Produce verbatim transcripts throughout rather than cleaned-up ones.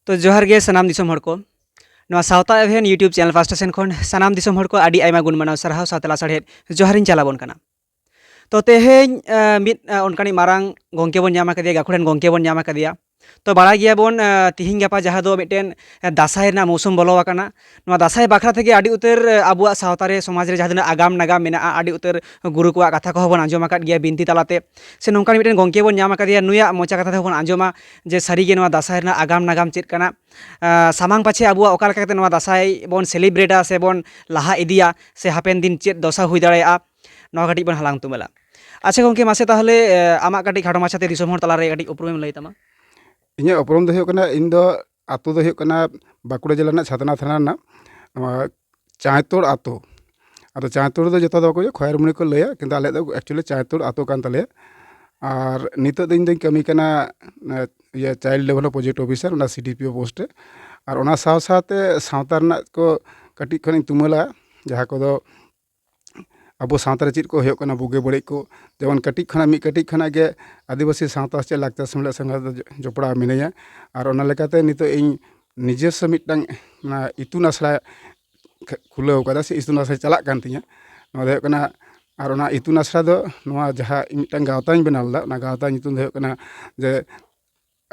ᱛᱚ ᱡᱚᱦᱟᱨ ᱜᱮ ᱥᱟᱱᱟᱢ ᱫᱤᱥᱚᱢ ᱦᱚᱲ ᱠᱚ᱾ ᱱᱚᱣᱟ ᱥᱟᱶᱛᱟ ᱮᱵᱷᱮᱱ YouTube ᱪᱮᱱᱮᱞ ᱯᱟᱦᱴᱟ ᱥᱮᱱ ᱠᱷᱚᱱ ᱥᱟᱱᱟᱢ ᱫᱤᱥᱚᱢ ᱦᱚᱲ ᱠᱚ ᱟᱹᱰᱤ ᱟᱭᱢᱟ ᱜᱩᱱ ᱢᱟᱱᱟᱣ ᱥᱟᱨᱦᱟᱣ ᱥᱟᱶᱛᱮ ᱞᱟᱥᱟᱲᱦᱮᱫ ᱡᱚᱦᱟᱨᱤᱧ ᱪᱟᱞᱟᱵᱚᱱ ᱠᱟᱱᱟ᱾ ᱛᱚ ᱛᱮᱦᱮᱧ, ᱟᱸ, ᱢᱤᱫ, ᱟᱸ, ᱚᱱᱠᱟᱱᱤᱡ ᱢᱟᱨᱟᱝ ᱜᱚᱢᱠᱮ ᱵᱚᱱ ᱧᱟᱢ ᱟᱠᱟᱫᱮᱭᱟ, ᱜᱟᱹᱠᱷᱩᱲᱟᱱ ᱜᱚᱢᱠᱮ ᱵᱚᱱ ᱧᱟᱢ ᱟᱠᱟᱫᱮᱭᱟ᱾ ᱛᱚ ᱵᱟᱲᱟᱭ ᱜᱮᱭᱟᱵᱚᱱ, ᱟᱸ, ᱛᱤᱦᱤᱧ ᱜᱟᱯᱟ ᱡᱟᱦᱟᱸ ᱫᱚ ᱢᱤᱫᱴᱮᱱ, ᱟᱸ, ᱫᱟᱸᱥᱟᱭ ᱨᱮᱱᱟᱜ ᱢᱳᱥᱩᱢ ᱵᱚᱞᱚ ᱟᱠᱟᱱᱟ᱾ ᱱᱚᱣᱟ ᱫᱟᱸᱥᱟᱭ ᱵᱟᱠᱷᱨᱟ ᱛᱮᱜᱮ ᱟᱹᱰᱤ ᱩᱛᱟᱹᱨ, ᱟᱸ, ᱟᱵᱚᱣᱟᱜ ᱥᱟᱶᱛᱟ ᱨᱮ, ᱥᱚᱢᱟᱡᱽ ᱨᱮ ᱡᱟᱦᱟᱸ ᱛᱤᱱᱟᱹᱜ ᱟᱜᱟᱢ ᱱᱟᱜᱟᱢ ᱢᱮᱱᱟᱜᱼᱟ, ᱟᱹᱰᱤ ᱩᱛᱟᱹᱨ ᱜᱩᱨᱩ ᱠᱚᱣᱟᱜ ᱠᱟᱛᱷᱟ ᱠᱚᱦᱚᱸ ᱵᱚᱱ ᱟᱸᱡᱚᱢ ᱟᱠᱟᱫ ᱜᱮᱭᱟ ᱵᱤᱱᱛᱤ ᱛᱟᱞᱟᱛᱮ᱾ ᱥᱮ ᱱᱚᱝᱠᱟᱱ ᱢᱤᱫᱴᱮᱱ ᱜᱚᱢᱠᱮ ᱵᱚᱱ ᱧᱟᱢ ᱟᱠᱟᱫᱮᱭᱟ, ᱱᱩᱭᱟᱜ ᱢᱚᱪᱟ ᱠᱟᱛᱷᱟ ᱛᱮᱦᱚᱸ ᱵᱚᱱ ᱟᱸᱡᱚᱢᱟ ᱡᱮ ᱥᱟᱹᱨᱤᱜᱮ ᱱᱚᱣᱟ ᱫᱟᱸᱥᱟᱭ ᱨᱮᱱᱟᱜ ᱟᱜᱟᱢ ᱱᱟᱜᱟᱢ ᱪᱮᱫ ᱠᱟᱱᱟ, ᱟᱸ, ᱥᱟᱢᱟᱝ ᱯᱟᱪᱷᱮ ᱟᱵᱚᱣᱟᱜ ᱚᱠᱟ ᱞᱮᱠᱟ ᱠᱟᱛᱮ ᱱᱚᱣᱟ ᱫᱟᱸᱥᱟᱭ ᱵᱚᱱ ᱥᱮᱞᱤᱵᱨᱮᱴᱟ ᱥᱮ ᱵᱚᱱ ᱞᱟᱦᱟ ᱤᱫᱤᱭᱟ, ᱥᱮ ᱦᱟᱯᱮᱱ ᱫᱤᱱ ᱪᱮᱫ ᱫᱚᱥᱟ ᱦᱩᱭ ᱫᱟᱲᱮᱭᱟᱜᱼᱟ, ᱱᱚᱣᱟ ᱠᱟᱹᱴᱤᱡ ᱵᱚᱱ ᱦᱟᱞᱟᱝ ᱛᱩᱢᱟᱹᱞᱟ᱾ ᱟᱪᱪᱷᱟ ᱜᱚᱢᱠᱮ, ᱢᱟᱥᱮ ᱛᱟᱦᱚᱞᱮ, ᱮ, ᱟᱢᱟᱜ ᱠᱟᱹᱴᱤᱡ ᱠᱷᱟᱴᱚ ᱢᱟᱪᱷᱟᱛᱮ ᱫᱤᱥᱚᱢ ᱦᱚᱲ ᱛᱟᱞᱟᱨᱮ ᱠᱟᱹᱴᱤᱡ ᱩᱯᱨᱩᱢᱮᱢ ᱞᱟᱹᱭ ᱛᱟᱢᱟ? ᱤᱧᱟᱹᱜ ᱩᱯᱨᱩᱢ ᱫᱚ ᱦᱩᱭᱩᱜ ᱠᱟᱱᱟ, ᱤᱧ ᱫᱚ ᱟᱛᱳ ᱫᱚ ᱦᱩᱭᱩᱜ ᱠᱟᱱᱟ ᱵᱟᱸᱠᱩᱲᱟ ᱡᱮᱞᱟ ᱨᱮᱱᱟᱜ ᱪᱷᱟᱛᱱᱟ ᱛᱷᱟᱱᱟ ᱨᱮᱱᱟᱜ ᱱᱚᱣᱟ ᱪᱟᱸᱭᱛᱳᱲ ᱟᱛᱳ᱾ ᱟᱫᱚ ᱪᱟᱸᱭᱛᱳᱲ ᱫᱚ ᱡᱚᱛᱚ ᱫᱚ ᱵᱟᱠᱚ ᱞᱟᱹᱭᱟ, ᱠᱷᱚᱭᱮᱨᱢᱩᱱᱤ ᱠᱚ ᱞᱟᱹᱭᱟ, ᱠᱤᱱᱛᱩ ᱟᱞᱮ ᱫᱚ actually ᱪᱟᱸᱭᱛᱳᱲ ᱟᱛᱳ ᱠᱟᱱ ᱛᱟᱞᱮᱭᱟ᱾ ᱟᱨ ᱱᱤᱛᱚᱜ ᱫᱚ ᱤᱧ ᱫᱚᱧ ᱠᱟᱹᱢᱤ ᱠᱟᱱᱟ, ᱮ, ᱤᱭᱟᱹ, Child Development Project Officer, ᱚᱱᱟ C D P O post ᱨᱮ᱾ ᱟᱨ ᱚᱱᱟ ᱥᱟᱶ ᱥᱟᱶᱛᱮ ᱥᱟᱶᱛᱟ ᱨᱮᱱᱟᱜ ᱠᱚ ᱠᱟᱹᱴᱤᱡ ᱠᱷᱚᱱᱤᱧ ᱛᱩᱢᱟᱹᱞᱟ, ᱡᱟᱦᱟᱸ ᱠᱚᱫᱚ ᱟᱵᱚ ᱥᱟᱶᱛᱟ ᱨᱮ ᱪᱮᱫ ᱠᱚ ᱦᱩᱭᱩᱜ ᱠᱟᱱᱟ ᱵᱩᱜᱤ ᱵᱟᱹᱲᱤᱡ ᱠᱚ, ᱡᱮᱢᱚᱱ ᱠᱟᱹᱴᱤᱡ ᱠᱷᱚᱱᱟᱜ, ᱢᱤᱫ ᱠᱟᱹᱴᱤᱡ ᱠᱷᱚᱱᱟᱜ ᱜᱮ ᱟᱹᱫᱤᱵᱟᱹᱥᱤ ᱥᱟᱶᱛᱟ ᱥᱮ ᱞᱟᱠᱪᱟᱨ ᱥᱮᱢᱞᱮᱫ ᱥᱚᱸᱜᱮ ᱫᱚ ᱡᱚᱯᱲᱟᱣ ᱢᱤᱱᱟᱹᱧᱟ᱾ ᱟᱨ ᱚᱱᱟ ᱞᱮᱠᱟᱛᱮ ᱱᱤᱛᱚᱜ ᱤᱧ ᱱᱤᱡᱮᱥᱥᱚ ᱢᱤᱫᱴᱟᱝ ᱚᱱᱟ ᱤᱛᱩᱱ ᱟᱥᱲᱟ ᱠᱷᱩᱞᱟᱹᱣ ᱠᱟᱫᱟ ᱥᱮ ᱤᱛᱩᱱ ᱟᱥᱲᱟ ᱪᱟᱞᱟᱜ ᱠᱟᱱ ᱛᱤᱧᱟᱹ᱾ ᱱᱚᱣᱟ ᱫᱚ ᱦᱩᱭᱩᱜ ᱠᱟᱱᱟ, ᱟᱨ ᱚᱱᱟ ᱤᱛᱩᱱ ᱟᱥᱲᱟ ᱫᱚ ᱱᱚᱣᱟ ᱡᱟᱦᱟᱸ ᱤᱧ ᱢᱤᱫᱴᱟᱝ ᱜᱟᱶᱛᱟᱧ ᱵᱮᱱᱟᱣ ᱞᱮᱫᱟ, ᱚᱱᱟ ᱜᱟᱶᱛᱟ ᱧᱩᱛᱩᱢ ᱫᱚ ᱦᱩᱭᱩᱜ ᱠᱟᱱᱟ ᱡᱮ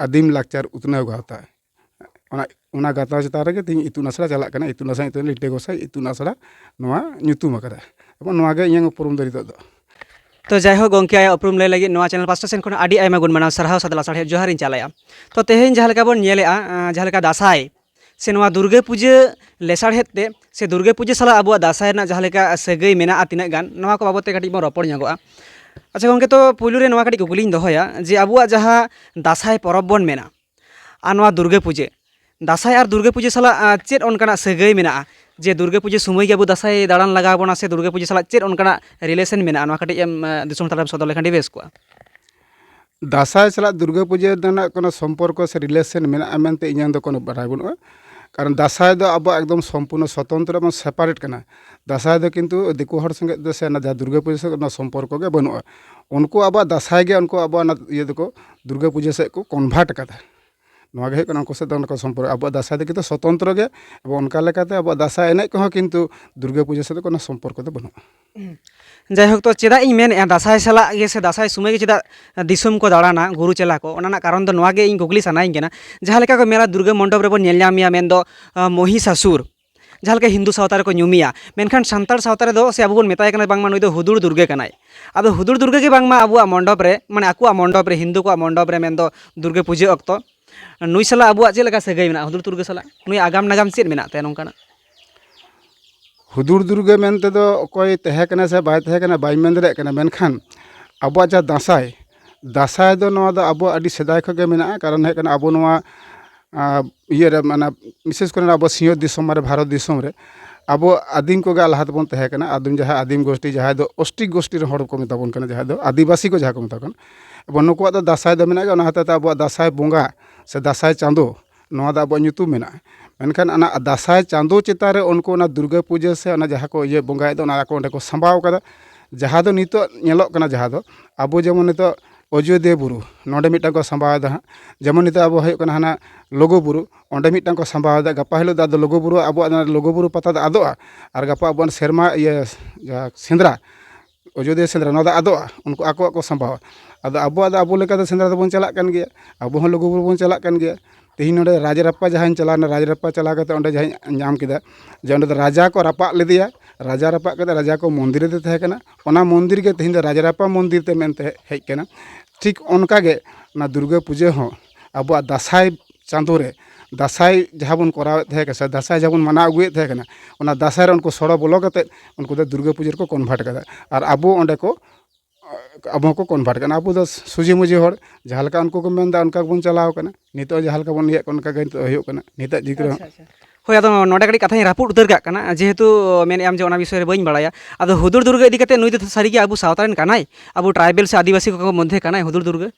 ᱟᱹᱫᱤᱢ ᱞᱟᱠᱪᱟᱨ ᱩᱛᱱᱟᱹᱣ ᱜᱟᱶᱛᱟ᱾ ᱚᱱᱟ, ᱚᱱᱟ ᱜᱟᱶᱛᱟ ᱪᱮᱛᱟᱱ ᱨᱮᱜᱮ ᱛᱮᱦᱮᱧ ᱤᱛᱩᱱ ᱟᱥᱲᱟ ᱪᱟᱞᱟᱜ ᱠᱟᱱᱟ, ᱤᱛᱩᱱ ᱟᱥᱲᱟ ᱧᱩᱛᱩᱢ ᱞᱤᱴᱟᱹ ᱜᱚᱸᱥᱟᱭ ᱤᱛᱩᱱ ᱟᱥᱲᱟ ᱱᱚᱣᱟ ᱧᱩᱛᱩᱢ ᱟᱠᱟᱫᱟ᱾ ᱮᱵᱚᱝ ᱱᱚᱣᱟ ᱜᱮ ᱤᱧᱟᱹᱝ ᱩᱯᱨᱩᱢ ᱫᱚ ᱱᱤᱛᱚᱜ ᱫᱚ᱾ ᱛᱚ ᱡᱟᱭᱦᱳᱠ ᱜᱚᱢᱠᱮ, ᱟᱭᱟᱜ ᱩᱯᱨᱩᱢ ᱞᱟᱹᱭ ᱞᱟᱹᱜᱤᱫ ᱱᱚᱣᱟ ᱪᱮᱱᱮᱞ ᱯᱟᱦᱴᱟ ᱥᱮᱱ ᱠᱷᱚᱱ ᱟᱹᱰᱤ ᱟᱭᱢᱟ ᱜᱩᱱ ᱢᱟᱱᱟᱣ ᱥᱟᱨᱦᱟᱣ ᱥᱟᱶᱛᱮ ᱞᱟᱥᱟᱲᱦᱮᱫ ᱡᱚᱦᱟᱨᱤᱧ ᱪᱟᱞᱟᱭᱟ᱾ ᱛᱚ ᱛᱮᱦᱮᱧ ᱡᱟᱦᱟᱸ ᱞᱮᱠᱟ ᱵᱚᱱ ᱧᱮᱞᱮᱜᱼᱟ, ᱟᱸ, ᱡᱟᱦᱟᱸ ᱞᱮᱠᱟ ᱫᱟᱸᱥᱟᱭ ᱥᱮ ᱱᱚᱣᱟ ᱫᱩᱨᱜᱟᱹ ᱯᱩᱡᱟᱹ ᱞᱮᱥᱟᱲᱦᱮᱫ ᱛᱮ ᱥᱮ ᱫᱩᱨᱜᱟᱹ ᱯᱩᱡᱟᱹ ᱥᱟᱞᱟᱜ ᱟᱵᱚᱣᱟᱜ ᱫᱟᱸᱥᱟᱭ ᱨᱮᱱᱟᱜ ᱡᱟᱦᱟᱸ ᱞᱮᱠᱟ ᱥᱟᱹᱜᱟᱹᱭ ᱢᱮᱱᱟᱜᱼᱟ ᱛᱤᱱᱟᱹᱜ ᱜᱟᱱ, ᱱᱚᱣᱟ ᱠᱚ ᱵᱟᱵᱚᱫ ᱛᱮ ᱠᱟᱹᱴᱤᱡ ᱵᱚᱱ ᱨᱚᱯᱚᱲ ᱧᱚᱜᱚᱜᱼᱟ᱾ ᱟᱪᱪᱷᱟ ᱜᱚᱢᱠᱮ, ᱛᱚ ᱯᱩᱭᱞᱩ ᱨᱮ ᱱᱚᱣᱟ ᱠᱟᱹᱴᱤᱡ ᱠᱩᱠᱞᱤᱧ ᱫᱚᱦᱚᱭᱟ ᱡᱮ ᱟᱵᱚᱣᱟᱜ ᱡᱟᱦᱟᱸ ᱫᱟᱸᱥᱟᱭ ᱯᱚᱨᱚᱵᱽ ᱵᱚᱱ ᱢᱮᱱᱟ ᱟᱨ ᱱᱚᱣᱟ ᱫᱩᱨᱜᱟᱹ ᱯᱩᱡᱟᱹ, ᱫᱟᱸᱥᱟᱭ ᱟᱨ ᱫᱩᱨᱜᱟᱹ ᱯᱩᱡᱟᱹ ᱥᱟᱞᱟᱜ, ᱟᱸ, ᱪᱮᱫ ᱚᱱᱠᱟᱱᱟᱜ ᱥᱟᱹᱜᱟᱹᱭ ᱢᱮᱱᱟᱜᱼᱟ ᱡᱮ ᱫᱩᱨᱜᱟᱹ ᱯᱩᱡᱟᱹ ᱥᱚᱢᱚᱭ ᱜᱮ ᱟᱵᱚ ᱫᱟᱸᱥᱟᱭ ᱫᱟᱬᱟᱱ ᱞᱟᱜᱟᱣ ᱵᱚᱱᱟ ᱥᱮ ᱫᱩᱨᱜᱟᱹ ᱯᱩᱡᱟᱹ ᱥᱟᱞᱟᱜ ᱪᱮᱫ ᱚᱱᱠᱟᱱᱟᱜ relation ᱢᱮᱱᱟᱜᱼᱟ? ᱱᱚᱣᱟ ᱠᱟᱹᱴᱤᱡ ᱮᱢ, ᱟᱸ, ᱫᱤᱥᱚᱢ ᱛᱟᱞᱟᱨᱮᱢ ᱥᱚᱫᱚᱨ ᱞᱮᱠᱷᱟᱱ ᱟᱹᱰᱤ ᱵᱮᱥ ᱠᱚᱜᱼᱟ᱾ ᱫᱟᱸᱥᱟᱭ ᱥᱟᱞᱟᱜ ᱫᱩᱨᱜᱟᱹ ᱯᱩᱡᱟᱹ ᱨᱮᱱᱟᱜ ᱠᱳᱱᱳ ᱥᱚᱢᱯᱚᱨᱠᱚ ᱥᱮ relation ᱢᱮᱱᱟᱜᱼᱟ ᱢᱮᱱᱛᱮ ᱤᱧᱟᱹᱝ ᱫᱚ ᱠᱳᱱᱳ ᱵᱟᱰᱟᱭ ᱵᱟᱹᱱᱩᱜᱼᱟ᱾ ᱠᱟᱨᱚᱱ ᱫᱟᱸᱥᱟᱭ ᱫᱚ ᱟᱵᱚᱣᱟᱜ ᱮᱠᱫᱚᱢ ᱥᱚᱢᱯᱩᱨᱱᱚ ᱥᱚᱛᱚᱱᱛᱨᱚ ᱮᱵᱚᱝ separate ᱠᱟᱱᱟ᱾ ᱫᱟᱸᱥᱟᱭ ᱫᱚ ᱠᱤᱱᱛᱩ ᱫᱤᱠᱩ ᱦᱚᱲ ᱥᱚᱸᱜᱮ ᱫᱚ ᱥᱮ ᱚᱱᱟ ᱡᱟᱦᱟᱸ ᱫᱩᱨᱜᱟᱹ ᱯᱩᱡᱟᱹ ᱥᱚᱸᱜᱮ ᱚᱱᱟ ᱥᱚᱢᱯᱚᱨᱠᱚ ᱜᱮ ᱵᱟᱹᱱᱩᱜᱼᱟ᱾ ᱩᱱᱠᱩ ᱟᱵᱚᱣᱟᱜ ᱫᱟᱸᱥᱟᱭ ᱜᱮ ᱩᱱᱠᱩ ᱟᱵᱚᱣᱟᱜ ᱚᱱᱟ ᱤᱭᱟᱹ ᱫᱚᱠᱚ ᱫᱩᱨᱜᱟᱹ ᱯᱩᱡᱟᱹ ᱥᱮᱫ ᱠᱚ convert ᱠᱟᱫᱟ᱾ ᱱᱚᱣᱟ ᱜᱮ ᱦᱩᱭᱩᱜ ᱠᱟᱱᱟ ᱩᱱᱠᱩ ᱥᱮᱫ ᱫᱚ ᱚᱱᱟ ᱠᱚ ᱥᱚᱢᱯᱚᱨᱠᱚ᱾ ᱟᱵᱚᱣᱟᱜ ᱫᱟᱸᱥᱟᱭ ᱫᱚ ᱠᱤᱱᱛᱩ ᱥᱚᱛᱚᱱᱛᱨᱚ ᱜᱮ, ᱮᱵᱚᱝ ᱚᱱᱠᱟ ᱞᱮᱠᱟᱛᱮ ᱟᱵᱚᱣᱟᱜ ᱫᱟᱸᱥᱟᱭ ᱮᱱᱮᱡ ᱠᱚᱦᱚᱸ ᱠᱤᱱᱛᱩ ᱫᱩᱨᱜᱟᱹ ᱯᱩᱡᱟᱹ ᱥᱟᱛᱮ ᱠᱳᱱᱳ ᱥᱚᱢᱯᱚᱨᱠᱚ ᱫᱚ ᱵᱟᱹᱱᱩᱜᱼᱟ᱾ ᱡᱟᱭᱦᱳᱠ, ᱛᱚ ᱪᱮᱫᱟᱜ ᱤᱧ ᱢᱮᱱᱮᱫᱼᱟ, ᱫᱟᱸᱥᱟᱭ ᱥᱟᱞᱟᱜ ᱜᱮ ᱥᱮ ᱫᱟᱸᱥᱟᱭ ᱥᱚᱢᱚᱭ ᱜᱮ ᱪᱮᱫᱟᱜ ᱫᱤᱥᱚᱢ ᱠᱚ ᱫᱟᱬᱟᱱᱟ ᱜᱩᱨᱩ ᱪᱮᱞᱟ ᱠᱚ? ᱚᱱᱟ ᱨᱮᱱᱟᱜ ᱠᱟᱨᱚᱱ ᱫᱚ ᱱᱚᱣᱟ ᱜᱮ ᱤᱧ ᱠᱩᱠᱞᱤ ᱥᱟᱱᱟᱭᱤᱧ ᱠᱟᱱᱟ᱾ ᱡᱟᱦᱟᱸ ᱞᱮᱠᱟ ᱠᱚ ᱢᱮᱱᱟ, ᱫᱩᱨᱜᱟᱹ ᱢᱚᱱᱰᱚᱯ ᱨᱮᱵᱚᱱ ᱧᱮᱞ ᱧᱟᱢᱮᱭᱟ, ᱢᱮᱱᱫᱚ ᱟᱸ, ᱢᱚᱦᱤᱥᱟᱥᱩᱨ, ᱡᱟᱦᱟᱸ ᱞᱮᱠᱟ ᱦᱤᱱᱫᱩ ᱥᱟᱶᱛᱟ ᱨᱮᱠᱚ ᱧᱩᱢᱮᱭᱟ, ᱢᱮᱱᱠᱷᱟᱱ ᱥᱟᱱᱛᱟᱲ ᱥᱟᱶᱛᱟ ᱨᱮᱫᱚ ᱥᱮ ᱟᱵᱚ ᱵᱚᱱ ᱢᱮᱛᱟᱭ ᱠᱟᱱᱟ ᱵᱟᱝᱢᱟ ᱱᱩᱭ ᱫᱚ ᱦᱩᱫᱩᱲ ᱫᱩᱨᱜᱟᱹ ᱠᱟᱱᱟᱭ᱾ ᱟᱫᱚ ᱦᱩᱫᱩᱲ ᱫᱩᱨᱜᱟᱹ ᱜᱮ ᱵᱟᱝᱢᱟ ᱟᱵᱚᱣᱟᱜ ᱢᱚᱱᱰᱚᱯ ᱨᱮ, ᱢᱟᱱᱮ ᱟᱠᱚᱣᱟᱜ ᱢᱚᱱᱰᱚᱯ ᱨᱮ, ᱦᱤᱱᱫᱩ ᱠᱚᱣᱟᱜ ᱢᱚᱱᱰᱚᱯ ᱨᱮ, ᱢᱮᱱᱫᱚ ᱫᱩᱨᱜᱟᱹ ᱯᱩᱡᱟᱹ ᱚᱠᱛᱚ ᱱᱩᱭ ᱥᱟᱞᱟᱜ ᱟᱵᱚᱣᱟᱜ ᱪᱮᱫ ᱞᱮᱠᱟ ᱥᱟᱹᱜᱟᱹᱭ ᱢᱮᱱᱟᱜᱼᱟ? ᱦᱩᱫᱩᱲ ᱫᱩᱨᱜᱟᱹ ᱥᱟᱞᱟᱜ ᱱᱩᱭᱟᱜ ᱟᱜᱟᱢ ᱱᱟᱜᱟᱢ ᱪᱮᱫ ᱢᱮᱱᱟᱜ ᱛᱟᱭᱟ ᱱᱚᱝᱠᱟᱱᱟᱜ? ᱦᱩᱫᱩᱲ ᱫᱩᱨᱜᱟᱹ ᱢᱮᱱᱛᱮ ᱫᱚ ᱚᱠᱚᱭ ᱛᱟᱦᱮᱸ ᱠᱟᱱᱟ ᱥᱮ ᱵᱟᱭ ᱛᱟᱦᱮᱸ ᱠᱟᱱᱟ, ᱵᱟᱹᱧ ᱢᱮᱱ ᱫᱟᱲᱮᱭᱟᱜ ᱠᱟᱱᱟ, ᱢᱮᱱᱠᱷᱟᱱ ᱟᱵᱚᱣᱟᱜ ᱡᱟᱦᱟᱸ ᱫᱟᱸᱥᱟᱭ, ᱫᱟᱸᱥᱟᱭ ᱫᱚ ᱱᱚᱣᱟ ᱫᱚ ᱟᱵᱚᱣᱟᱜ ᱟᱹᱰᱤ ᱥᱮᱫᱟᱭ ᱠᱷᱚᱱ ᱜᱮ ᱢᱮᱱᱟᱜᱼᱟ᱾ ᱠᱟᱨᱚᱱ ᱦᱩᱭᱩᱜ ᱠᱟᱱᱟ, ᱟᱵᱚ ᱱᱚᱣᱟ, ᱟᱸ, ᱤᱭᱟᱹ ᱨᱮ, ᱢᱟᱱᱮ, ᱵᱤᱥᱮᱥ ᱠᱚᱨᱮ ᱟᱵᱚ ᱥᱤᱧᱚᱛ ᱫᱤᱥᱚᱢ, ᱢᱟᱱᱮ, ᱵᱷᱟᱨᱚᱛ ᱫᱤᱥᱚᱢ ᱨᱮ ᱟᱵᱚ ᱟᱹᱫᱤᱢ ᱠᱚᱜᱮ ᱞᱟᱦᱟ ᱛᱮᱵᱚᱱ ᱛᱟᱦᱮᱸ ᱠᱟᱱᱟ᱾ ᱟᱹᱫᱤᱢ ᱡᱟᱦᱟᱸ ᱟᱹᱫᱤᱢ ᱜᱳᱥᱴᱤ, ᱡᱟᱦᱟᱸᱭ ᱫᱚ ᱚᱥᱴᱤᱠ ᱜᱳᱥᱴᱤ ᱨᱮᱱ ᱦᱚᱲ ᱠᱚ ᱢᱮᱛᱟ ᱵᱚᱱ ᱠᱟᱱᱟ, ᱡᱟᱦᱟᱸᱭ ᱫᱚ ᱟᱹᱫᱤᱵᱟᱹᱥᱤ ᱠᱚ ᱡᱟᱦᱟᱸ ᱠᱚ ᱢᱮᱛᱟ ᱠᱚ ᱠᱟᱱᱟ, ᱮᱵᱚᱝ ᱱᱩᱠᱩᱣᱟᱜ ᱫᱚ ᱫᱟᱸᱥᱟᱭ ᱫᱚ ᱢᱮᱱᱟᱜ ᱜᱮᱭᱟ᱾ ᱚᱱᱟ ᱦᱚᱛᱮᱡ ᱛᱮ ᱟᱵᱚᱣᱟᱜ ᱫᱟᱸᱥᱟᱭ ᱵᱚᱸᱜᱟ ᱥᱮ ᱫᱟᱸᱥᱟᱭ ᱪᱟᱸᱫᱳ, ᱱᱚᱣᱟ ᱫᱚ ᱟᱵᱚᱣᱟᱜ ᱧᱩᱛᱩᱢ ᱢᱮᱱᱟᱜᱼᱟ᱾ ᱢᱮᱱᱠᱷᱟᱱ ᱚᱱᱟ ᱫᱟᱸᱥᱟᱭ ᱪᱟᱸᱫᱳ ᱪᱮᱛᱟᱱ ᱨᱮ ᱩᱱᱠᱩ ᱚᱱᱟ ᱫᱩᱨᱜᱟᱹ ᱯᱩᱡᱟᱹ ᱥᱮ ᱚᱱᱟ ᱡᱟᱦᱟᱸ ᱠᱚ ᱤᱭᱟᱹ ᱵᱚᱸᱜᱟᱭᱮᱫ ᱫᱚ, ᱚᱱᱟ ᱟᱠᱚ ᱚᱸᱰᱮ ᱠᱚ ᱥᱟᱸᱵᱟᱣ ᱠᱟᱫᱟ᱾ ᱡᱟᱦᱟᱸ ᱫᱚ ᱱᱤᱛᱚᱜ ᱧᱮᱞᱚᱜ ᱠᱟᱱᱟ, ᱡᱟᱦᱟᱸ ᱫᱚ ᱟᱵᱚ ᱡᱮᱢᱚᱱ ᱱᱤᱛᱚᱜ ᱚᱡᱳᱫᱽᱫᱷᱟ ᱵᱩᱨᱩ, ᱱᱚᱰᱮ ᱢᱤᱫᱴᱟᱝ ᱠᱚ ᱥᱟᱸᱵᱟᱣ ᱮᱫᱟ ᱦᱟᱸᱜ᱾ ᱡᱮᱢᱚᱱ ᱱᱤᱛᱚᱜ ᱟᱵᱚ ᱦᱩᱭᱩᱜ ᱠᱟᱱᱟ ᱦᱟᱱᱟ ᱞᱩᱜᱩ ᱵᱩᱨᱩ, ᱚᱸᱰᱮ ᱢᱤᱫᱴᱟᱝ ᱠᱚ ᱥᱟᱸᱵᱟᱣ ᱮᱫᱟ᱾ ᱜᱟᱯᱟ ᱦᱤᱞᱳᱜ ᱫᱚ ᱟᱫᱚ ᱞᱩᱜᱩ ᱵᱩᱨᱩ, ᱟᱵᱚᱣᱟᱜ ᱚᱱᱟ ᱞᱩᱜᱩ ᱵᱩᱨᱩ ᱯᱟᱛᱟ ᱫᱚ ᱟᱫᱚᱜᱼᱟ᱾ ᱟᱨ ᱜᱟᱯᱟ ᱟᱵᱚᱣᱟᱜ ᱥᱮᱨᱢᱟ ᱤᱭᱟᱹ ᱡᱟᱦᱟᱸ ᱥᱮᱸᱫᱽᱨᱟ, ᱚᱡᱳᱫᱽᱫᱷᱟ ᱥᱮᱸᱫᱽᱨᱟ, ᱱᱚᱣᱟ ᱫᱚ ᱟᱫᱚᱜᱼᱟ, ᱩᱱᱠᱩ ᱟᱠᱚᱣᱟᱜ ᱠᱚ ᱥᱟᱸᱵᱟᱣᱟ᱾ ᱟᱫᱚ ᱟᱵᱚᱣᱟᱜ ᱫᱚ ᱟᱵᱚ ᱞᱮᱠᱟ ᱫᱚ ᱥᱮᱸᱫᱽᱨᱟ ᱫᱚᱵᱚᱱ ᱪᱟᱞᱟᱜ ᱠᱟᱱ ᱜᱮᱭᱟ, ᱟᱵᱚ ᱦᱚᱸ ᱞᱩᱜᱩᱵᱩᱨᱩ ᱵᱚᱱ ᱪᱟᱞᱟᱜ ᱠᱟᱱ ᱜᱮᱭᱟ᱾ ᱛᱮᱦᱮᱧ ᱱᱚᱰᱮ ᱨᱟᱡᱽᱨᱟᱯᱯᱟ ᱡᱟᱦᱟᱸᱧ ᱪᱟᱞᱟᱣᱱᱟ, ᱨᱟᱡᱽᱨᱟᱯᱯᱟ ᱪᱟᱞᱟᱣ ᱠᱟᱛᱮ ᱚᱸᱰᱮ ᱡᱟᱦᱟᱸᱧ ᱧᱟᱢ ᱠᱮᱫᱟ ᱡᱮ ᱚᱸᱰᱮ ᱫᱚ ᱨᱟᱡᱟ ᱠᱚ ᱨᱟᱯᱟᱜ ᱞᱮᱫᱮᱭᱟ, ᱨᱟᱡᱟ ᱨᱟᱯᱟᱜ ᱠᱟᱛᱮ ᱨᱟᱡᱟ ᱠᱚ ᱢᱚᱱᱫᱤᱨ ᱨᱮ ᱛᱟᱦᱮᱸ ᱠᱟᱱᱟ, ᱚᱱᱟ ᱢᱚᱱᱫᱤᱨ ᱜᱮ ᱛᱮᱦᱮᱧ ᱫᱚ ᱨᱟᱡᱽᱨᱟᱯᱯᱟ ᱢᱚᱱᱫᱤᱨ ᱛᱮ ᱢᱮᱱᱛᱮ ᱦᱮᱡ ᱠᱟᱱᱟ᱾ ᱴᱷᱤᱠ ᱚᱱᱠᱟᱜᱮ ᱚᱱᱟ ᱫᱩᱨᱜᱟᱹ ᱯᱩᱡᱟᱹ ᱦᱚᱸ ᱟᱵᱚᱣᱟᱜ ᱫᱟᱸᱥᱟᱭ ᱪᱟᱸᱫᱳ ᱨᱮ ᱫᱟᱸᱥᱟᱭ ᱡᱟᱦᱟᱸ ᱵᱚᱱ ᱠᱚᱨᱟᱣᱮᱫ ᱛᱟᱦᱮᱸ ᱠᱟᱱᱟ ᱥᱮ ᱫᱟᱸᱥᱟᱭ ᱡᱟᱦᱟᱸ ᱵᱚᱱ ᱢᱟᱱᱟᱣ ᱟᱹᱜᱩᱭᱮᱫ ᱛᱟᱦᱮᱸ ᱠᱟᱱᱟ, ᱚᱱᱟ ᱫᱟᱸᱥᱟᱭ ᱨᱮ ᱩᱱᱠᱩ ᱥᱚᱲᱚ ᱵᱚᱞᱚ ᱠᱟᱛᱮ ᱩᱱᱠᱩ ᱫᱚ ᱫᱩᱨᱜᱟᱹ ᱯᱩᱡᱟᱹ ᱨᱮᱠᱚ ᱠᱚᱱᱵᱷᱟᱨᱴ ᱠᱟᱫᱟ᱾ ᱟᱨ ᱟᱵᱚ ᱚᱸᱰᱮ ᱠᱚ, ᱟᱵᱚ ᱦᱚᱸᱠᱚ ᱠᱚᱱᱵᱷᱟᱨᱴ ᱠᱟᱱᱟ᱾ ᱟᱵᱚ ᱫᱚ ᱥᱩᱡᱤ ᱢᱩᱡᱤ ᱦᱚᱲ, ᱡᱟᱦᱟᱸ ᱞᱮᱠᱟ ᱩᱱᱠᱩ ᱠᱚ ᱢᱮᱱᱫᱟ ᱚᱱᱠᱟ ᱜᱮᱵᱚᱱ ᱪᱟᱞᱟᱣ ᱠᱟᱱᱟ᱾ ᱱᱤᱛᱚᱜ ᱡᱟᱦᱟᱸ ᱞᱮᱠᱟ ᱵᱚᱱ ᱤᱭᱟᱹᱜ ᱠᱟᱱᱟ, ᱚᱱᱠᱟ ᱜᱮ ᱱᱤᱛᱚᱜ ᱦᱩᱭᱩᱜ ᱠᱟᱱᱟ ᱱᱤᱛᱚᱜ ᱡᱩᱜᱽ ᱨᱮᱦᱚᱸ᱾ ᱟᱪᱪᱷᱟ, ᱟᱪᱪᱷᱟ᱾ ᱦᱳᱭ, ᱟᱫᱚ ᱱᱚᱰᱮ ᱠᱟᱹᱴᱤᱡ ᱠᱟᱛᱷᱟᱧ ᱨᱟᱹᱯᱩᱫ ᱩᱛᱟᱹᱨ ᱠᱟᱜ ᱠᱟᱱᱟ, ᱡᱮᱦᱮᱛᱩ ᱢᱮᱱᱮᱫ ᱟᱢ ᱡᱮ ᱚᱱᱟ ᱵᱤᱥᱚᱭ ᱨᱮ ᱵᱟᱹᱧ ᱵᱟᱲᱟᱭᱟ᱾ ᱟᱫᱚ ᱦᱩᱫᱩᱲ ᱫᱩᱨᱜᱟᱹ ᱤᱫᱤ ᱠᱟᱛᱮ ᱱᱩᱭ ᱫᱚ ᱥᱟᱹᱨᱤᱜᱮ ᱟᱵᱚ ᱥᱟᱶᱛᱟ ᱨᱮᱱ ᱠᱟᱱᱟᱭ, ᱟᱵᱚ ᱴᱨᱟᱭᱵᱮᱞ ᱥᱮ ᱟᱹᱫᱤᱵᱟᱹᱥᱤ ᱠᱚ ᱢᱚᱫᱽᱫᱷᱮ ᱠᱟᱱᱟᱭ ᱦᱩᱫᱩᱲ ᱫᱩᱨᱜᱟᱹ?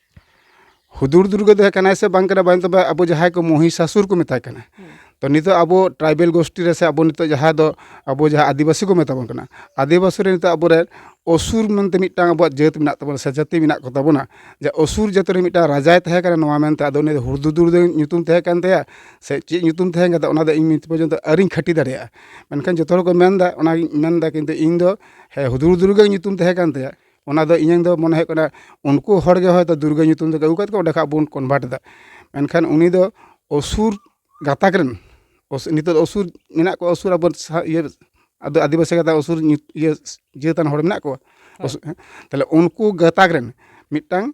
ᱦᱩᱫᱩᱲ ᱫᱩᱨᱜᱟᱹ ᱫᱚ ᱠᱟᱱᱟᱭ ᱥᱮ ᱵᱟᱝ ᱠᱟᱱᱟ, ᱵᱟᱝ, ᱛᱚᱵᱮ ᱟᱵᱚ ᱡᱟᱦᱟᱸᱭ ᱠᱚ ᱢᱚᱦᱤᱥᱟᱥᱩᱨ ᱠᱚ ᱢᱮᱛᱟᱭ ᱠᱟᱱᱟ, ᱦᱩᱸ᱾ ᱛᱚ ᱱᱤᱛᱚᱜ ᱟᱵᱚ ᱴᱨᱟᱭᱵᱮᱞ ᱜᱳᱥᱴᱤ ᱨᱮ ᱥᱮ ᱟᱵᱚ ᱱᱤᱛᱚᱜ ᱡᱟᱦᱟᱸ ᱫᱚ ᱟᱵᱚ ᱡᱟᱦᱟᱸ ᱟᱹᱫᱤᱵᱟᱹᱥᱤ ᱠᱚ ᱢᱮᱛᱟ ᱵᱚᱱ ᱠᱟᱱᱟ, ᱟᱹᱫᱤᱵᱟᱹᱥᱤ ᱨᱮ ᱱᱤᱛᱚᱜ ᱟᱵᱚᱨᱮᱱ ᱚᱥᱩᱨ ᱢᱮᱱᱛᱮ ᱢᱤᱫᱴᱟᱝ ᱟᱵᱚᱣᱟᱜ ᱡᱟᱹᱛ ᱢᱮᱱᱟᱜ ᱛᱟᱵᱚᱱᱟ ᱥᱮ ᱡᱟᱹᱛᱤ ᱢᱮᱱᱟᱜ ᱠᱚ ᱛᱟᱵᱚᱱᱟ, ᱡᱮ ᱚᱥᱩᱨ ᱡᱟᱹᱛ ᱨᱮ ᱢᱤᱫᱴᱟᱝ ᱨᱟᱡᱟᱭ ᱛᱟᱦᱮᱸ ᱠᱟᱱᱟ ᱱᱚᱣᱟ ᱢᱮᱱᱛᱮ, ᱟᱫᱚ ᱩᱱᱤ ᱫᱚ ᱦᱩᱫᱩᱫᱩᱨ ᱫᱚ ᱧᱩᱛᱩᱢ ᱛᱟᱦᱮᱸ ᱠᱟᱱ ᱛᱟᱭᱟ ᱥᱮ ᱪᱮᱫ ᱧᱩᱛᱩᱢ ᱛᱟᱦᱮᱸ ᱠᱟᱱ ᱛᱟᱭᱟ, ᱚᱱᱟ ᱫᱚ ᱤᱧ ᱱᱤᱛ ᱯᱚᱨᱡᱚᱱᱛᱚ ᱟᱹᱣᱨᱤᱧ ᱠᱷᱟᱹᱴᱤ ᱫᱟᱲᱮᱭᱟᱜᱼᱟ᱾ ᱢᱮᱱᱠᱷᱟᱱ ᱡᱚᱛᱚ ᱦᱚᱲ ᱠᱚ ᱢᱮᱱᱫᱟ, ᱚᱱᱟᱧ ᱢᱮᱱᱫᱟ, ᱠᱤᱱᱛᱩ ᱤᱧ ᱫᱚ ᱦᱮᱸ ᱦᱩᱫᱩᱲ ᱫᱩᱨᱜᱟᱹ ᱧᱩᱛᱩᱢ ᱛᱟᱦᱮᱸ ᱠᱟᱱ ᱛᱟᱭᱟ᱾ ᱚᱱᱟ ᱫᱚ ᱤᱧᱟᱹᱝ ᱫᱚ ᱢᱚᱱᱮ ᱦᱩᱭᱩᱜ ᱠᱟᱱᱟ ᱩᱱᱠᱩ ᱦᱚᱲ ᱜᱮ ᱦᱚᱭᱛᱳ ᱫᱩᱨᱜᱟᱹ ᱧᱩᱛᱩᱢ ᱛᱮᱠᱚ ᱟᱹᱜᱩ ᱠᱟᱛᱮ ᱠᱚ ᱚᱸᱰᱮ ᱠᱷᱚᱱ ᱵᱚᱱ ᱠᱚᱱᱵᱷᱟᱨᱴ ᱮᱫᱟ᱾ ᱢᱮᱱᱠᱷᱟᱱ ᱩᱱᱤ ᱫᱚ ᱚᱥᱩᱨ ᱜᱟᱛᱟᱠ ᱨᱮᱱ, ᱚᱥ-, ᱱᱤᱛᱚᱜ ᱫᱚ ᱚᱥᱩᱨ ᱢᱮᱱᱟᱜ ᱠᱚᱣᱟ, ᱚᱥᱩᱨ ᱟᱵᱚ ᱥᱟ-, ᱤᱭᱟᱹ, ᱟᱫᱚ ᱟᱹᱫᱤᱵᱟᱹᱥᱤ ᱜᱟᱛᱟᱠ ᱚᱥᱩᱨ ᱧᱩ-, ᱤᱭᱟᱹ, ᱡᱟᱹᱛᱟᱱ ᱦᱚᱲ ᱢᱮᱱᱟᱜ ᱠᱚᱣᱟ᱾ ᱦᱮᱸ᱾ ᱚᱥᱩ-, ᱦᱮᱸ? ᱛᱟᱦᱞᱮ ᱩᱱᱠᱩ ᱜᱟᱛᱟᱠ ᱨᱮᱱ ᱢᱤᱫᱴᱟᱝ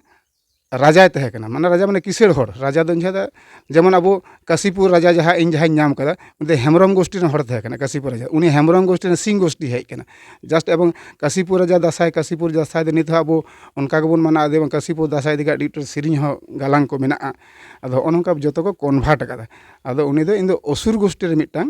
ᱨᱟᱡᱟᱭ ᱛᱟᱦᱮᱸ ᱠᱟᱱᱟ᱾ ᱢᱟᱱᱮ ᱨᱟᱡᱟ ᱢᱟᱱᱮ ᱠᱤᱥᱟᱹᱬ ᱦᱚᱲ, ᱨᱟᱡᱟ ᱫᱚ ᱤᱧ ᱡᱟᱦᱟᱸ ᱫᱚ, ᱡᱮᱢᱚᱱ ᱟᱵᱚ ᱠᱟᱥᱤᱯᱩᱨ ᱨᱟᱡᱟ ᱡᱟᱦᱟᱸ ᱤᱧ ᱡᱟᱦᱟᱸᱧ ᱧᱟᱢ ᱠᱟᱫᱟ, ᱩᱱᱤ ᱫᱚ ᱦᱮᱢᱵᱨᱚᱢ ᱜᱳᱥᱴᱤ ᱨᱮᱱ ᱦᱚᱲ ᱛᱟᱦᱮᱸ ᱠᱟᱱᱟ᱾ ᱠᱟᱥᱤᱯᱩᱨ ᱨᱟᱡᱟ, ᱩᱱᱤ ᱦᱮᱢᱵᱨᱚᱢ ᱜᱳᱥᱴᱤ ᱨᱮᱱ ᱥᱤᱝ ᱜᱳᱥᱴᱤ ᱦᱮᱡ ᱠᱟᱱᱟ᱾ ᱡᱟᱥᱴ ᱮᱵᱚᱝ ᱠᱟᱥᱤᱯᱩᱨ ᱨᱟᱡᱟ ᱫᱟᱸᱥᱟᱭ, ᱠᱟᱥᱤᱯᱩᱨ ᱫᱟᱸᱥᱟᱭ ᱫᱚ ᱱᱤᱛ ᱦᱚᱸ ᱟᱵᱚ ᱚᱱᱠᱟ ᱜᱮᱵᱚᱱ ᱢᱟᱱᱟᱣ ᱤᱫᱤᱭᱟ, ᱮᱵᱚᱝ ᱠᱟᱥᱤᱯᱩᱨ ᱫᱟᱸᱥᱟᱭ ᱤᱫᱤ ᱠᱟᱛᱮ ᱟᱹᱰᱤ ᱩᱛᱟᱹᱨ ᱥᱮᱨᱮᱧ ᱦᱚᱸ ᱜᱟᱞᱟᱝ ᱠᱚ ᱢᱮᱱᱟᱜᱼᱟ᱾ ᱟᱫᱚ ᱦᱚᱸᱜᱼᱚ ᱱᱚᱝᱠᱟ ᱡᱚᱛᱚ ᱠᱚ ᱠᱚᱱᱵᱷᱟᱨᱴ ᱟᱠᱟᱫᱟ᱾ ᱟᱫᱚ ᱩᱱᱤ ᱫᱚ ᱤᱧ ᱫᱚ ᱚᱥᱩᱨ ᱜᱳᱥᱴᱤ ᱨᱮ ᱢᱤᱫᱴᱟᱝ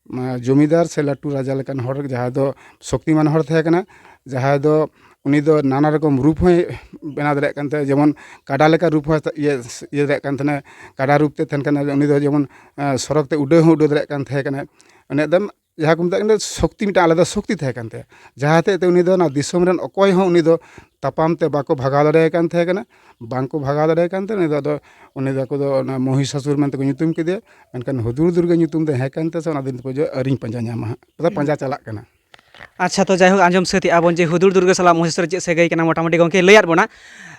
ᱢᱟ, ᱡᱚᱢᱤᱫᱟᱨ ᱥᱮ ᱞᱟᱹᱴᱩ ᱨᱟᱡᱟ ᱞᱮᱠᱟᱱ ᱦᱚᱲ, ᱡᱟᱦᱟᱸᱭ ᱫᱚ ᱥᱚᱠᱛᱤᱢᱟᱱ ᱦᱚᱲ ᱛᱟᱦᱮᱸ ᱠᱟᱱᱟ, ᱡᱟᱦᱟᱸᱭ ᱫᱚ ᱩᱱᱤ ᱫᱚ ᱱᱟᱱᱟ ᱨᱚᱠᱚᱢ ᱨᱩᱯ ᱦᱚᱸᱭ ᱵᱮᱱᱟᱣ ᱫᱟᱲᱮᱭᱟᱜ ᱠᱟᱱ ᱛᱟᱦᱮᱸᱫ᱾ ᱡᱮᱢᱚᱱ ᱠᱟᱰᱟ ᱞᱮᱠᱟ ᱨᱩᱯ ᱦᱚᱸᱭ ᱤᱭᱟᱹ, ᱤᱭᱟᱹ ᱫᱟᱲᱮᱭᱟᱜ ᱠᱟᱱ ᱛᱟᱦᱮᱱᱟ᱾ ᱠᱟᱰᱟ ᱨᱩᱯ ᱛᱮ ᱛᱟᱦᱮᱱ ᱠᱟᱱᱟ, ᱩᱱᱤ ᱫᱚ ᱡᱮᱢᱚᱱ, ᱮᱸ, ᱥᱚᱨᱚᱜ ᱛᱮ ᱩᱰᱟᱹᱣ ᱦᱚᱸ ᱩᱰᱟᱹᱣ ᱫᱟᱲᱮᱭᱟᱜ ᱠᱟᱱ ᱛᱟᱦᱮᱸ ᱠᱟᱱᱟ᱾ ᱩᱱᱤᱭᱟᱜ ᱫᱚ ᱡᱟᱦᱟᱸ ᱠᱚ ᱢᱮᱛᱟᱜ ᱠᱟᱱᱟ ᱥᱚᱠᱛᱤ, ᱢᱤᱫᱴᱟᱝ ᱟᱞᱟᱫᱟ ᱥᱚᱠᱛᱤ ᱛᱟᱦᱮᱸ ᱠᱟᱱ ᱛᱟᱭᱟ, ᱡᱟᱦᱟᱸ ᱦᱚᱛᱮᱡ ᱛᱮ ᱩᱱᱤ ᱫᱚ ᱚᱱᱟ ᱫᱤᱥᱚᱢ ᱨᱮᱱ ᱚᱠᱚᱭ ᱦᱚᱸ ᱩᱱᱤ ᱫᱚ ᱛᱟᱯᱟᱢ ᱛᱮ ᱵᱟᱠᱚ ᱵᱷᱟᱜᱟᱣ ᱫᱟᱲᱮᱭᱟᱭ ᱠᱟᱱ ᱛᱟᱦᱮᱸ ᱠᱟᱱᱟ, ᱵᱟᱝᱠᱚ ᱵᱷᱟᱜᱟᱣ ᱫᱟᱲᱮᱭᱟᱭ ᱠᱟᱱ ᱛᱟᱦᱮᱸ᱾ ᱩᱱᱤ ᱫᱚ ᱟᱫᱚ, ᱩᱱᱤ ᱫᱚ ᱟᱠᱚ ᱫᱚ ᱚᱱᱟ ᱢᱚᱦᱤᱥᱟᱥᱩᱨ ᱢᱮᱱᱛᱮ ᱠᱚ ᱧᱩᱛᱩᱢ ᱠᱮᱫᱮᱭᱟ᱾ ᱢᱮᱱᱠᱷᱟᱱ ᱦᱩᱫᱩᱲ ᱫᱩᱨᱜᱟᱹ ᱧᱩᱛᱩᱢ ᱫᱚ ᱦᱮᱸ ᱠᱟᱱ ᱛᱟᱭᱟ ᱥᱮ, ᱚᱱᱟ ᱫᱤᱱ ᱯᱚᱨᱡᱚᱱᱛᱚ ᱟᱹᱣᱨᱤᱧ ᱯᱟᱸᱡᱟ ᱧᱟᱢᱟ ᱦᱟᱸᱜ, ᱯᱟᱸᱡᱟ ᱪᱟᱞᱟᱜ ᱠᱟᱱᱟ᱾ ᱟᱪᱪᱷᱟ, ᱛᱚ ᱡᱟᱭᱦᱳᱠ, ᱟᱸᱡᱚᱢ ᱥᱟᱹᱛ ᱮᱜᱼᱟ ᱵᱚᱱ ᱡᱮ ᱦᱩᱫᱩᱲ ᱫᱩᱨᱜᱟᱹ ᱥᱟᱞᱟᱜ ᱢᱚᱦᱮᱥᱚᱨ ᱪᱮᱫ ᱥᱟᱹᱜᱟᱹᱭ ᱠᱟᱱᱟ, ᱢᱚᱴᱟᱢᱩᱴᱤ ᱜᱚᱢᱠᱮ ᱞᱟᱹᱭᱟᱫ ᱵᱚᱱᱟ᱾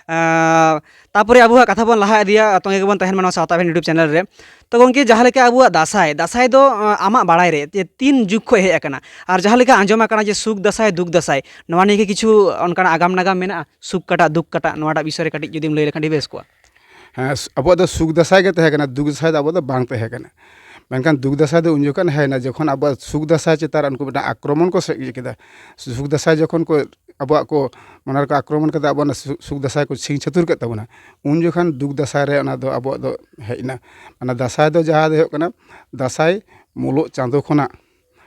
ᱟᱸ, ᱛᱟᱯᱚᱨᱮ ᱟᱵᱚᱣᱟᱜ ᱠᱟᱛᱷᱟ ᱵᱚᱱ ᱞᱟᱦᱟ ᱤᱫᱤᱭᱟ, ᱛᱚᱸᱜᱮ ᱜᱮᱵᱚᱱ ᱛᱟᱦᱮᱱ ᱢᱟ ᱱᱚᱣᱟ ᱥᱟᱶᱛᱟ ᱵᱷᱮᱱ YouTube ᱪᱮᱱᱮᱞ ᱨᱮ᱾ ᱛᱚ ᱜᱚᱢᱠᱮ, ᱡᱟᱦᱟᱸ ᱞᱮᱠᱟ ᱟᱵᱚᱣᱟᱜ ᱫᱟᱸᱥᱟᱭ, ᱫᱟᱸᱥᱟᱭ ᱫᱚ, ᱟᱸ, ᱟᱢᱟᱜ ᱵᱟᱲᱟᱭ ᱨᱮ ᱡᱮ ᱛᱤᱱ ᱡᱩᱜᱽ ᱠᱷᱚᱱ ᱦᱮᱡ ᱟᱠᱟᱱᱟ? ᱟᱨ ᱡᱟᱦᱟᱸ ᱞᱮᱠᱟ ᱟᱸᱡᱚᱢ ᱟᱠᱟᱱᱟ ᱡᱮ ᱥᱩᱠ ᱫᱟᱸᱥᱟᱭ, ᱫᱩᱠ ᱫᱟᱸᱥᱟᱭ, ᱱᱚᱣᱟ ᱱᱤᱭᱮ ᱠᱤ ᱠᱤᱪᱷᱩ ᱚᱱᱠᱟᱱᱟᱜ ᱟᱜᱟᱢ ᱱᱟᱜᱟᱢ ᱢᱮᱱᱟᱜᱼᱟ? ᱥᱩᱠ ᱠᱟᱴᱟᱜ, ᱫᱩᱠ ᱠᱟᱴᱟᱜ, ᱱᱚᱣᱟᱴᱟᱜ ᱵᱤᱥᱚᱭ ᱨᱮ ᱠᱟᱹᱴᱤᱡ ᱡᱩᱫᱤᱢ ᱞᱟᱹᱭ ᱞᱮᱠᱷᱟᱱ ᱟᱹᱰᱤ ᱵᱮᱥ ᱠᱚᱜᱼᱟ᱾ ᱦᱮᱸ, ᱥᱩ-, ᱟᱵᱚᱣᱟᱜ ᱫᱚ ᱥᱩᱠ ᱫᱟᱸᱥᱟᱭ ᱜᱮ ᱛᱟᱦᱮᱸ ᱠᱟᱱᱟ, ᱫᱩᱠ ᱫᱟᱸᱥᱟᱭ ᱫᱚ ᱟᱵᱚᱣᱟᱜ ᱫᱚ ᱵᱟᱝ ᱛᱟᱦᱮᱸ ᱠᱟᱱᱟ᱾ ᱢᱮᱱᱠᱷᱟᱱ ᱫᱩᱠ ᱫᱟᱸᱥᱟᱭ ᱫᱚ ᱩᱱ ᱡᱚᱠᱷᱚᱱ ᱦᱮᱡ ᱮᱱᱟ, ᱡᱚᱠᱷᱚᱱ ᱟᱵᱚᱣᱟᱜ ᱥᱩᱠ ᱫᱟᱸᱥᱟᱭ ᱪᱮᱛᱟᱱ ᱨᱮ ᱩᱱᱠᱩ ᱢᱤᱫᱴᱟᱝ ᱟᱠᱨᱚᱢᱚᱱ ᱠᱚ ᱥᱮ ᱤᱭᱟᱹ ᱠᱮᱫᱟ᱾ ᱥᱩᱠ ᱫᱟᱸᱥᱟᱭ ᱡᱚᱠᱷᱚᱱ ᱠᱚ ᱟᱵᱚᱣᱟᱜ ᱠᱚ ᱢᱚᱱᱮ ᱨᱮᱠᱚ ᱟᱠᱨᱚᱢᱚᱱ ᱠᱮᱫᱟ, ᱟᱵᱚᱣᱟᱜ ᱚᱱᱟ ᱥᱩ-, ᱥᱩᱠ ᱫᱟᱸᱥᱟᱭ ᱠᱚ ᱪᱷᱤᱝ ᱪᱷᱟᱹᱛᱩᱨ ᱠᱮᱫ ᱛᱟᱵᱚᱱᱟ, ᱩᱱ ᱡᱚᱠᱷᱚᱱ ᱫᱩᱠ ᱫᱟᱸᱥᱟᱭ ᱨᱮ ᱚᱱᱟ ᱫᱚ ᱟᱵᱚᱣᱟᱜ ᱫᱚ ᱦᱮᱡ ᱮᱱᱟ᱾ ᱚᱱᱟ ᱫᱟᱸᱥᱟᱭ ᱫᱚ ᱡᱟᱦᱟᱸ ᱫᱚ ᱦᱩᱭᱩᱜ ᱠᱟᱱᱟ, ᱫᱟᱸᱥᱟᱭ ᱢᱩᱞᱩᱜ ᱪᱟᱸᱫᱳ ᱠᱷᱚᱱᱟᱜ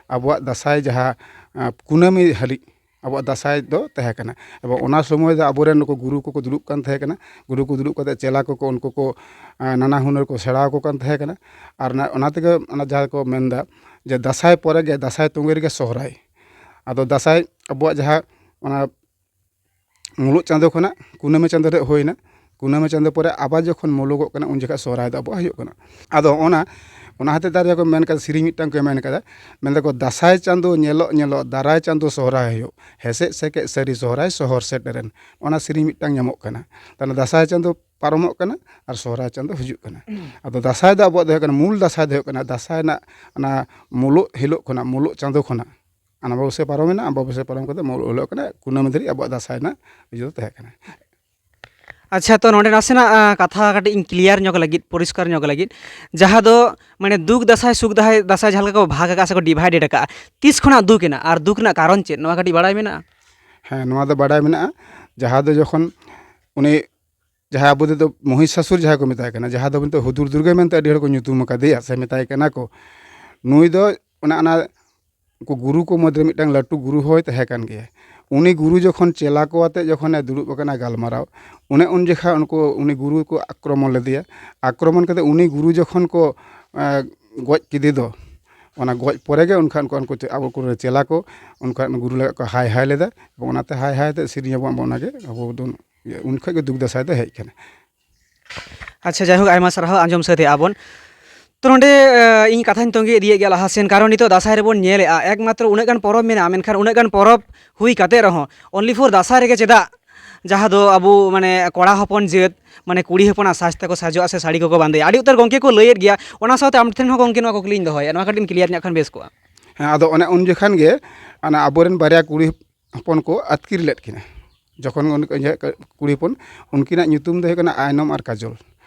ᱟᱵᱚᱣᱟᱜ ᱫᱟᱸᱥᱟᱭ ᱡᱟᱦᱟᱸ, ᱟᱸ, ᱠᱩᱱᱟᱹᱢᱤ ᱦᱟᱹᱞᱤᱡ, ᱟᱵᱚᱣᱟᱜ ᱫᱟᱸᱥᱟᱭ ᱫᱚ ᱛᱟᱦᱮᱸ ᱠᱟᱱᱟ᱾ ᱮᱵᱚᱝ ᱚᱱᱟ ᱥᱚᱢᱚᱭ ᱫᱚ ᱟᱵᱚᱨᱮᱱ ᱱᱩᱠᱩ ᱜᱩᱨᱩ ᱠᱚᱠᱚ ᱫᱩᱲᱩᱵ ᱠᱟᱱ ᱛᱟᱦᱮᱸ ᱠᱟᱱᱟ᱾ ᱜᱩᱨᱩ ᱠᱚ ᱫᱩᱲᱩᱵ ᱠᱟᱛᱮ ᱪᱮᱞᱟ ᱠᱚᱠᱚ ᱩᱱᱠᱩ ᱠᱚ, ᱮᱸ, ᱱᱟᱱᱟ ᱦᱩᱱᱟᱹᱨ ᱠᱚ ᱥᱮᱬᱟ ᱟᱠᱚ ᱠᱟᱱ ᱛᱟᱦᱮᱸ ᱠᱟᱱᱟ᱾ ᱟᱨ ᱚᱱᱟ, ᱚᱱᱟ ᱛᱮᱜᱮ ᱚᱱᱟ ᱡᱟᱦᱟᱸ ᱠᱚ ᱢᱮᱱᱫᱟ ᱡᱮ ᱫᱟᱸᱥᱟᱭ ᱯᱚᱨᱮ ᱜᱮ, ᱫᱟᱸᱥᱟᱭ ᱛᱚᱸᱜᱮ ᱨᱮᱜᱮ ᱥᱚᱦᱨᱟᱭ᱾ ᱟᱫᱚ ᱫᱟᱸᱥᱟᱭ ᱟᱵᱚᱣᱟᱜ ᱡᱟᱦᱟᱸ ᱚᱱᱟ ᱢᱩᱞᱩᱜ ᱪᱟᱸᱫᱚ ᱠᱷᱚᱱᱟᱜ ᱠᱩᱱᱟᱹᱢᱤ ᱪᱟᱸᱫᱚ ᱨᱮ ᱦᱩᱭᱱᱟ, ᱠᱩᱱᱟᱹᱢᱤ ᱪᱟᱸᱫᱚ ᱯᱚᱨᱮ ᱟᱵᱟᱨ ᱡᱚᱠᱷᱚᱱ ᱢᱩᱞᱩᱜᱚᱜ ᱠᱟᱱᱟ, ᱩᱱ ᱡᱚᱠᱷᱟᱜ ᱥᱚᱦᱨᱟᱭ ᱫᱚ ᱟᱵᱚᱣᱟᱜ ᱦᱩᱭᱩᱜ ᱠᱟᱱᱟ᱾ ᱟᱫᱚ ᱚᱱᱟ, ᱚᱱᱟ ᱦᱚᱛᱮᱡ ᱛᱮ ᱟᱨ ᱠᱚ ᱢᱮᱱ ᱠᱟᱫᱟ, ᱥᱮᱨᱮᱧ ᱢᱤᱫᱴᱟᱝ ᱠᱚ ᱢᱮᱱ ᱠᱟᱫᱟ, ᱢᱮᱱ ᱫᱟᱠᱚ, "ᱫᱟᱸᱥᱟᱭ ᱪᱟᱸᱫᱚ ᱧᱮᱞᱚᱜ ᱧᱮᱞᱚᱜ, ᱫᱟᱨᱟᱭ ᱪᱟᱸᱫᱚ ᱥᱚᱦᱨᱟᱭ ᱦᱩᱭᱩᱜ, ᱦᱮᱥᱮᱡ ᱥᱮᱠᱮᱡ ᱥᱟᱹᱨᱤ ᱥᱚᱦᱨᱟᱭ ᱥᱚᱦᱚᱨ ᱥᱮᱴᱮᱨᱮᱱ", ᱚᱱᱟ ᱥᱮᱨᱮᱧ ᱢᱤᱫᱴᱟᱝ ᱧᱟᱢᱚᱜ ᱠᱟᱱᱟ᱾ ᱛᱟᱦᱞᱮ ᱫᱟᱸᱥᱟᱭ ᱪᱟᱸᱫᱚ ᱯᱟᱨᱚᱢᱚᱜ ᱠᱟᱱᱟ ᱟᱨ ᱥᱚᱦᱨᱟᱭ ᱪᱟᱸᱫᱚ ᱦᱤᱡᱩᱜ ᱠᱟᱱᱟ᱾ ᱟᱫᱚ ᱫᱟᱸᱥᱟᱭ ᱫᱚ ᱟᱵᱚᱣᱟᱜ ᱫᱚ ᱦᱩᱭᱩᱜ ᱠᱟᱱᱟ, ᱢᱩᱞ ᱫᱟᱸᱥᱟᱭ ᱫᱚ ᱦᱩᱭᱩᱜ ᱠᱟᱱᱟ, ᱫᱟᱸᱥᱟᱭ ᱨᱮᱱᱟᱜ ᱚᱱᱟ ᱢᱩᱞᱩᱜ ᱦᱤᱞᱳᱜ ᱠᱷᱚᱱᱟᱜ, ᱢᱩᱞᱩᱜ ᱪᱟᱸᱫᱚ ᱠᱷᱚᱱᱟᱜ ᱟᱢᱵᱟᱵᱟᱹᱥᱭᱟᱹ ᱯᱟᱨᱚᱢᱮᱱᱟ, ᱟᱢᱵᱟᱵᱟᱹᱥᱭᱟᱹ ᱯᱟᱨᱚᱢ ᱠᱟᱛᱮ ᱢᱩᱞᱩᱜ ᱦᱤᱞᱳᱜ ᱠᱟᱱᱟ, ᱠᱩᱱᱟᱹᱢᱤ ᱫᱷᱟᱹᱨᱤᱡ ᱟᱵᱚᱣᱟᱜ ᱫᱟᱸᱥᱟᱭ ᱨᱮᱱᱟᱜ ᱤᱭᱟᱹ ᱫᱚ ᱛᱟᱦᱮᱸ ᱠᱟᱱᱟ᱾ ᱟᱪᱪᱷᱟ, ᱛᱚ ᱱᱚᱰᱮ ᱱᱟᱥᱮᱱᱟᱜ, ᱟ, ᱠᱟᱛᱷᱟ ᱠᱟᱹᱴᱤᱡ ᱤᱧ clear ᱧᱚᱜ ᱞᱟᱹᱜᱤᱫ, ᱯᱚᱨᱤᱥᱠᱟᱨ ᱧᱚᱜ ᱞᱟᱹᱜᱤᱫ, ᱡᱟᱦᱟᱸ ᱫᱚ ᱢᱟᱱᱮ ᱫᱩᱠ ᱫᱟᱸᱥᱟᱭ, ᱥᱩᱠ ᱫᱟᱸᱥᱟᱭ, ᱫᱟᱸᱥᱟᱭ ᱡᱟᱦᱟᱸ ᱞᱮᱠᱟ ᱠᱚ ᱵᱷᱟᱜᱽ ᱟᱠᱟᱫ ᱥᱮ ᱠᱚ divide ᱟᱠᱟᱫᱼᱟ, ᱛᱤᱥ ᱠᱷᱚᱱᱟᱜ ᱫᱩᱠ ᱮᱱᱟ ᱟᱨ ᱫᱩᱠ ᱨᱮᱱᱟᱜ ᱠᱟᱨᱚᱱ ᱪᱮᱫ, ᱱᱚᱣᱟ ᱠᱟᱹᱴᱤᱡ ᱵᱟᱲᱟᱭ ᱢᱮᱱᱟᱜᱼᱟ? ᱦᱮᱸ, ᱱᱚᱣᱟ ᱫᱚ ᱵᱟᱰᱟᱭ ᱢᱮᱱᱟᱜᱼᱟ, ᱡᱟᱦᱟᱸ ᱫᱚ ᱡᱚᱠᱷᱚᱱ ᱩᱱᱤ, ᱡᱟᱦᱟᱸ ᱟᱵᱚ ᱛᱮᱫᱚ ᱢᱚᱦᱤᱥᱟᱥᱩᱨ ᱡᱟᱦᱟᱸᱭ ᱠᱚ ᱢᱮᱛᱟᱭ ᱠᱟᱱᱟ, ᱡᱟᱦᱟᱸ ᱫᱚ ᱱᱤᱛᱚᱜ ᱦᱩᱫᱩᱲ ᱫᱩᱨᱜᱟᱹ ᱢᱮᱱᱛᱮ ᱟᱹᱰᱤ ᱦᱚᱲ ᱠᱚ ᱧᱩᱛᱩᱢ ᱟᱠᱟᱫᱮᱭᱟ ᱥᱮ ᱢᱮᱛᱟᱭ ᱠᱟᱱᱟ ᱠᱚ, ᱱᱩᱭ ᱫᱚ ᱚᱱᱟ, ᱚᱱᱟ ᱩᱱᱠᱩ ᱜᱩᱨᱩ ᱠᱚ ᱢᱩᱫᱽᱨᱮ ᱢᱤᱫᱴᱟᱝ ᱞᱟᱹᱴᱩ ᱜᱩᱨᱩ ᱦᱚᱸᱭ ᱛᱟᱦᱮᱸ ᱠᱟᱱ ᱜᱮᱭᱟ᱾ ᱩᱱᱤ ᱜᱩᱨᱩ ᱡᱚᱠᱷᱚᱱ ᱪᱮᱞᱟ ᱠᱚ ᱟᱛᱮ ᱡᱚᱠᱷᱚᱱᱮ ᱫᱩᱲᱩᱵ ᱟᱠᱟᱱᱟ ᱜᱟᱞᱢᱟᱨᱟᱣ, ᱚᱱᱮ ᱩᱱ ᱡᱚᱠᱷᱟ ᱩᱱᱠᱩ, ᱩᱱᱤ ᱜᱩᱨᱩ ᱠᱚ ᱟᱠᱨᱚᱢᱚᱱ ᱞᱮᱫᱮᱭᱟ᱾ ᱟᱠᱨᱚᱢᱚᱱ ᱠᱟᱛᱮ ᱩᱱᱤ ᱜᱩᱨᱩ ᱡᱚᱠᱷᱚᱱ ᱠᱚ, ᱮᱸ, ᱜᱚᱡ ᱠᱮᱫᱮ ᱫᱚ, ᱚᱱᱟ ᱜᱚᱡ ᱯᱚᱨᱮ ᱜᱮ ᱩᱱᱠᱷᱟᱱ ᱩᱱᱠᱩ, ᱩᱱᱠᱩ ᱪᱮ-, ᱟᱵᱚ ᱠᱚᱨᱮᱱ ᱪᱮᱞᱟ ᱠᱚ ᱩᱱᱠᱷᱟᱱ ᱜᱩᱨᱩ ᱞᱟᱹᱜᱤᱫ ᱠᱚ ᱦᱟᱭ ᱦᱟᱭ ᱞᱮᱫᱟ᱾ ᱮᱵᱚᱝ ᱚᱱᱟᱛᱮ ᱦᱟᱭ ᱦᱟᱭ ᱛᱮ ᱥᱮᱨᱮᱧ ᱟᱵᱚᱱ ᱚᱱᱟᱜᱮ ᱟᱵᱚ ᱫᱚ, ᱩᱱ ᱠᱷᱚᱱ ᱜᱮ ᱫᱩᱠ ᱫᱟᱸᱥᱟᱭ ᱫᱚ ᱦᱮᱡ ᱟᱠᱟᱱᱟ᱾ ᱟᱪᱪᱷᱟ, ᱡᱟᱭᱦᱳᱠ, ᱟᱭᱢᱟ ᱥᱟᱨᱦᱟᱣ, ᱟᱸᱡᱚᱢ ᱥᱟᱹᱛ ᱮᱫᱼᱟ ᱵᱚᱱ᱾ ᱛᱚ ᱱᱚᱰᱮ, ᱮ, ᱤᱧ ᱠᱟᱛᱷᱟᱧ ᱛᱚᱸᱜᱮ ᱤᱫᱤᱭᱮᱫ ᱜᱮᱭᱟ ᱞᱟᱦᱟ ᱥᱮᱱ, ᱠᱟᱨᱚᱱ ᱱᱤᱛᱚᱜ ᱫᱟᱸᱥᱟᱭ ᱨᱮᱵᱚᱱ ᱧᱮᱞᱮᱫᱼᱟ, ᱮᱠᱢᱟᱛᱨᱚ ᱩᱱᱟᱹᱜ ᱜᱟᱱ ᱯᱚᱨᱚᱵᱽ ᱢᱮᱱᱟᱜᱼᱟ, ᱢᱮᱱᱠᱷᱟᱱ ᱩᱱᱟᱹᱜ ᱜᱟᱱ ᱯᱚᱨᱚᱵᱽ ᱦᱩᱭ ᱠᱟᱛᱮ ᱨᱮᱦᱚᱸ only for ᱫᱟᱸᱥᱟᱭ ᱨᱮᱜᱮ ᱪᱮᱫᱟᱜ ᱡᱟᱦᱟᱸ ᱫᱚ ᱟᱵᱚ ᱢᱟᱱᱮ ᱠᱚᱲᱟ ᱦᱚᱯᱚᱱ ᱡᱟᱹᱛ ᱢᱟᱱᱮ ᱠᱩᱲᱤ ᱦᱚᱯᱚᱱᱟᱜ ᱥᱟᱡᱽ ᱛᱮᱠᱚ ᱥᱟᱡᱚᱜᱼᱟ ᱥᱮ ᱥᱟᱹᱲᱤ ᱠᱚᱠᱚ ᱵᱟᱸᱫᱮᱭᱟ? ᱟᱹᱰᱤ ᱩᱛᱟᱹᱨ ᱜᱚᱢᱠᱮ ᱠᱚ ᱞᱟᱹᱭᱮᱫ ᱜᱮᱭᱟ, ᱚᱱᱟ ᱥᱟᱶᱛᱮ ᱟᱢ ᱴᱷᱮᱱ ᱦᱚᱸ ᱜᱚᱢᱠᱮ ᱱᱚᱣᱟ ᱠᱩᱠᱞᱤᱧ ᱫᱚᱦᱚᱭᱟ, ᱱᱚᱣᱟ ᱠᱟᱹᱴᱤᱡ ᱮᱢ clear ᱧᱚᱜ ᱠᱷᱟᱱ ᱵᱮᱥ ᱠᱚᱜᱼᱟ᱾ ᱦᱮᱸ, ᱟᱫᱚ ᱚᱱᱮ ᱩᱱ ᱡᱚᱠᱷᱟᱱ ᱜᱮ ᱚᱱᱟ ᱟᱵᱚᱨᱮᱱ ᱵᱟᱨᱭᱟ ᱠᱩᱲᱤ ᱦᱚᱯᱚᱱ ᱠᱚ ᱟᱹᱛᱠᱤᱨ ᱞᱮᱫ ᱠᱤᱱᱟ᱾ ᱡᱚᱠᱷᱚᱱ ᱩᱱᱤ ᱠᱩᱲᱤ ᱦᱚᱯᱚᱱ, ᱩᱱᱠᱤᱱᱟᱜ ᱧᱩᱛᱩᱢ ᱫᱚ ᱦᱩᱭᱩᱜ ᱠᱟᱱᱟ ᱟᱭᱱᱚᱢ ᱟᱨ ᱠᱟᱡᱚᱞ᱾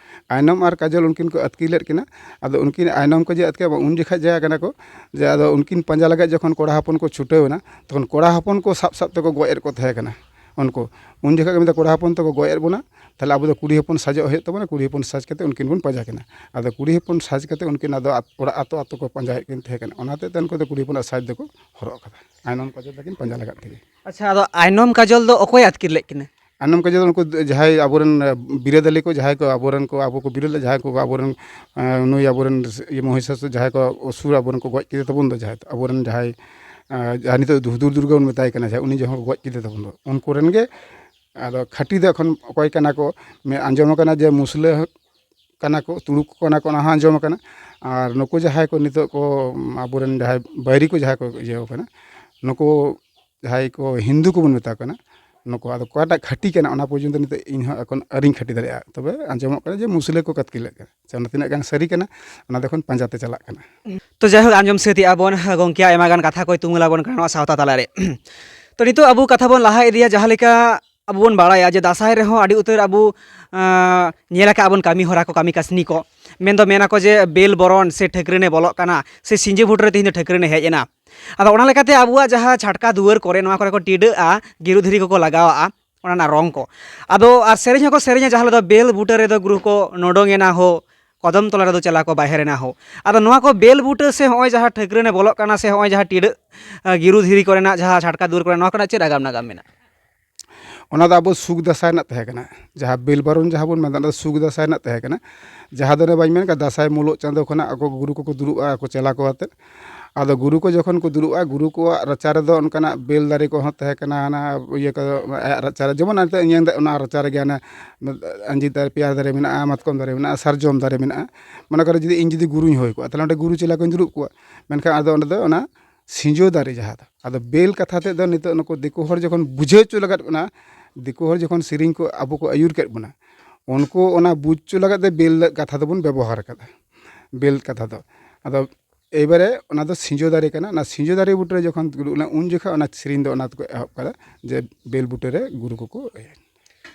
ᱟᱭᱱᱚᱢ ᱟᱨ ᱠᱟᱡᱚᱞ ᱩᱱᱠᱤᱱ ᱠᱚ ᱟᱹᱛᱠᱤᱨ ᱞᱮᱫ ᱠᱤᱱᱟ᱾ ᱟᱫᱚ ᱩᱱᱠᱤᱱ ᱟᱭᱱᱚᱢ ᱠᱚ ᱡᱮ ᱟᱹᱛᱠᱤᱨ, ᱩᱱ ᱡᱚᱠᱷᱟᱡ ᱡᱟᱦᱟᱸ ᱠᱟᱱᱟ ᱠᱚ ᱡᱮ ᱟᱫᱚ ᱩᱱᱠᱤᱱ ᱯᱟᱸᱡᱟ ᱞᱟᱹᱜᱤᱫ ᱡᱚᱠᱷᱚᱱ ᱠᱚᱲᱟ ᱦᱚᱯᱚᱱ ᱠᱚ ᱪᱷᱩᱴᱟᱹᱣ ᱮᱱᱟ, ᱛᱚᱠᱷᱚᱱ ᱠᱚᱲᱟ ᱦᱚᱯᱚᱱ ᱠᱚ ᱥᱟᱵ ᱥᱟᱵ ᱛᱮᱠᱚ ᱜᱚᱡ ᱮᱫ ᱠᱚ ᱛᱟᱦᱮᱸ ᱠᱟᱱᱟ᱾ ᱩᱱᱠᱩ ᱩᱱ ᱡᱚᱠᱷᱟᱡ ᱠᱚ ᱢᱮᱱᱫᱟ, "ᱠᱚᱲᱟ ᱦᱚᱯᱚᱱ ᱛᱮᱠᱚ ᱜᱚᱡ ᱮᱫ ᱵᱚᱱᱟ, ᱛᱟᱦᱞᱮ ᱟᱵᱚ ᱫᱚ ᱠᱩᱲᱤ ᱦᱚᱯᱚᱱ ᱥᱟᱡᱚᱜ ᱦᱩᱭᱩᱜ ᱛᱟᱵᱚᱱᱟ, ᱠᱩᱲᱤ ᱦᱚᱯᱚᱱ ᱥᱟᱡᱽ ᱠᱟᱛᱮ ᱩᱱᱠᱤᱱ ᱵᱚᱱ ᱯᱟᱸᱡᱟ ᱠᱤᱱᱟ᱾" ᱟᱫᱚ ᱠᱩᱲᱤ ᱦᱚᱯᱚᱱ ᱥᱟᱡᱽ ᱠᱟᱛᱮ ᱩᱱᱠᱤᱱ ᱟᱫᱚ ᱟᱛ-, ᱚᱲᱟᱜ ᱟᱛᱳ ᱟᱛᱳ ᱠᱚ ᱯᱟᱸᱡᱟᱭᱮᱫ ᱠᱤᱱ ᱛᱟᱦᱮᱸ ᱠᱟᱱᱟ᱾ ᱚᱱᱟᱛᱮ ᱩᱱᱠᱩ ᱫᱚ ᱠᱩᱲᱤ ᱦᱚᱯᱚᱱᱟᱜ ᱥᱟᱡᱽ ᱫᱚᱠᱚ ᱦᱚᱨᱚᱜ ᱟᱠᱟᱫᱟ᱾ ᱟᱭᱱᱚᱢ ᱠᱟᱡᱚᱞ ᱛᱟᱹᱠᱤᱱ ᱯᱟᱸᱡᱟ ᱞᱟᱜᱟᱫ ᱛᱮᱜᱮ᱾ ᱟᱪᱪᱷᱟ, ᱟᱫᱚ ᱟᱭᱱᱚᱢ ᱠᱟᱡᱚᱞ ᱫᱚ ᱚᱠᱚᱭ ᱟᱹᱛᱠᱤᱨ ᱞᱮᱫ ᱠᱤᱱᱟ? ᱟᱭᱱᱚᱢ ᱠᱟᱡᱚᱞ ᱫᱚ ᱩᱱᱠᱩ ᱡᱟᱦᱟᱸᱭ ᱟᱵᱚᱨᱮᱱ, ᱮ, ᱵᱤᱨᱟᱹᱫᱟᱹᱞᱤ ᱠᱚ, ᱡᱟᱦᱟᱸᱭ ᱠᱚ ᱟᱵᱚᱨᱮᱱ ᱠᱚ, ᱟᱵᱚ ᱠᱚ ᱵᱤᱨᱟᱹᱫ ᱞᱮᱫ, ᱡᱟᱦᱟᱸᱭ ᱠᱚ ᱟᱵᱚᱨᱮᱱ, ᱮ, ᱱᱩᱭ ᱟᱵᱚᱨᱮᱱ ᱤᱭᱟᱹ ᱢᱚᱦᱤᱥᱟᱥᱩᱨ, ᱡᱟᱦᱟᱸᱭ ᱠᱚ ᱚᱥᱩᱨ ᱟᱵᱚᱨᱮᱱ ᱠᱚ ᱜᱚᱡ ᱠᱮᱫᱮ ᱛᱟᱵᱚᱱ ᱫᱚ, ᱡᱟᱦᱟᱸᱭ ᱟᱵᱚᱨᱮᱱ ᱡᱟᱦᱟᱸᱭ, ᱮ, ᱡᱟᱦᱟᱸ ᱱᱤᱛᱚᱜ ᱦᱩᱫᱩᱲ ᱫᱩᱨᱜᱟᱹ ᱵᱚᱱ ᱢᱮᱛᱟᱭ ᱠᱟᱱᱟ, ᱡᱟᱦᱟᱸᱭ ᱩᱱᱤ ᱡᱚᱠᱷᱚᱱ ᱠᱚ ᱜᱚᱡ ᱠᱮᱫᱮ ᱛᱟᱵᱚᱱ ᱫᱚ, ᱩᱱᱠᱩ ᱨᱮᱱ ᱜᱮ᱾ ᱟᱫᱚ ᱠᱷᱟᱹᱴᱤ ᱫᱚ ᱮᱠᱷᱚᱱ ᱚᱠᱚᱭ ᱠᱟᱱᱟ ᱠᱚ, ᱢᱮ-, ᱟᱸᱡᱚᱢ ᱟᱠᱟᱱᱟ ᱡᱮ ᱢᱩᱥᱞᱟᱹ ᱠᱟᱱᱟ ᱠᱚ, ᱛᱩᱲᱩᱠ ᱠᱟᱱᱟ ᱠᱚ, ᱚᱱᱟ ᱦᱚᱸ ᱟᱸᱡᱚᱢ ᱟᱠᱟᱱᱟ᱾ ᱟᱨ ᱱᱩᱠᱩ ᱡᱟᱦᱟᱸᱭ ᱠᱚ ᱱᱤᱛᱚᱜ ᱠᱚ, ᱟᱵᱚᱨᱮᱱ ᱡᱟᱦᱟᱸᱭ ᱵᱟᱹᱭᱨᱤ ᱠᱚ ᱡᱟᱦᱟᱸᱭ ᱠᱚ ᱤᱭᱟᱹ ᱟᱠᱟᱱᱟ, ᱱᱩᱠᱩ ᱡᱟᱦᱟᱸᱭ ᱠᱚ ᱦᱤᱱᱫᱩ ᱠᱚᱵᱚᱱ ᱢᱮᱛᱟ ᱠᱚ ᱠᱟᱱᱟ, ᱱᱩᱠᱩ ᱟᱫᱚ ᱚᱠᱟᱴᱟᱜ ᱠᱷᱟᱹᱴᱤ ᱠᱟᱱᱟ, ᱚᱱᱟ ᱯᱚᱨᱡᱚᱱᱛᱚ ᱱᱤᱛᱚᱜ ᱤᱧ ᱦᱚᱸ ᱮᱠᱷᱚᱱ ᱟᱹᱣᱨᱤᱧ ᱠᱷᱟᱹᱴᱤ ᱫᱟᱲᱮᱭᱟᱜᱼᱟ᱾ ᱛᱚᱵᱮ ᱟᱸᱡᱚᱢᱚᱜ ᱠᱟᱱᱟ ᱡᱮ ᱢᱩᱥᱞᱟᱹ ᱠᱚ ᱠᱟᱛᱠᱤ ᱞᱮᱫ ᱠᱟᱱᱟ᱾ ᱥᱮ ᱚᱱᱟ ᱛᱤᱱᱟᱹᱜ ᱜᱟᱱ ᱥᱟᱹᱨᱤ ᱠᱟᱱᱟ, ᱚᱱᱟ ᱫᱚ ᱮᱠᱷᱚᱱ ᱯᱟᱸᱡᱟᱛᱮ ᱪᱟᱞᱟᱜ ᱠᱟᱱᱟ᱾ ᱛᱚ ᱡᱟᱭᱦᱳᱠ, ᱟᱸᱡᱚᱢ ᱥᱟᱹᱛ ᱮᱜᱼᱟ ᱵᱚᱱ ᱜᱚᱢᱠᱮᱭᱟᱜ ᱟᱭᱢᱟ ᱜᱟᱱ ᱠᱟᱛᱷᱟ ᱠᱚᱭ ᱛᱩᱢᱟᱹᱞ ᱟᱵᱚᱱ ᱠᱟᱱᱟ ᱱᱚᱣᱟ ᱥᱟᱶᱛᱟ ᱛᱟᱞᱟᱨᱮ᱾ ᱛᱚ ᱱᱤᱛᱚᱜ ᱟᱵᱚ ᱠᱟᱛᱷᱟ ᱵᱚᱱ ᱞᱟᱦᱟ ᱤᱫᱤᱭᱟ, ᱡᱟᱦᱟᱸ ᱞᱮᱠᱟ ᱟᱵᱚ ᱵᱚᱱ ᱵᱟᱲᱟᱭᱟ ᱡᱮ ᱫᱟᱸᱥᱟᱭ ᱨᱮᱦᱚᱸ ᱟᱹᱰᱤ ᱩᱛᱟᱹᱨ ᱟᱵᱚ, ᱟᱸ, ᱧᱮᱞ ᱟᱠᱟᱫ ᱵᱚᱱ ᱠᱟᱹᱢᱤ ᱦᱚᱨᱟ ᱠᱚ, ᱠᱟᱹᱢᱤ ᱠᱟᱹᱥᱱᱤ ᱠᱚ, ᱢᱮᱱᱫᱚ ᱢᱮᱱᱟᱠᱚ ᱡᱮ ᱵᱮᱞ ᱵᱚᱨᱚᱱ ᱥᱮ ᱴᱷᱟᱹᱠᱨᱟᱹᱱᱮ ᱵᱚᱞᱚᱜ ᱠᱟᱱᱟ ᱥᱮ ᱥᱤᱸᱡᱳ ᱵᱩᱴᱟᱹ ᱨᱮ ᱛᱮᱦᱮᱧ ᱫᱚ ᱴᱷᱟᱹᱠᱨᱟᱹᱱᱮ ᱦᱮᱡ ᱮᱱᱟ᱾ ᱟᱫᱚ ᱚᱱᱟ ᱞᱮᱠᱟᱛᱮ ᱟᱵᱚᱣᱟᱜ ᱡᱟᱦᱟᱸ ᱪᱷᱟᱴᱠᱟ ᱫᱩᱣᱟᱹᱨ ᱠᱚᱨᱮ, ᱱᱚᱣᱟ ᱠᱚᱨᱮ ᱠᱚ ᱴᱤᱰᱟᱹᱜᱼᱟ, ᱜᱤᱨᱩ ᱫᱷᱤᱨᱤ ᱠᱚᱠᱚ ᱞᱟᱜᱟᱣᱟᱜᱼᱟ, ᱚᱱᱟ ᱨᱮᱱᱟᱜ ᱨᱚᱝ ᱠᱚ᱾ ᱟᱫᱚ ᱟᱨ ᱥᱮᱨᱮᱧ ᱦᱚᱸᱠᱚ ᱥᱮᱨᱮᱧᱟ, ᱡᱟᱦᱟᱸ ᱨᱮᱫᱚ ᱵᱮᱞ ᱵᱩᱴᱟᱹ ᱨᱮᱫᱚ ᱜᱩᱨᱩ ᱠᱚ ᱱᱚᱰᱚᱝ ᱮᱱᱟ ᱦᱳ, ᱠᱚᱫᱚᱢ ᱛᱚᱞᱟ ᱨᱮᱫᱚ ᱪᱮᱞᱟ ᱠᱚ ᱵᱟᱦᱮᱨ ᱮᱱᱟ ᱦᱳ᱾ ᱟᱫᱚ ᱱᱚᱣᱟ ᱠᱚ ᱵᱮᱞ ᱵᱩᱴᱟᱹ ᱥᱮ ᱦᱚᱸᱜᱼᱚᱭ ᱡᱟᱦᱟᱸ ᱴᱷᱟᱹᱠᱨᱟᱹᱱᱮ ᱵᱚᱞᱚᱜ ᱠᱟᱱᱟ ᱥᱮ ᱦᱚᱸᱜᱼᱚᱭ ᱡᱟᱦᱟᱸ ᱴᱤᱰᱟᱹᱜ, ᱟᱸ, ᱜᱤᱨᱩ ᱫᱷᱤᱨᱤ ᱠᱚᱨᱮᱱᱟᱜ ᱡᱟᱦᱟᱸ ᱪᱷᱟᱴᱠᱟ ᱫᱩᱣᱟᱹᱨ ᱠᱚᱨᱮ, ᱱᱚᱣᱟ ᱠᱚᱨᱮᱱᱟᱜ ᱪᱮᱫ ᱟᱜᱟᱢ ᱱᱟᱜᱟᱢ ᱢᱮᱱᱟᱜᱼᱟ? ᱚᱱᱟ ᱫᱚ ᱟᱵᱚ ᱥᱩᱠ ᱫᱟᱸᱥᱟᱭ ᱨᱮᱱᱟᱜ ᱛᱟᱦᱮᱸ ᱠᱟᱱᱟ᱾ ᱡᱟᱦᱟᱸ ᱵᱮᱞ ᱵᱟᱨᱚᱱ ᱡᱟᱦᱟᱸ ᱵᱚᱱ ᱢᱮᱱᱫᱟ, ᱚᱱᱟ ᱫᱚ ᱥᱩᱠ ᱫᱟᱸᱥᱟᱭ ᱨᱮᱱᱟᱜ ᱛᱟᱦᱮᱸ ᱠᱟᱱᱟ᱾ ᱡᱟᱦᱟᱸ ᱫᱚ ᱚᱱᱮ ᱵᱟᱹᱧ ᱢᱮᱱ ᱠᱟᱫᱟ, ᱫᱟᱸᱥᱟᱭ ᱢᱩᱞᱩᱜ ᱪᱟᱸᱫᱳ ᱠᱷᱚᱱᱟᱜ ᱟᱠᱚ ᱜᱩᱨᱩ ᱠᱚᱠᱚ ᱫᱩᱲᱩᱵᱼᱟ, ᱟᱠᱚ ᱪᱮᱞᱟ ᱠᱚ ᱟᱛᱮᱫ᱾ ᱟᱫᱚ ᱜᱩᱨᱩ ᱠᱚ ᱡᱚᱠᱷᱚᱱ ᱠᱚ ᱫᱩᱲᱩᱵᱼᱟ, ᱜᱩᱨᱩ ᱠᱚᱣᱟᱜ ᱨᱟᱪᱟ ᱨᱮᱫᱚ ᱚᱱᱠᱟᱱᱟᱜ ᱵᱮᱞ ᱫᱟᱨᱮ ᱠᱚᱦᱚᱸ ᱛᱟᱦᱮᱸ ᱠᱟᱱᱟ, ᱦᱟᱱᱟ ᱤᱭᱟᱹ ᱠᱚ, ᱟᱭᱟᱜ ᱨᱟᱪᱟ ᱨᱮ, ᱡᱮᱢᱚᱱ ᱱᱤᱛᱚᱜ ᱤᱧ ᱧᱮᱞ ᱮᱫᱟ, ᱚᱱᱟ ᱨᱟᱪᱟ ᱨᱮᱜᱮ ᱦᱟᱱᱟ ᱟᱸᱡᱤᱨ ᱫᱟᱨᱮ, ᱯᱮᱭᱟᱨ ᱫᱟᱨᱮ ᱢᱮᱱᱟᱜᱼᱟ, ᱢᱟᱛᱠᱚᱢ ᱫᱟᱨᱮ ᱢᱮᱱᱟᱜᱼᱟ, ᱥᱟᱨᱡᱚᱢ ᱫᱟᱨᱮ ᱢᱮᱱᱟᱜᱼᱟ᱾ ᱢᱚᱱᱮ ᱠᱚᱨᱚ ᱡᱩᱫᱤ ᱤᱧ ᱡᱩᱫᱤ ᱜᱩᱨᱩᱧ ᱦᱩᱭ ᱠᱚᱜᱼᱟ, ᱛᱟᱦᱚᱞᱮ ᱚᱸᱰᱮ ᱜᱩᱨᱩ ᱪᱮᱞᱟ ᱠᱚᱧ ᱫᱩᱲᱩᱵ ᱠᱚᱣᱟ᱾ ᱢᱮᱱᱠᱷᱟᱱ ᱟᱫᱚ ᱚᱸᱰᱮ ᱫᱚ ᱚᱱᱟ ᱥᱤᱸᱡᱳ ᱫᱟᱨᱮ ᱡᱟᱦᱟᱸ ᱫᱚ, ᱟᱫᱚ ᱵᱮᱞ ᱠᱟᱛᱷᱟ ᱛᱮᱫ ᱫᱚ ᱱᱤᱛᱚᱜ ᱱᱩᱠᱩ ᱫᱤᱠᱩ ᱦᱚᱲ ᱡᱚᱠᱷᱚᱱ ᱵᱩᱡᱷᱟᱹᱣ ᱦᱚᱪᱚ ᱞᱟᱜᱟᱫ ᱚᱱᱟ, ᱫᱤᱠᱩ ᱦᱚᱲ ᱡᱚᱠᱷᱚᱱ ᱥᱮᱨᱮᱧ ᱠᱚ ᱟᱵᱚ ᱠᱚ ᱟᱹᱭᱩᱨ ᱠᱮᱫ ᱵᱚᱱᱟ, ᱩᱱᱠᱩ ᱚᱱᱟ ᱵᱩᱡᱽ ᱦᱚᱪᱚ ᱞᱟᱜᱟᱫ ᱛᱮ ᱵᱮᱞ ᱠᱟᱛᱷᱟ ᱫᱚᱵᱚᱱ ᱵᱮᱵᱚᱦᱟᱨ ᱟᱠᱟᱫᱟ, ᱵᱮᱞ ᱠᱟᱛᱷᱟ ᱫᱚ᱾ ᱟᱫᱚ ᱮᱭᱵᱟᱨᱮ ᱚᱱᱟ ᱫᱚ ᱥᱤᱸᱡᱳ ᱫᱟᱨᱮ ᱠᱟᱱᱟ, ᱚᱱᱟ ᱥᱤᱸᱡᱳ ᱫᱟᱨᱮ ᱵᱩᱴᱟᱹ ᱨᱮ ᱡᱚᱠᱷᱚᱱ ᱫᱩᱲᱩᱵ ᱞᱮᱱᱟ, ᱩᱱ ᱡᱚᱠᱷᱚᱱ ᱚᱱᱟ ᱥᱮᱨᱮᱧ ᱫᱚ ᱚᱱᱟ ᱫᱚᱠᱚ ᱮᱦᱚᱵ ᱠᱟᱫᱟ ᱡᱮ ᱵᱮᱞ ᱵᱩᱴᱟᱹ ᱨᱮ ᱜᱩᱨᱩ ᱠᱚᱠᱚ ᱤᱭᱟᱹ᱾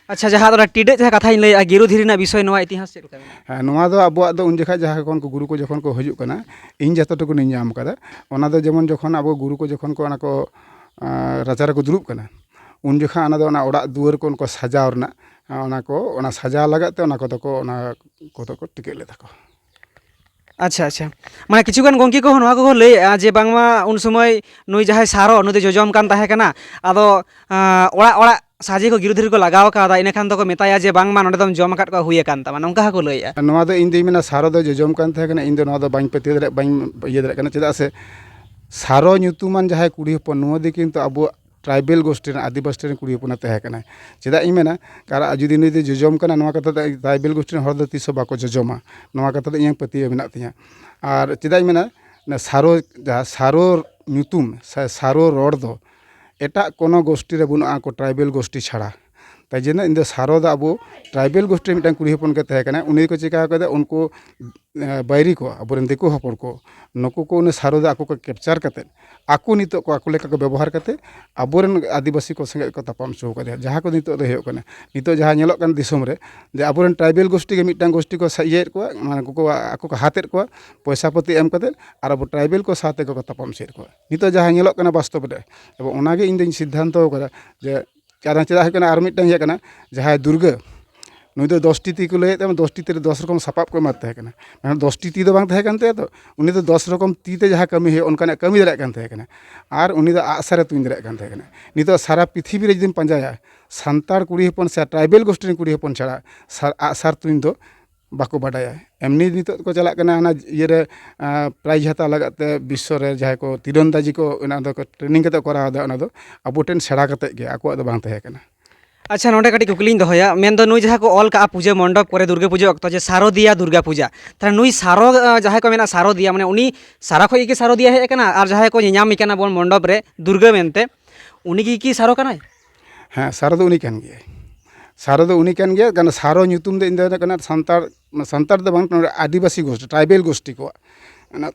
ᱟᱪᱪᱷᱟ, ᱡᱟᱦᱟᱸ ᱫᱚ ᱚᱱᱟ ᱴᱤᱰᱟᱹᱜ ᱡᱟᱦᱟᱸ ᱠᱟᱛᱷᱟᱧ ᱞᱟᱹᱭᱮᱫᱼᱟ, ᱜᱤᱨᱩ ᱫᱷᱤᱨᱤ ᱨᱮᱱᱟᱜ ᱵᱤᱥᱚᱭ, ᱱᱚᱣᱟ ᱤᱛᱤᱦᱟᱥ ᱪᱮᱫ ᱞᱮᱠᱟ ᱢᱮᱱᱟᱜᱼᱟ? ᱦᱮᱸ, ᱱᱚᱣᱟ ᱫᱚ ᱟᱵᱚᱣᱟᱜ ᱫᱚ ᱩᱱ ᱡᱚᱠᱷᱟᱡ ᱡᱟᱦᱟᱸ ᱠᱷᱚᱱ ᱠᱚ ᱜᱩᱨᱩ ᱠᱚ ᱡᱚᱠᱷᱚᱱ ᱠᱚ ᱦᱤᱡᱩᱜ ᱠᱟᱱᱟ, ᱤᱧ ᱡᱚᱛᱚ ᱴᱩᱠᱩᱱᱤᱧ ᱧᱟᱢ ᱠᱟᱫᱟ, ᱚᱱᱟ ᱫᱚ ᱡᱮᱢᱚᱱ ᱡᱚᱠᱷᱚᱱ ᱟᱵᱚ ᱜᱩᱨᱩ ᱠᱚ ᱡᱚᱠᱷᱚᱱ ᱠᱚ ᱚᱱᱟ ᱠᱚ, ᱟᱸ, ᱨᱟᱪᱟ ᱨᱮᱠᱚ ᱫᱩᱲᱩᱵ ᱠᱟᱱᱟ, ᱩᱱ ᱡᱚᱠᱷᱟᱡ ᱚᱱᱟ ᱫᱚ ᱚᱱᱟ ᱚᱲᱟᱜ ᱫᱩᱣᱟᱹᱨ ᱠᱚ ᱩᱱᱠᱩ ᱥᱟᱡᱟᱣ ᱨᱮᱱᱟᱜ, ᱟᱸ, ᱚᱱᱟ ᱠᱚ, ᱚᱱᱟ ᱥᱟᱡᱟᱣ ᱞᱟᱜᱟᱫ ᱛᱮ ᱚᱱᱟ ᱠᱚᱫᱚ ᱠᱚ, ᱚᱱᱟ ᱠᱚᱫᱚ ᱠᱚ ᱴᱤᱠᱟᱹᱜ ᱞᱮᱫᱟ ᱠᱚ᱾ ᱟᱪᱪᱷᱟ, ᱟᱪᱪᱷᱟ᱾ ᱢᱟᱱᱮ ᱠᱤᱪᱷᱩ ᱜᱟᱱ ᱜᱚᱢᱠᱮ ᱠᱚᱦᱚᱸ ᱱᱚᱣᱟ ᱠᱚᱠᱚ ᱞᱟᱹᱭᱮᱫᱼᱟ ᱡᱮ ᱵᱟᱝᱢᱟ ᱩᱱ ᱥᱚᱢᱚᱭ ᱱᱩᱭ ᱡᱟᱦᱟᱸᱭ ᱥᱟᱨᱚ, ᱱᱩᱭ ᱫᱚ ᱡᱚᱡᱚᱢ ᱠᱟᱱ ᱛᱟᱦᱮᱸ ᱠᱟᱱᱟ᱾ ᱟᱫᱚ, ᱟᱸ, ᱚᱲᱟᱜ ᱚᱲᱟᱜ ᱥᱟᱡᱮ ᱠᱚ ᱜᱤᱨᱩ ᱫᱷᱤᱨᱤ ᱠᱚ ᱞᱟᱜᱟᱣ ᱠᱟᱣᱫᱟ, ᱤᱱᱟᱹ ᱠᱷᱟᱱ ᱫᱚᱠᱚ ᱢᱮᱛᱟᱭᱟ ᱡᱮ ᱵᱟᱝᱢᱟ ᱱᱚᱸᱰᱮ ᱫᱚᱢ ᱡᱚᱢ ᱟᱠᱟᱫ ᱠᱚᱣᱟ, ᱦᱩᱭ ᱟᱠᱟᱱ ᱛᱟᱢᱟ, ᱱᱚᱝᱠᱟ ᱦᱚᱸᱠᱚ ᱞᱟᱹᱭᱮᱫᱼᱟ᱾ ᱱᱚᱣᱟ ᱫᱚ ᱤᱧ ᱫᱩᱧ ᱢᱮᱱᱟ ᱥᱟᱨᱚ ᱫᱚ ᱡᱚᱡᱚᱢ ᱠᱟᱱ ᱛᱟᱦᱮᱸ ᱠᱟᱱᱟ, ᱤᱧ ᱫᱚ ᱱᱚᱣᱟ ᱫᱚ ᱵᱟᱹᱧ ᱯᱟᱹᱛᱭᱟᱹᱣ ᱫᱟᱲᱮᱭᱟᱜ, ᱵᱟᱹᱧ ᱤᱭᱟᱹ ᱫᱟᱲᱮᱭᱟᱜ ᱠᱟᱱᱟ᱾ ᱪᱮᱫᱟᱜ ᱥᱮ ᱥᱟᱨᱚ ᱧᱩᱛᱩᱢᱟᱱ ᱡᱟᱦᱟᱸᱭ ᱠᱩᱲᱤ ᱦᱚᱯᱚᱱ, ᱱᱩᱭ ᱫᱚ ᱠᱤᱱᱛᱩ ᱟᱵᱚ ᱴᱨᱟᱭᱵᱮᱞ ᱜᱳᱥᱴᱤ ᱨᱮᱱ, ᱟᱹᱫᱤᱵᱟᱹᱥᱤ ᱨᱮᱱ ᱠᱩᱲᱤ ᱦᱚᱯᱚᱱᱮ ᱛᱟᱦᱮᱸ ᱠᱟᱱᱟ᱾ ᱪᱮᱫᱟᱜ ᱤᱧ ᱢᱮᱱᱟ, ᱠᱟᱨᱚᱱ ᱡᱩᱫᱤ ᱱᱩᱭ ᱫᱚ ᱡᱚᱡᱚᱢ ᱠᱟᱱᱟ, ᱱᱚᱣᱟ ᱠᱟᱛᱷᱟ ᱫᱚ ᱴᱨᱟᱭᱵᱮᱞ ᱜᱳᱥᱴᱤ ᱨᱮᱱ ᱦᱚᱲ ᱫᱚ ᱛᱤᱥ ᱦᱚᱸ ᱵᱟᱠᱚ ᱡᱚᱡᱚᱢᱟ, ᱱᱚᱣᱟ ᱠᱟᱛᱷᱟ ᱫᱚ ᱤᱧᱟᱹᱜ ᱯᱟᱹᱛᱭᱟᱹᱣ ᱢᱮᱱᱟᱜ ᱛᱤᱧᱟᱹ᱾ ᱟᱨ ᱪᱮᱫᱟᱜ ᱤᱧ ᱢᱮᱱᱟ, ᱚᱱᱟ ᱥᱟᱨᱚ, ᱡᱟᱦᱟᱸ ᱥᱟᱨᱚ ᱧᱩᱛᱩᱢ ᱥᱮ ᱥᱟᱨᱚ ᱨᱚᱲ ᱫᱚ ᱮᱴᱟᱜ ᱠᱳᱱᱳ ᱜᱳᱥᱴᱤ ᱨᱮ ᱵᱟᱹᱱᱩᱜᱼᱟ, ᱩᱱᱠᱩ ᱴᱨᱟᱭᱵᱮᱞ ᱜᱳᱥᱴᱤ ᱪᱷᱟᱲᱟ᱾ ᱛᱟᱭ ᱡᱮᱱᱚ ᱤᱧ ᱫᱚ ᱥᱟᱨᱚ ᱫᱚ ᱟᱵᱚ ᱴᱨᱟᱭᱵᱮᱞ ᱜᱳᱥᱴᱤ ᱨᱮ ᱢᱤᱫᱴᱟᱝ ᱠᱩᱲᱤ ᱦᱚᱯᱚᱱ ᱜᱮ ᱛᱟᱦᱮᱸ ᱠᱟᱱᱟ᱾ ᱩᱱᱤ ᱠᱚ ᱪᱤᱠᱟ ᱠᱟᱫᱟ, ᱩᱱᱠᱩ, ᱮ, ᱵᱟᱹᱭᱨᱤ ᱠᱚ, ᱟᱵᱚᱨᱮᱱ ᱫᱤᱠᱩ ᱦᱚᱯᱚᱱ ᱠᱚ, ᱱᱩᱠᱩ ᱠᱚ ᱩᱱᱤ ᱥᱟᱨᱚ ᱫᱚ ᱟᱠᱚ ᱠᱚ ᱠᱮᱯᱪᱟᱨ ᱠᱟᱛᱮᱫ ᱟᱠᱚ ᱱᱤᱛᱚᱜ ᱠᱚ ᱟᱠᱚ ᱞᱮᱠᱟ ᱠᱚ ᱵᱮᱵᱚᱦᱟᱨ ᱠᱟᱛᱮᱫ ᱟᱵᱚᱨᱮᱱ ᱟᱹᱫᱤᱵᱟᱹᱥᱤ ᱠᱚ ᱥᱚᱸᱜᱮ ᱠᱚ ᱛᱟᱯᱟᱢ ᱦᱚᱪᱚ ᱠᱟᱫᱮᱭᱟ᱾ ᱡᱟᱦᱟᱸ ᱠᱚ ᱱᱤᱛᱚᱜ ᱫᱚ ᱦᱩᱭᱩᱜ ᱠᱟᱱᱟ, ᱱᱤᱛᱚᱜ ᱡᱟᱦᱟᱸ ᱧᱮᱞᱚᱜ ᱠᱟᱱᱟ ᱫᱤᱥᱚᱢ ᱨᱮ, ᱡᱮ ᱟᱵᱚᱨᱮᱱ ᱴᱨᱟᱭᱵᱮᱞ ᱜᱳᱥᱴᱤ ᱜᱮ ᱢᱤᱫᱴᱟᱝ ᱜᱳᱥᱴᱤ ᱠᱚ ᱥᱟ-, ᱤᱭᱟᱹᱭᱮᱫ ᱠᱚᱣᱟ, ᱢᱟᱱᱮ ᱩᱱᱠᱩ ᱠᱚ ᱟᱠᱚ ᱠᱚ ᱦᱟᱛᱮᱫ ᱠᱚᱣᱟ ᱯᱚᱭᱥᱟ ᱯᱟᱹᱛᱤ ᱮᱢ ᱠᱟᱛᱮᱫ, ᱟᱨ ᱟᱵᱚ ᱴᱨᱟᱭᱵᱮᱞ ᱠᱚ ᱥᱟᱶᱛᱮ ᱠᱚ ᱛᱟᱯᱟᱢ ᱦᱚᱪᱚᱭᱮᱫ ᱠᱚᱣᱟ᱾ ᱱᱤᱛᱚᱜ ᱡᱟᱦᱟᱸ ᱧᱮᱞᱚᱜ ᱠᱟᱱᱟ ᱵᱟᱥᱛᱚᱵ ᱨᱮ, ᱮᱵᱚᱝ ᱚᱱᱟᱜᱮ ᱤᱧ ᱫᱚᱧ ᱥᱤᱫᱽᱫᱷᱟᱱᱛᱚ ᱠᱟᱫᱟ ᱡᱮ ᱠᱟᱨᱚᱱ ᱪᱮᱫᱟᱜ ᱦᱩᱭᱩᱜ ᱠᱟᱱᱟ, ᱟᱨ ᱢᱤᱫᱴᱟᱝ ᱤᱭᱟᱹ ᱠᱟᱱᱟ, ᱡᱟᱦᱟᱸᱭ ᱫᱩᱨᱜᱟᱹ, ᱱᱩᱭ ᱫᱚ ᱫᱚᱥᱴᱤ ᱛᱤ ᱠᱚ ᱞᱟᱹᱭᱮᱫ ᱛᱟᱦᱮᱸ, ᱫᱚᱥᱴᱤ ᱛᱤ ᱨᱮ ᱫᱚᱥ ᱨᱚᱠᱚᱢ ᱥᱟᱯᱟᱵ ᱠᱚ ᱮᱢᱟᱫ ᱛᱟᱦᱮᱸ ᱠᱟᱱᱟ᱾ ᱢᱮᱱᱠᱷᱟᱱ ᱫᱚᱥᱴᱤ ᱛᱤ ᱫᱚ ᱵᱟᱝ ᱛᱟᱦᱮᱸ ᱠᱟᱱ ᱛᱟᱭᱟ ᱛᱚ, ᱩᱱᱤ ᱫᱚ ᱫᱚᱥ ᱨᱚᱠᱚᱢ ᱛᱤ ᱛᱮ ᱡᱟᱦᱟᱸ ᱠᱟᱹᱢᱤ ᱦᱩᱭᱩᱜᱼᱟ, ᱚᱱᱠᱟᱱᱟᱜ ᱠᱟᱹᱢᱤ ᱫᱟᱲᱮᱭᱟᱜ ᱠᱟᱱ ᱛᱟᱦᱮᱸ ᱠᱟᱱᱟ᱾ ᱟᱨ ᱩᱱᱤ ᱫᱚ ᱟᱜᱼᱥᱟᱨᱮ ᱛᱩᱧ ᱫᱟᱲᱮᱭᱟᱜ ᱠᱟᱱ ᱛᱟᱦᱮᱸ ᱠᱟᱱᱟ᱾ ᱱᱤᱛᱚᱜ ᱥᱟᱨᱟ ᱯᱨᱤᱛᱷᱤᱵᱤ ᱨᱮ ᱡᱩᱫᱤᱢ ᱯᱟᱸᱡᱟᱭᱟ, ᱥᱟᱱᱛᱟᱲ ᱠᱩᱲᱤ ᱦᱚᱯᱚᱱ ᱥᱮ ᱴᱨᱟᱭᱵᱮᱞ ᱜᱳᱥᱴᱤ ᱨᱮᱱ ᱠᱩᱲᱤ ᱦᱚᱯᱚᱱ ᱪᱷᱟᱲᱟ ᱥᱟᱨ-, ᱟᱜᱼᱥᱟᱨ ᱛᱩᱧ ᱫᱚ ᱵᱟᱠᱚ ᱵᱟᱰᱟᱭᱟ᱾ ᱮᱢᱱᱤ ᱱᱤᱛᱚᱜ ᱠᱚ ᱪᱟᱞᱟᱜ ᱠᱟᱱᱟ ᱦᱟᱱᱟ ᱤᱭᱟᱹᱨᱮ, ᱟᱸ, ᱯᱨᱟᱭᱤᱡᱽ ᱦᱟᱛᱟᱣ ᱞᱟᱹᱜᱤᱫ ᱛᱮ ᱵᱤᱥᱥᱚ ᱨᱮ ᱡᱟᱦᱟᱸᱭ ᱠᱚ ᱛᱤᱨᱚᱱᱫᱟᱡᱤ ᱠᱚ, ᱚᱱᱟ ᱫᱚᱠᱚ ᱴᱨᱮᱱᱤᱝ ᱠᱟᱛᱮ ᱠᱚ ᱠᱚᱨᱟᱣ ᱮᱫᱟ, ᱚᱱᱟ ᱫᱚ ᱟᱵᱚ ᱴᱷᱮᱱ ᱥᱮᱬᱟ ᱠᱟᱛᱮ ᱜᱮ, ᱟᱠᱚᱣᱟᱜ ᱫᱚ ᱵᱟᱝ ᱛᱟᱦᱮᱸ ᱠᱟᱱᱟ᱾ ᱟᱪᱪᱷᱟ, ᱱᱚᱰᱮ ᱠᱟᱹᱴᱤᱡ ᱠᱩᱠᱞᱤᱧ ᱫᱚᱦᱚᱭᱟ, ᱢᱮᱱᱫᱚ ᱱᱩᱭ ᱡᱟᱦᱟᱸ ᱠᱚ ᱚᱞ ᱠᱟᱜᱼᱟ ᱯᱩᱡᱟᱹ ᱢᱚᱱᱰᱚᱯ ᱠᱚᱨᱮ ᱫᱩᱨᱜᱟᱹ ᱯᱩᱡᱟᱹ ᱚᱠᱛᱚ ᱡᱮ ᱥᱟᱨᱚᱫᱤᱭᱟ ᱫᱩᱨᱜᱟ ᱯᱩᱡᱟ, ᱛᱟᱦᱞᱮ ᱱᱩᱭ ᱥᱟᱨᱚ, ᱟᱸ, ᱡᱟᱦᱟᱸᱭ ᱠᱚ ᱢᱮᱱᱟ ᱥᱟᱨᱚᱫᱤᱭᱟ, ᱢᱟᱱᱮ ᱩᱱᱤ ᱥᱟᱨᱟ ᱠᱷᱚᱡ ᱜᱮ ᱥᱟᱨᱚᱫᱤᱭᱟ ᱦᱮᱡ ᱟᱠᱟᱱᱟ? ᱟᱨ ᱡᱟᱦᱟᱸᱭ ᱠᱚ ᱧᱮᱧᱟᱢᱮ ᱠᱟᱱᱟ ᱵᱚᱱ ᱢᱚᱱᱰᱚᱯ ᱨᱮ ᱫᱩᱨᱜᱟᱹ ᱢᱮᱱᱛᱮ, ᱩᱱᱤ ᱜᱮ ᱠᱤ ᱥᱟᱨᱚ ᱠᱟᱱᱟᱭ? ᱦᱮᱸ, ᱥᱟᱨᱚ ᱫᱚ ᱩᱱᱤ ᱠᱟᱱ ᱜᱮᱭᱟᱭ᱾ ᱥᱟᱨᱚ ᱫᱚ ᱩᱱᱤ ᱠᱟᱱ ᱜᱮᱭᱟ, ᱠᱟᱨᱚᱱ ᱥᱟᱨᱚ ᱧᱩᱛᱩᱢ ᱫᱚ ᱤᱧ ᱫᱚ ᱦᱩᱭᱩᱜ ᱠᱟᱱᱟ ᱥᱟᱱᱛᱟᱲ, ᱥᱟᱱᱛᱟᱲ ᱫᱚ ᱵᱟᱝ, ᱱᱚᱰᱮ ᱟᱹᱫᱤᱵᱟᱹᱥᱤ ᱜᱳᱥᱴᱤ, ᱴᱨᱟᱭᱵᱮᱞ ᱜᱳᱥᱴᱤ ᱠᱚᱣᱟᱜ᱾ ᱚᱱᱟ,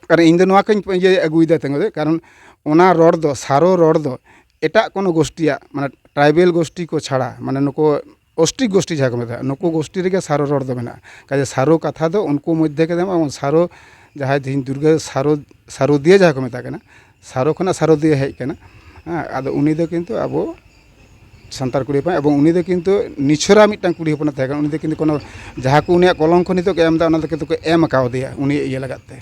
ᱠᱟᱨᱚᱱ ᱤᱧ ᱫᱚ ᱱᱚᱣᱟ ᱠᱚᱧ ᱤᱭᱟᱹ ᱟᱹᱜᱩᱭᱮᱫᱟ ᱛᱤᱸᱜᱩ ᱫᱚ, ᱠᱟᱨᱚᱱ ᱚᱱᱟ ᱨᱚᱲ ᱫᱚ, ᱥᱟᱨᱚ ᱨᱚᱲ ᱫᱚ ᱮᱴᱟᱜ ᱠᱳᱱᱳ ᱜᱳᱥᱴᱤᱭᱟᱜ, ᱢᱟᱱᱮ ᱴᱨᱟᱭᱵᱮᱞ ᱜᱳᱥᱴᱤ ᱠᱚ ᱪᱷᱟᱲᱟ, ᱢᱟᱱᱮ ᱱᱩᱠᱩ ᱚᱥᱴᱤᱠ ᱜᱳᱥᱴᱤ ᱡᱟᱦᱟᱸ ᱠᱚ ᱢᱮᱛᱟᱜᱼᱟ, ᱱᱩᱠᱩ ᱜᱳᱥᱴᱤ ᱨᱮᱜᱮ ᱥᱟᱨᱚ ᱨᱚᱲ ᱫᱚ ᱢᱮᱱᱟᱜᱼᱟ᱾ ᱠᱟᱡᱮ ᱥᱟᱨᱚ ᱠᱟᱛᱷᱟ ᱫᱚ ᱩᱱᱠᱩ ᱢᱚᱫᱽᱫᱷᱮ ᱜᱮ ᱧᱟᱢᱚᱜᱼᱟ᱾ ᱥᱟᱨᱚ, ᱡᱟᱦᱟᱸᱭ ᱛᱮᱦᱮᱧ ᱫᱩᱨᱜᱟᱹ ᱥᱟᱨᱚ, ᱥᱟᱨᱚᱫᱤᱭᱟᱹ ᱡᱟᱦᱟᱸ ᱠᱚ ᱢᱮᱛᱟᱜ ᱠᱟᱱᱟ, ᱥᱟᱨᱚ ᱠᱷᱚᱱᱟᱜ ᱥᱟᱨᱚᱫᱤᱭᱟᱹ ᱦᱮᱡ ᱠᱟᱱᱟ᱾ ᱦᱮᱸ, ᱟᱫᱚ ᱩᱱᱤ ᱫᱚ ᱠᱤᱱᱛᱩ ᱟᱵᱚ ᱥᱟᱱᱛᱟᱲ ᱠᱩᱲᱤ ᱦᱚᱯᱚᱱ, ᱮᱵᱚᱝ ᱩᱱᱤ ᱫᱚ ᱠᱤᱱᱛᱩ ᱱᱤᱪᱷᱚᱨᱟ ᱢᱤᱫᱴᱟᱝ ᱠᱩᱲᱤ ᱦᱚᱯᱚᱱᱮ ᱛᱟᱦᱮᱸ ᱠᱟᱱᱟ᱾ ᱩᱱᱤ ᱫᱚ ᱠᱤᱱᱛᱩ ᱠᱳᱱᱳ, ᱡᱟᱦᱟᱸ ᱠᱚ ᱩᱱᱤᱭᱟᱜ ᱠᱚᱞᱚᱝᱠᱚ ᱱᱤᱛᱚᱜ ᱠᱚ ᱮᱢ ᱠᱟᱣᱫᱮᱭᱟ ᱩᱱᱤ ᱤᱭᱟᱹ ᱞᱟᱜᱟᱫ ᱛᱮ,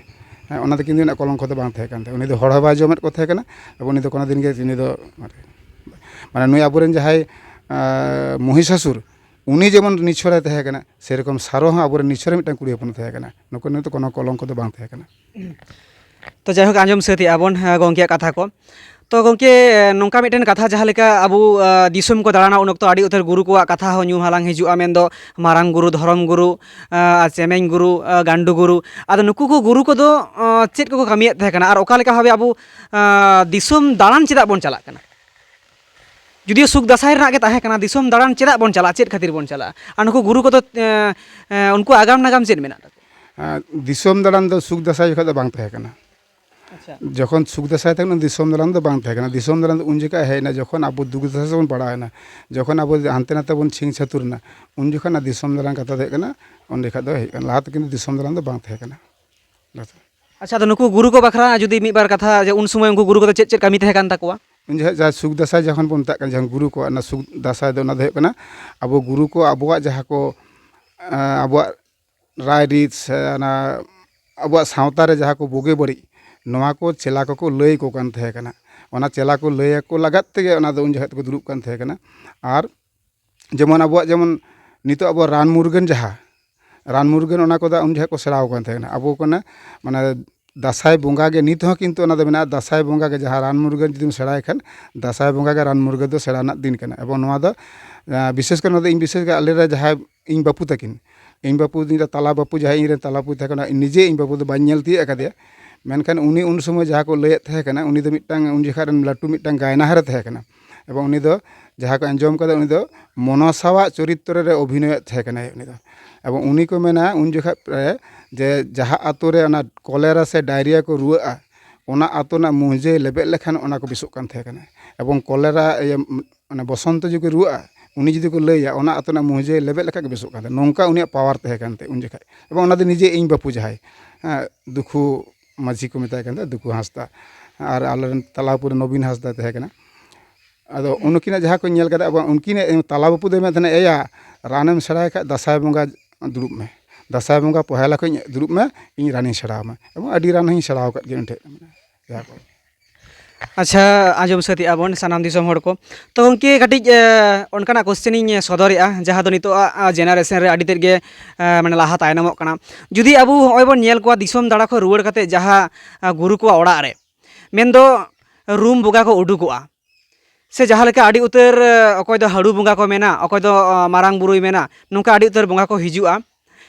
ᱦᱮᱸ, ᱚᱱᱟ ᱫᱚ ᱠᱤᱱᱛᱩ ᱩᱱᱤᱭᱟᱜ ᱠᱚᱞᱚᱝᱠᱚ ᱫᱚ ᱵᱟᱝ ᱛᱟᱦᱮᱸ ᱠᱟᱱ ᱛᱟᱭᱟ᱾ ᱩᱱᱤ ᱫᱚ ᱦᱚᱲ ᱦᱚᱸ ᱵᱟᱭ ᱡᱚᱢᱮᱫ ᱠᱚ ᱛᱟᱦᱮᱸ ᱠᱟᱱᱟ, ᱮᱵᱚᱝ ᱩᱱᱤ ᱫᱚ ᱠᱳᱱᱳ ᱫᱤᱱ ᱜᱮ, ᱩᱱᱤ ᱫᱚ, ᱢᱟᱱᱮ, ᱱᱩᱭ ᱟᱵᱚᱨᱮᱱ ᱡᱟᱦᱟᱸᱭ, ᱟᱸ, ᱢᱚᱦᱤᱥᱟᱥᱩᱨ, ᱩᱱᱤ ᱡᱮᱢᱚᱱ ᱱᱤᱪᱷᱚᱨᱮ ᱛᱟᱦᱮᱸ ᱠᱟᱱᱟ, ᱥᱮᱨᱚᱠᱚᱢ ᱥᱟᱨᱚ ᱦᱚᱸ ᱟᱵᱚᱨᱮᱱ ᱱᱤᱪᱷᱚᱨᱮ ᱢᱤᱫᱴᱟᱝ ᱠᱩᱲᱤ ᱦᱚᱯᱚᱱᱮ ᱛᱟᱦᱮᱸ ᱠᱟᱱᱟ᱾ ᱱᱩᱠᱩ ᱱᱤᱛᱚᱜ ᱠᱳᱱᱳ ᱠᱚᱞᱚᱝᱠᱚ ᱫᱚ ᱵᱟᱝ ᱛᱟᱦᱮᱸ ᱠᱟᱱᱟ᱾ ᱛᱚ ᱡᱟᱭᱦᱳᱠ, ᱟᱸᱡᱚᱢ ᱥᱟᱹᱛ ᱮᱜᱼᱟ ᱵᱚᱱ, ᱦᱮᱸ, ᱜᱚᱢᱠᱮᱭᱟᱜ ᱠᱟᱛᱷᱟ ᱠᱚ᱾ ᱛᱚ ᱜᱚᱢᱠᱮ, ᱱᱚᱝᱠᱟ ᱢᱤᱫᱴᱮᱱ ᱠᱟᱛᱷᱟ, ᱡᱟᱦᱟᱸ ᱞᱮᱠᱟ ᱟᱵᱚ, ᱟ, ᱫᱤᱥᱚᱢ ᱠᱚ ᱫᱟᱬᱟᱱᱟ, ᱩᱱ ᱚᱠᱛᱚ ᱟᱹᱰᱤ ᱩᱛᱟᱹᱨ ᱜᱩᱨᱩ ᱠᱚᱣᱟᱜ ᱠᱟᱛᱷᱟ ᱦᱚᱸ ᱧᱩᱢ ᱦᱟᱞᱟᱝ ᱦᱤᱡᱩᱜᱼᱟ, ᱢᱮᱱᱫᱚ ᱢᱟᱨᱟᱝ ᱜᱩᱨᱩ, ᱫᱷᱚᱨᱚᱢ ᱜᱩᱨᱩ, ᱟ, ᱪᱮᱢᱮᱧ ᱜᱩᱨᱩ, ᱟ, ᱜᱟᱱᱰᱩ ᱜᱩᱨᱩ᱾ ᱟᱫᱚ ᱱᱩᱠᱩ ᱠᱚ ᱜᱩᱨᱩ ᱠᱚᱫᱚ, ᱟ, ᱪᱮᱫ ᱠᱚᱠᱚ ᱠᱟᱹᱢᱤᱭᱮᱫ ᱛᱟᱦᱮᱸ ᱠᱟᱱᱟ ᱟᱨ ᱚᱠᱟ ᱞᱮᱠᱟ ᱵᱷᱟᱵᱮ ᱟᱵᱚ, ᱟ, ᱫᱤᱥᱚᱢ ᱫᱟᱬᱟᱱ ᱪᱮᱫᱟᱜ ᱵᱚᱱ ᱪᱟᱞᱟᱜ ᱠᱟᱱᱟ? ᱡᱩᱫᱤᱭᱳ ᱥᱩᱠ ᱫᱟᱸᱥᱟᱭ ᱨᱮᱱᱟᱜ ᱜᱮ ᱛᱟᱦᱮᱸ ᱠᱟᱱᱟ, ᱫᱤᱥᱚᱢ ᱫᱟᱬᱟᱱ ᱪᱮᱫᱟᱜ ᱵᱚᱱ ᱪᱟᱞᱟᱜᱼᱟ? ᱪᱮᱫ ᱠᱷᱟᱹᱛᱤᱨ ᱵᱚᱱ ᱪᱟᱞᱟᱜᱼᱟ? ᱟᱨ ᱱᱩᱠᱩ ᱜᱩᱨᱩ ᱠᱚᱫᱚ, ᱮ, ᱮ, ᱩᱱᱠᱩ ᱟᱜᱟᱢ ᱱᱟᱜᱟᱢ ᱪᱮᱫ ᱢᱮᱱᱟᱜ ᱛᱟᱠᱚᱣᱟ? ᱟᱨ ᱫᱤᱥᱚᱢ ᱫᱟᱬᱟᱱ ᱫᱚ ᱥᱩᱠ ᱫᱟᱸᱥᱟᱭ ᱡᱚᱠᱷᱚᱱ ᱫᱚ ᱵᱟᱝ ᱛᱟᱦᱮᱸ ᱠᱟᱱᱟ᱾ ᱟᱪᱪᱷᱟ᱾ ᱡᱚᱠᱷᱚᱱ ᱥᱩᱠ ᱫᱟᱸᱥᱟᱭ ᱛᱟᱦᱮᱸ ᱠᱟᱱᱟ, ᱫᱤᱥᱚᱢ ᱫᱟᱬᱟᱱ ᱫᱚ ᱵᱟᱝ ᱛᱟᱦᱮᱸ ᱠᱟᱱᱟ᱾ ᱫᱤᱥᱚᱢ ᱫᱟᱬᱟᱱ ᱫᱚ ᱩᱱ ᱡᱚᱠᱷᱚᱱ ᱦᱮᱡ ᱮᱱᱟ, ᱡᱚᱠᱷᱚᱱ ᱟᱵᱚ ᱫᱩᱠ ᱫᱟᱸᱥᱟᱭ ᱥᱮᱫ ᱵᱚᱱ ᱯᱟᱲᱟᱣ ᱮᱱᱟ, ᱡᱚᱠᱷᱚᱱ ᱟᱵᱚ ᱦᱟᱱᱛᱮ ᱱᱟᱛᱮ ᱵᱚᱱ ᱪᱷᱤᱝ ᱪᱷᱟᱹᱛᱩᱨ ᱮᱱᱟ, ᱩᱱ ᱡᱚᱠᱷᱚᱱ ᱚᱱᱟ ᱫᱤᱥᱚᱢ ᱫᱟᱬᱟᱱ ᱠᱟᱛᱷᱟ ᱫᱚ ᱦᱮᱡ ᱠᱟᱱᱟ, ᱩᱱ ᱡᱚᱠᱷᱚᱱ ᱫᱚ ᱦᱮᱡ ᱠᱟᱱᱟ᱾ ᱞᱟᱦᱟ ᱛᱮ ᱠᱤᱱᱛᱩ ᱫᱤᱥᱚᱢ ᱫᱟᱬᱟᱱ ᱫᱚ ᱵᱟᱝ ᱛᱟᱦᱮᱸ ᱠᱟᱱᱟ᱾ ᱟᱪᱪᱷᱟ, ᱟᱫᱚ ᱱᱩᱠᱩ ᱜᱩᱨᱩ ᱠᱚ ᱵᱟᱠᱷᱨᱟ ᱡᱩᱫᱤ ᱢᱤᱫ ᱵᱟᱨ ᱠᱟᱛᱷᱟ, ᱡᱮ ᱩᱱ ᱥᱚᱢᱚᱭ ᱩᱱᱠᱩ ᱜᱩᱨᱩ ᱠᱚᱫᱚ ᱪᱮᱫ ᱪᱮᱫ ᱠᱟᱹᱢᱤ ᱛᱟᱦᱮᱸ ᱠᱟᱱ ᱛᱟᱠᱚᱣᱟ? ᱩᱱ ᱡᱚᱠᱷᱚᱱ ᱡᱟᱦᱟᱸ ᱥᱩᱠ ᱫᱟᱸᱥᱟᱭ ᱡᱚᱠᱷᱚᱱ ᱵᱚᱱ ᱢᱮᱛᱟᱜ ᱠᱟᱱᱟ, ᱡᱟᱦᱟᱸ ᱜᱩᱨᱩ ᱠᱚᱣᱟᱜ ᱚᱱᱟ ᱥᱩᱠ ᱫᱟᱸᱥᱟᱭ ᱫᱚ, ᱚᱱᱟ ᱫᱚ ᱦᱩᱭᱩᱜ ᱠᱟᱱᱟ ᱟᱵᱚ ᱜᱩᱨᱩ ᱠᱚ ᱟᱵᱚᱣᱟᱜ ᱡᱟᱦᱟᱸ ᱠᱚ, ᱮᱸ, ᱟᱵᱚᱣᱟᱜ ᱨᱟᱭᱨᱤᱛ ᱥᱮ ᱚᱱᱟ ᱟᱵᱚᱣᱟᱜ ᱥᱟᱶᱛᱟ ᱨᱮ ᱡᱟᱦᱟᱸ ᱠᱚ ᱵᱩᱜᱤ ᱵᱟᱹᱲᱤᱡ, ᱱᱚᱣᱟ ᱠᱚ ᱪᱮᱞᱟ ᱠᱚᱠᱚ ᱞᱟᱹᱭ ᱟᱠᱚ ᱠᱟᱱ ᱛᱟᱦᱮᱸ ᱠᱟᱱᱟ᱾ ᱚᱱᱟ ᱪᱮᱞᱟ ᱠᱚ ᱞᱟᱹᱭ ᱟᱠᱚ ᱞᱟᱜᱟᱫ ᱛᱮᱜᱮ ᱚᱱᱟ ᱫᱚ ᱩᱱ ᱡᱚᱠᱷᱚᱱ ᱫᱚᱠᱚ ᱫᱩᱲᱩᱵ ᱠᱟᱱ ᱛᱟᱦᱮᱸ ᱠᱟᱱᱟ᱾ ᱟᱨ ᱡᱮᱢᱚᱱ ᱟᱵᱚᱣᱟᱜ, ᱡᱮᱢᱚᱱ ᱱᱤᱛᱚᱜ ᱟᱵᱚᱣᱟᱜ ᱨᱟᱱ ᱢᱩᱨᱜᱟᱹᱱ, ᱡᱟᱦᱟᱸ ᱨᱟᱱ ᱢᱩᱨᱜᱟᱹᱱ, ᱚᱱᱟ ᱠᱚᱫᱚ ᱩᱱ ᱡᱚᱠᱷᱚᱱ ᱠᱚ ᱥᱮᱬᱟ ᱟᱠᱚ ᱠᱟᱱ ᱛᱟᱦᱮᱸ ᱠᱟᱱᱟ᱾ ᱟᱵᱚ ᱠᱚ ᱚᱱᱟ, ᱢᱟᱱᱮ, ᱫᱟᱸᱥᱟᱭ ᱵᱚᱸᱜᱟ ᱜᱮ ᱱᱤᱛ ᱦᱚᱸ ᱠᱤᱱᱛᱩ ᱚᱱᱟ ᱫᱚ ᱢᱮᱱᱟᱜᱼᱟ, ᱫᱟᱸᱥᱟᱭ ᱵᱚᱸᱜᱟ ᱜᱮ ᱡᱟᱦᱟᱸ ᱨᱟᱱ ᱢᱩᱨᱜᱟᱹᱱ ᱡᱩᱫᱤᱢ ᱥᱮᱬᱟᱭ ᱠᱷᱟᱱ, ᱫᱟᱸᱥᱟᱭ ᱵᱚᱸᱜᱟ ᱜᱮ ᱨᱟᱱ ᱢᱩᱨᱜᱟᱹᱱ ᱫᱚ ᱥᱮᱬᱟ ᱨᱮᱱᱟᱜ ᱫᱤᱱ ᱠᱟᱱᱟ᱾ ᱮᱵᱚᱝ ᱱᱚᱣᱟ ᱫᱚ, ᱟᱸ, ᱵᱤᱥᱮᱥ ᱠᱚᱨᱮ ᱱᱚᱣᱟ ᱫᱚ ᱤᱧ ᱵᱤᱥᱮᱥ ᱠᱚᱨᱮ ᱟᱞᱮ ᱨᱮ ᱡᱟᱦᱟᱸᱭ ᱤᱧ ᱵᱟᱹᱯᱩ ᱛᱟᱹᱠᱤᱱ, ᱤᱧ ᱵᱟᱹᱯᱩ ᱫᱚ ᱤᱧ ᱫᱚ ᱛᱟᱞᱟ ᱵᱟᱹᱯᱩ, ᱡᱟᱦᱟᱸᱭ ᱤᱧ ᱨᱮᱱ ᱛᱟᱞᱟ ᱵᱟᱹᱯᱩ ᱛᱟᱦᱮᱸ ᱠᱟᱱᱟ, ᱱᱤᱡᱮ ᱤᱧ ᱵᱟᱹᱯᱩ ᱫᱚ ᱵᱟᱹᱧ ᱧᱮᱞ ᱛᱤᱭᱳᱜ ᱟᱠᱟᱫᱮᱭᱟ, ᱢᱮᱱᱠᱷᱟᱱ ᱩᱱᱤ ᱩᱱ ᱥᱚᱢᱚᱭ ᱡᱟᱦᱟᱸ ᱠᱚ ᱞᱟᱹᱭᱮᱫ ᱛᱟᱦᱮᱸ ᱠᱟᱱᱟ, ᱩᱱᱤ ᱫᱚ ᱢᱤᱫᱴᱟᱝ, ᱩᱱ ᱡᱚᱠᱷᱟᱜ ᱨᱮᱱ ᱞᱟᱹᱴᱩ ᱢᱤᱫᱴᱟᱝ ᱜᱟᱭᱱᱟᱦᱟᱨ ᱮ ᱛᱟᱦᱮᱸ ᱠᱟᱱᱟ᱾ ᱮᱵᱚᱝ ᱩᱱᱤ ᱫᱚ ᱡᱟᱦᱟᱸ ᱠᱚ ᱟᱸᱡᱚᱢ ᱠᱟᱫᱟ, ᱩᱱᱤ ᱫᱚ ᱢᱚᱱᱚᱥᱟᱣᱟᱜ ᱪᱚᱨᱤᱛᱨᱚ ᱨᱮ ᱚᱵᱷᱤᱱᱚᱭᱮᱫ ᱛᱟᱦᱮᱸ ᱠᱟᱱᱟᱭ ᱩᱱᱤ ᱫᱚ᱾ ᱮᱵᱚᱝ ᱩᱱᱤ ᱠᱚ ᱢᱮᱱᱟ, ᱩᱱ ᱡᱚᱠᱷᱟᱜ ᱨᱮ ᱡᱮ ᱡᱟᱦᱟᱸ ᱟᱛᱳ ᱨᱮ ᱚᱱᱟ ᱠᱚᱞᱮᱨᱟ ᱥᱮ ᱰᱟᱭᱨᱤᱭᱟ ᱠᱚ ᱨᱩᱣᱟᱹᱜᱼᱟ, ᱚᱱᱟ ᱟᱛᱳ ᱨᱮᱱᱟᱜ ᱢᱩᱦᱡᱟᱹᱭ ᱞᱮᱵᱮᱫ ᱞᱮᱠᱷᱟᱱ ᱚᱱᱟ ᱠᱚ ᱵᱮᱥᱚᱜ ᱠᱟᱱ ᱛᱟᱦᱮᱸ ᱠᱟᱱᱟ᱾ ᱮᱵᱚᱝ ᱠᱚᱞᱮᱨᱟ, ᱤᱭᱟᱹ, ᱢᱟᱱᱮ ᱵᱚᱥᱚᱱᱛᱚ ᱡᱩᱫᱤ ᱠᱚ ᱨᱩᱣᱟᱹᱜᱼᱟ, ᱩᱱᱤ ᱡᱩᱫᱤ ᱠᱚ ᱞᱟᱹᱭᱟ, ᱚᱱᱟ ᱟᱛᱳ ᱨᱮᱱᱟᱜ ᱢᱩᱦᱡᱟᱹᱭ ᱞᱮᱵᱮᱫ ᱞᱮᱠᱷᱟᱡ ᱜᱮ ᱵᱮᱥᱚᱜ ᱠᱟᱱ ᱛᱟᱦᱮᱸ᱾ ᱱᱚᱝᱠᱟ ᱩᱱᱤᱭᱟᱜ ᱯᱟᱣᱟᱨ ᱛᱟᱦᱮᱸ ᱠᱟᱱ ᱛᱟᱭᱟ ᱩᱱ ᱡᱚᱠᱷᱟᱡ᱾ ᱮᱵᱚᱝ ᱚᱱᱟ ᱫᱚ ᱱᱤᱡᱮ ᱤᱧ ᱵᱟᱹᱯᱩ ᱡᱟᱦᱟᱸᱭ, ᱦᱮᱸ, ᱫᱩᱠᱷᱩ ᱢᱟᱹᱡᱷᱤ ᱠᱚ ᱢᱮᱛᱟᱭ ᱠᱟᱱ ᱛᱟᱦᱮᱸ, ᱫᱩᱠᱷᱩ ᱦᱟᱸᱥᱫᱟ, ᱟᱨ ᱟᱞᱮᱨᱮᱱ ᱛᱟᱞᱟ ᱟᱹᱛᱩ ᱨᱮ ᱱᱚᱵᱤᱱ ᱦᱟᱸᱥᱫᱟ ᱛᱟᱦᱮᱸ ᱠᱟᱱᱟ᱾ ᱟᱫᱚ ᱩᱱᱠᱤᱱᱟᱜ ᱡᱟᱦᱟᱸ ᱠᱚ ᱧᱮᱞ ᱠᱟᱫᱟ, ᱟᱵᱚ ᱩᱱᱠᱤᱱᱟᱜ ᱛᱟᱞᱟ ᱵᱟᱹᱯᱩ ᱫᱚᱭ ᱢᱮᱱ ᱛᱟᱦᱮᱱᱟ, "ᱮᱭᱟ, ᱨᱟᱱᱮᱢ ᱥᱮᱬᱟᱭ ᱠᱷᱟᱡ ᱫᱟᱸᱥᱟᱭ ᱵᱚᱸᱜᱟ ᱫᱩᱲᱩᱵ ᱢᱮ, ᱫᱟᱸᱥᱟᱭ ᱵᱚᱸᱜᱟ ᱯᱚᱦᱮᱞᱟ ᱠᱷᱚᱱ ᱫᱩᱲᱩᱵ ᱢᱮ, ᱤᱧ ᱨᱟᱱᱤᱧ ᱥᱮᱬᱟᱣᱟᱢᱟ", ᱮᱵᱚᱝ ᱟᱹᱰᱤ ᱨᱟᱱ ᱦᱚᱸᱧ ᱥᱮᱬᱟ ᱟᱠᱟᱫ ᱜᱮᱭᱟ ᱩᱱᱤ ᱴᱷᱮᱱ᱾ ᱡᱟᱦᱟᱸ ᱠᱚ ᱟᱪᱪᱷᱟ, ᱟᱸᱡᱚᱢ ᱥᱟᱹᱛᱮᱜᱼᱟ ᱵᱚᱱ ᱥᱟᱱᱟᱢ ᱫᱤᱥᱚᱢ ᱦᱚᱲ ᱠᱚ᱾ ᱛᱚ ᱜᱚᱢᱠᱮ, ᱠᱟᱹᱴᱤᱡ ᱮ, ᱚᱱᱠᱟᱱᱟᱜ ᱠᱚᱥᱪᱮᱱ ᱤᱧ ᱥᱚᱫᱚᱨᱮᱜᱼᱟ, ᱡᱟᱦᱟᱸ ᱫᱚ ᱱᱤᱛᱚᱜ ᱟᱜ ᱡᱮᱱᱟᱨᱮᱥᱚᱱ ᱨᱮ ᱟᱹᱰᱤ ᱛᱮᱫ ᱜᱮ ᱮ, ᱢᱟᱱᱮ ᱞᱟᱦᱟ ᱛᱟᱭᱱᱚᱢᱚᱜ ᱠᱟᱱᱟ᱾ ᱡᱩᱫᱤ ᱟᱵᱚ ᱦᱚᱸᱜᱼᱚᱭ ᱵᱚᱱ ᱧᱮᱞ ᱠᱚᱣᱟ, ᱫᱤᱥᱚᱢ ᱫᱟᱬᱟ ᱠᱷᱚᱱ ᱨᱩᱣᱟᱹᱲ ᱠᱟᱛᱮ ᱡᱟᱦᱟᱸ ᱮ, ᱜᱩᱨᱩ ᱠᱚᱣᱟᱜ ᱚᱲᱟᱜ ᱨᱮ ᱢᱮᱱᱫᱚ ᱨᱩᱢ ᱵᱚᱸᱜᱟ ᱠᱚ ᱩᱰᱩᱠᱚᱜᱼᱟ, ᱥᱮ ᱡᱟᱦᱟᱸ ᱞᱮᱠᱟ ᱟᱹᱰᱤ ᱩᱛᱟᱹᱨ ᱮ, ᱚᱠᱚᱭ ᱫᱚ ᱦᱟᱹᱲᱩ ᱵᱚᱸᱜᱟ ᱠᱚ ᱢᱮᱱᱟ, ᱚᱠᱚᱭ ᱫᱚ ᱮ, ᱢᱟᱨᱟᱝ ᱵᱩᱨᱩᱭ ᱢᱮᱱᱟ, ᱱᱚᱝᱠᱟ ᱟᱹᱰᱤ ᱩᱛᱟᱹᱨ ᱵᱚᱸᱜᱟ ᱠᱚ ᱦᱤᱡᱩᱜᱼᱟ᱾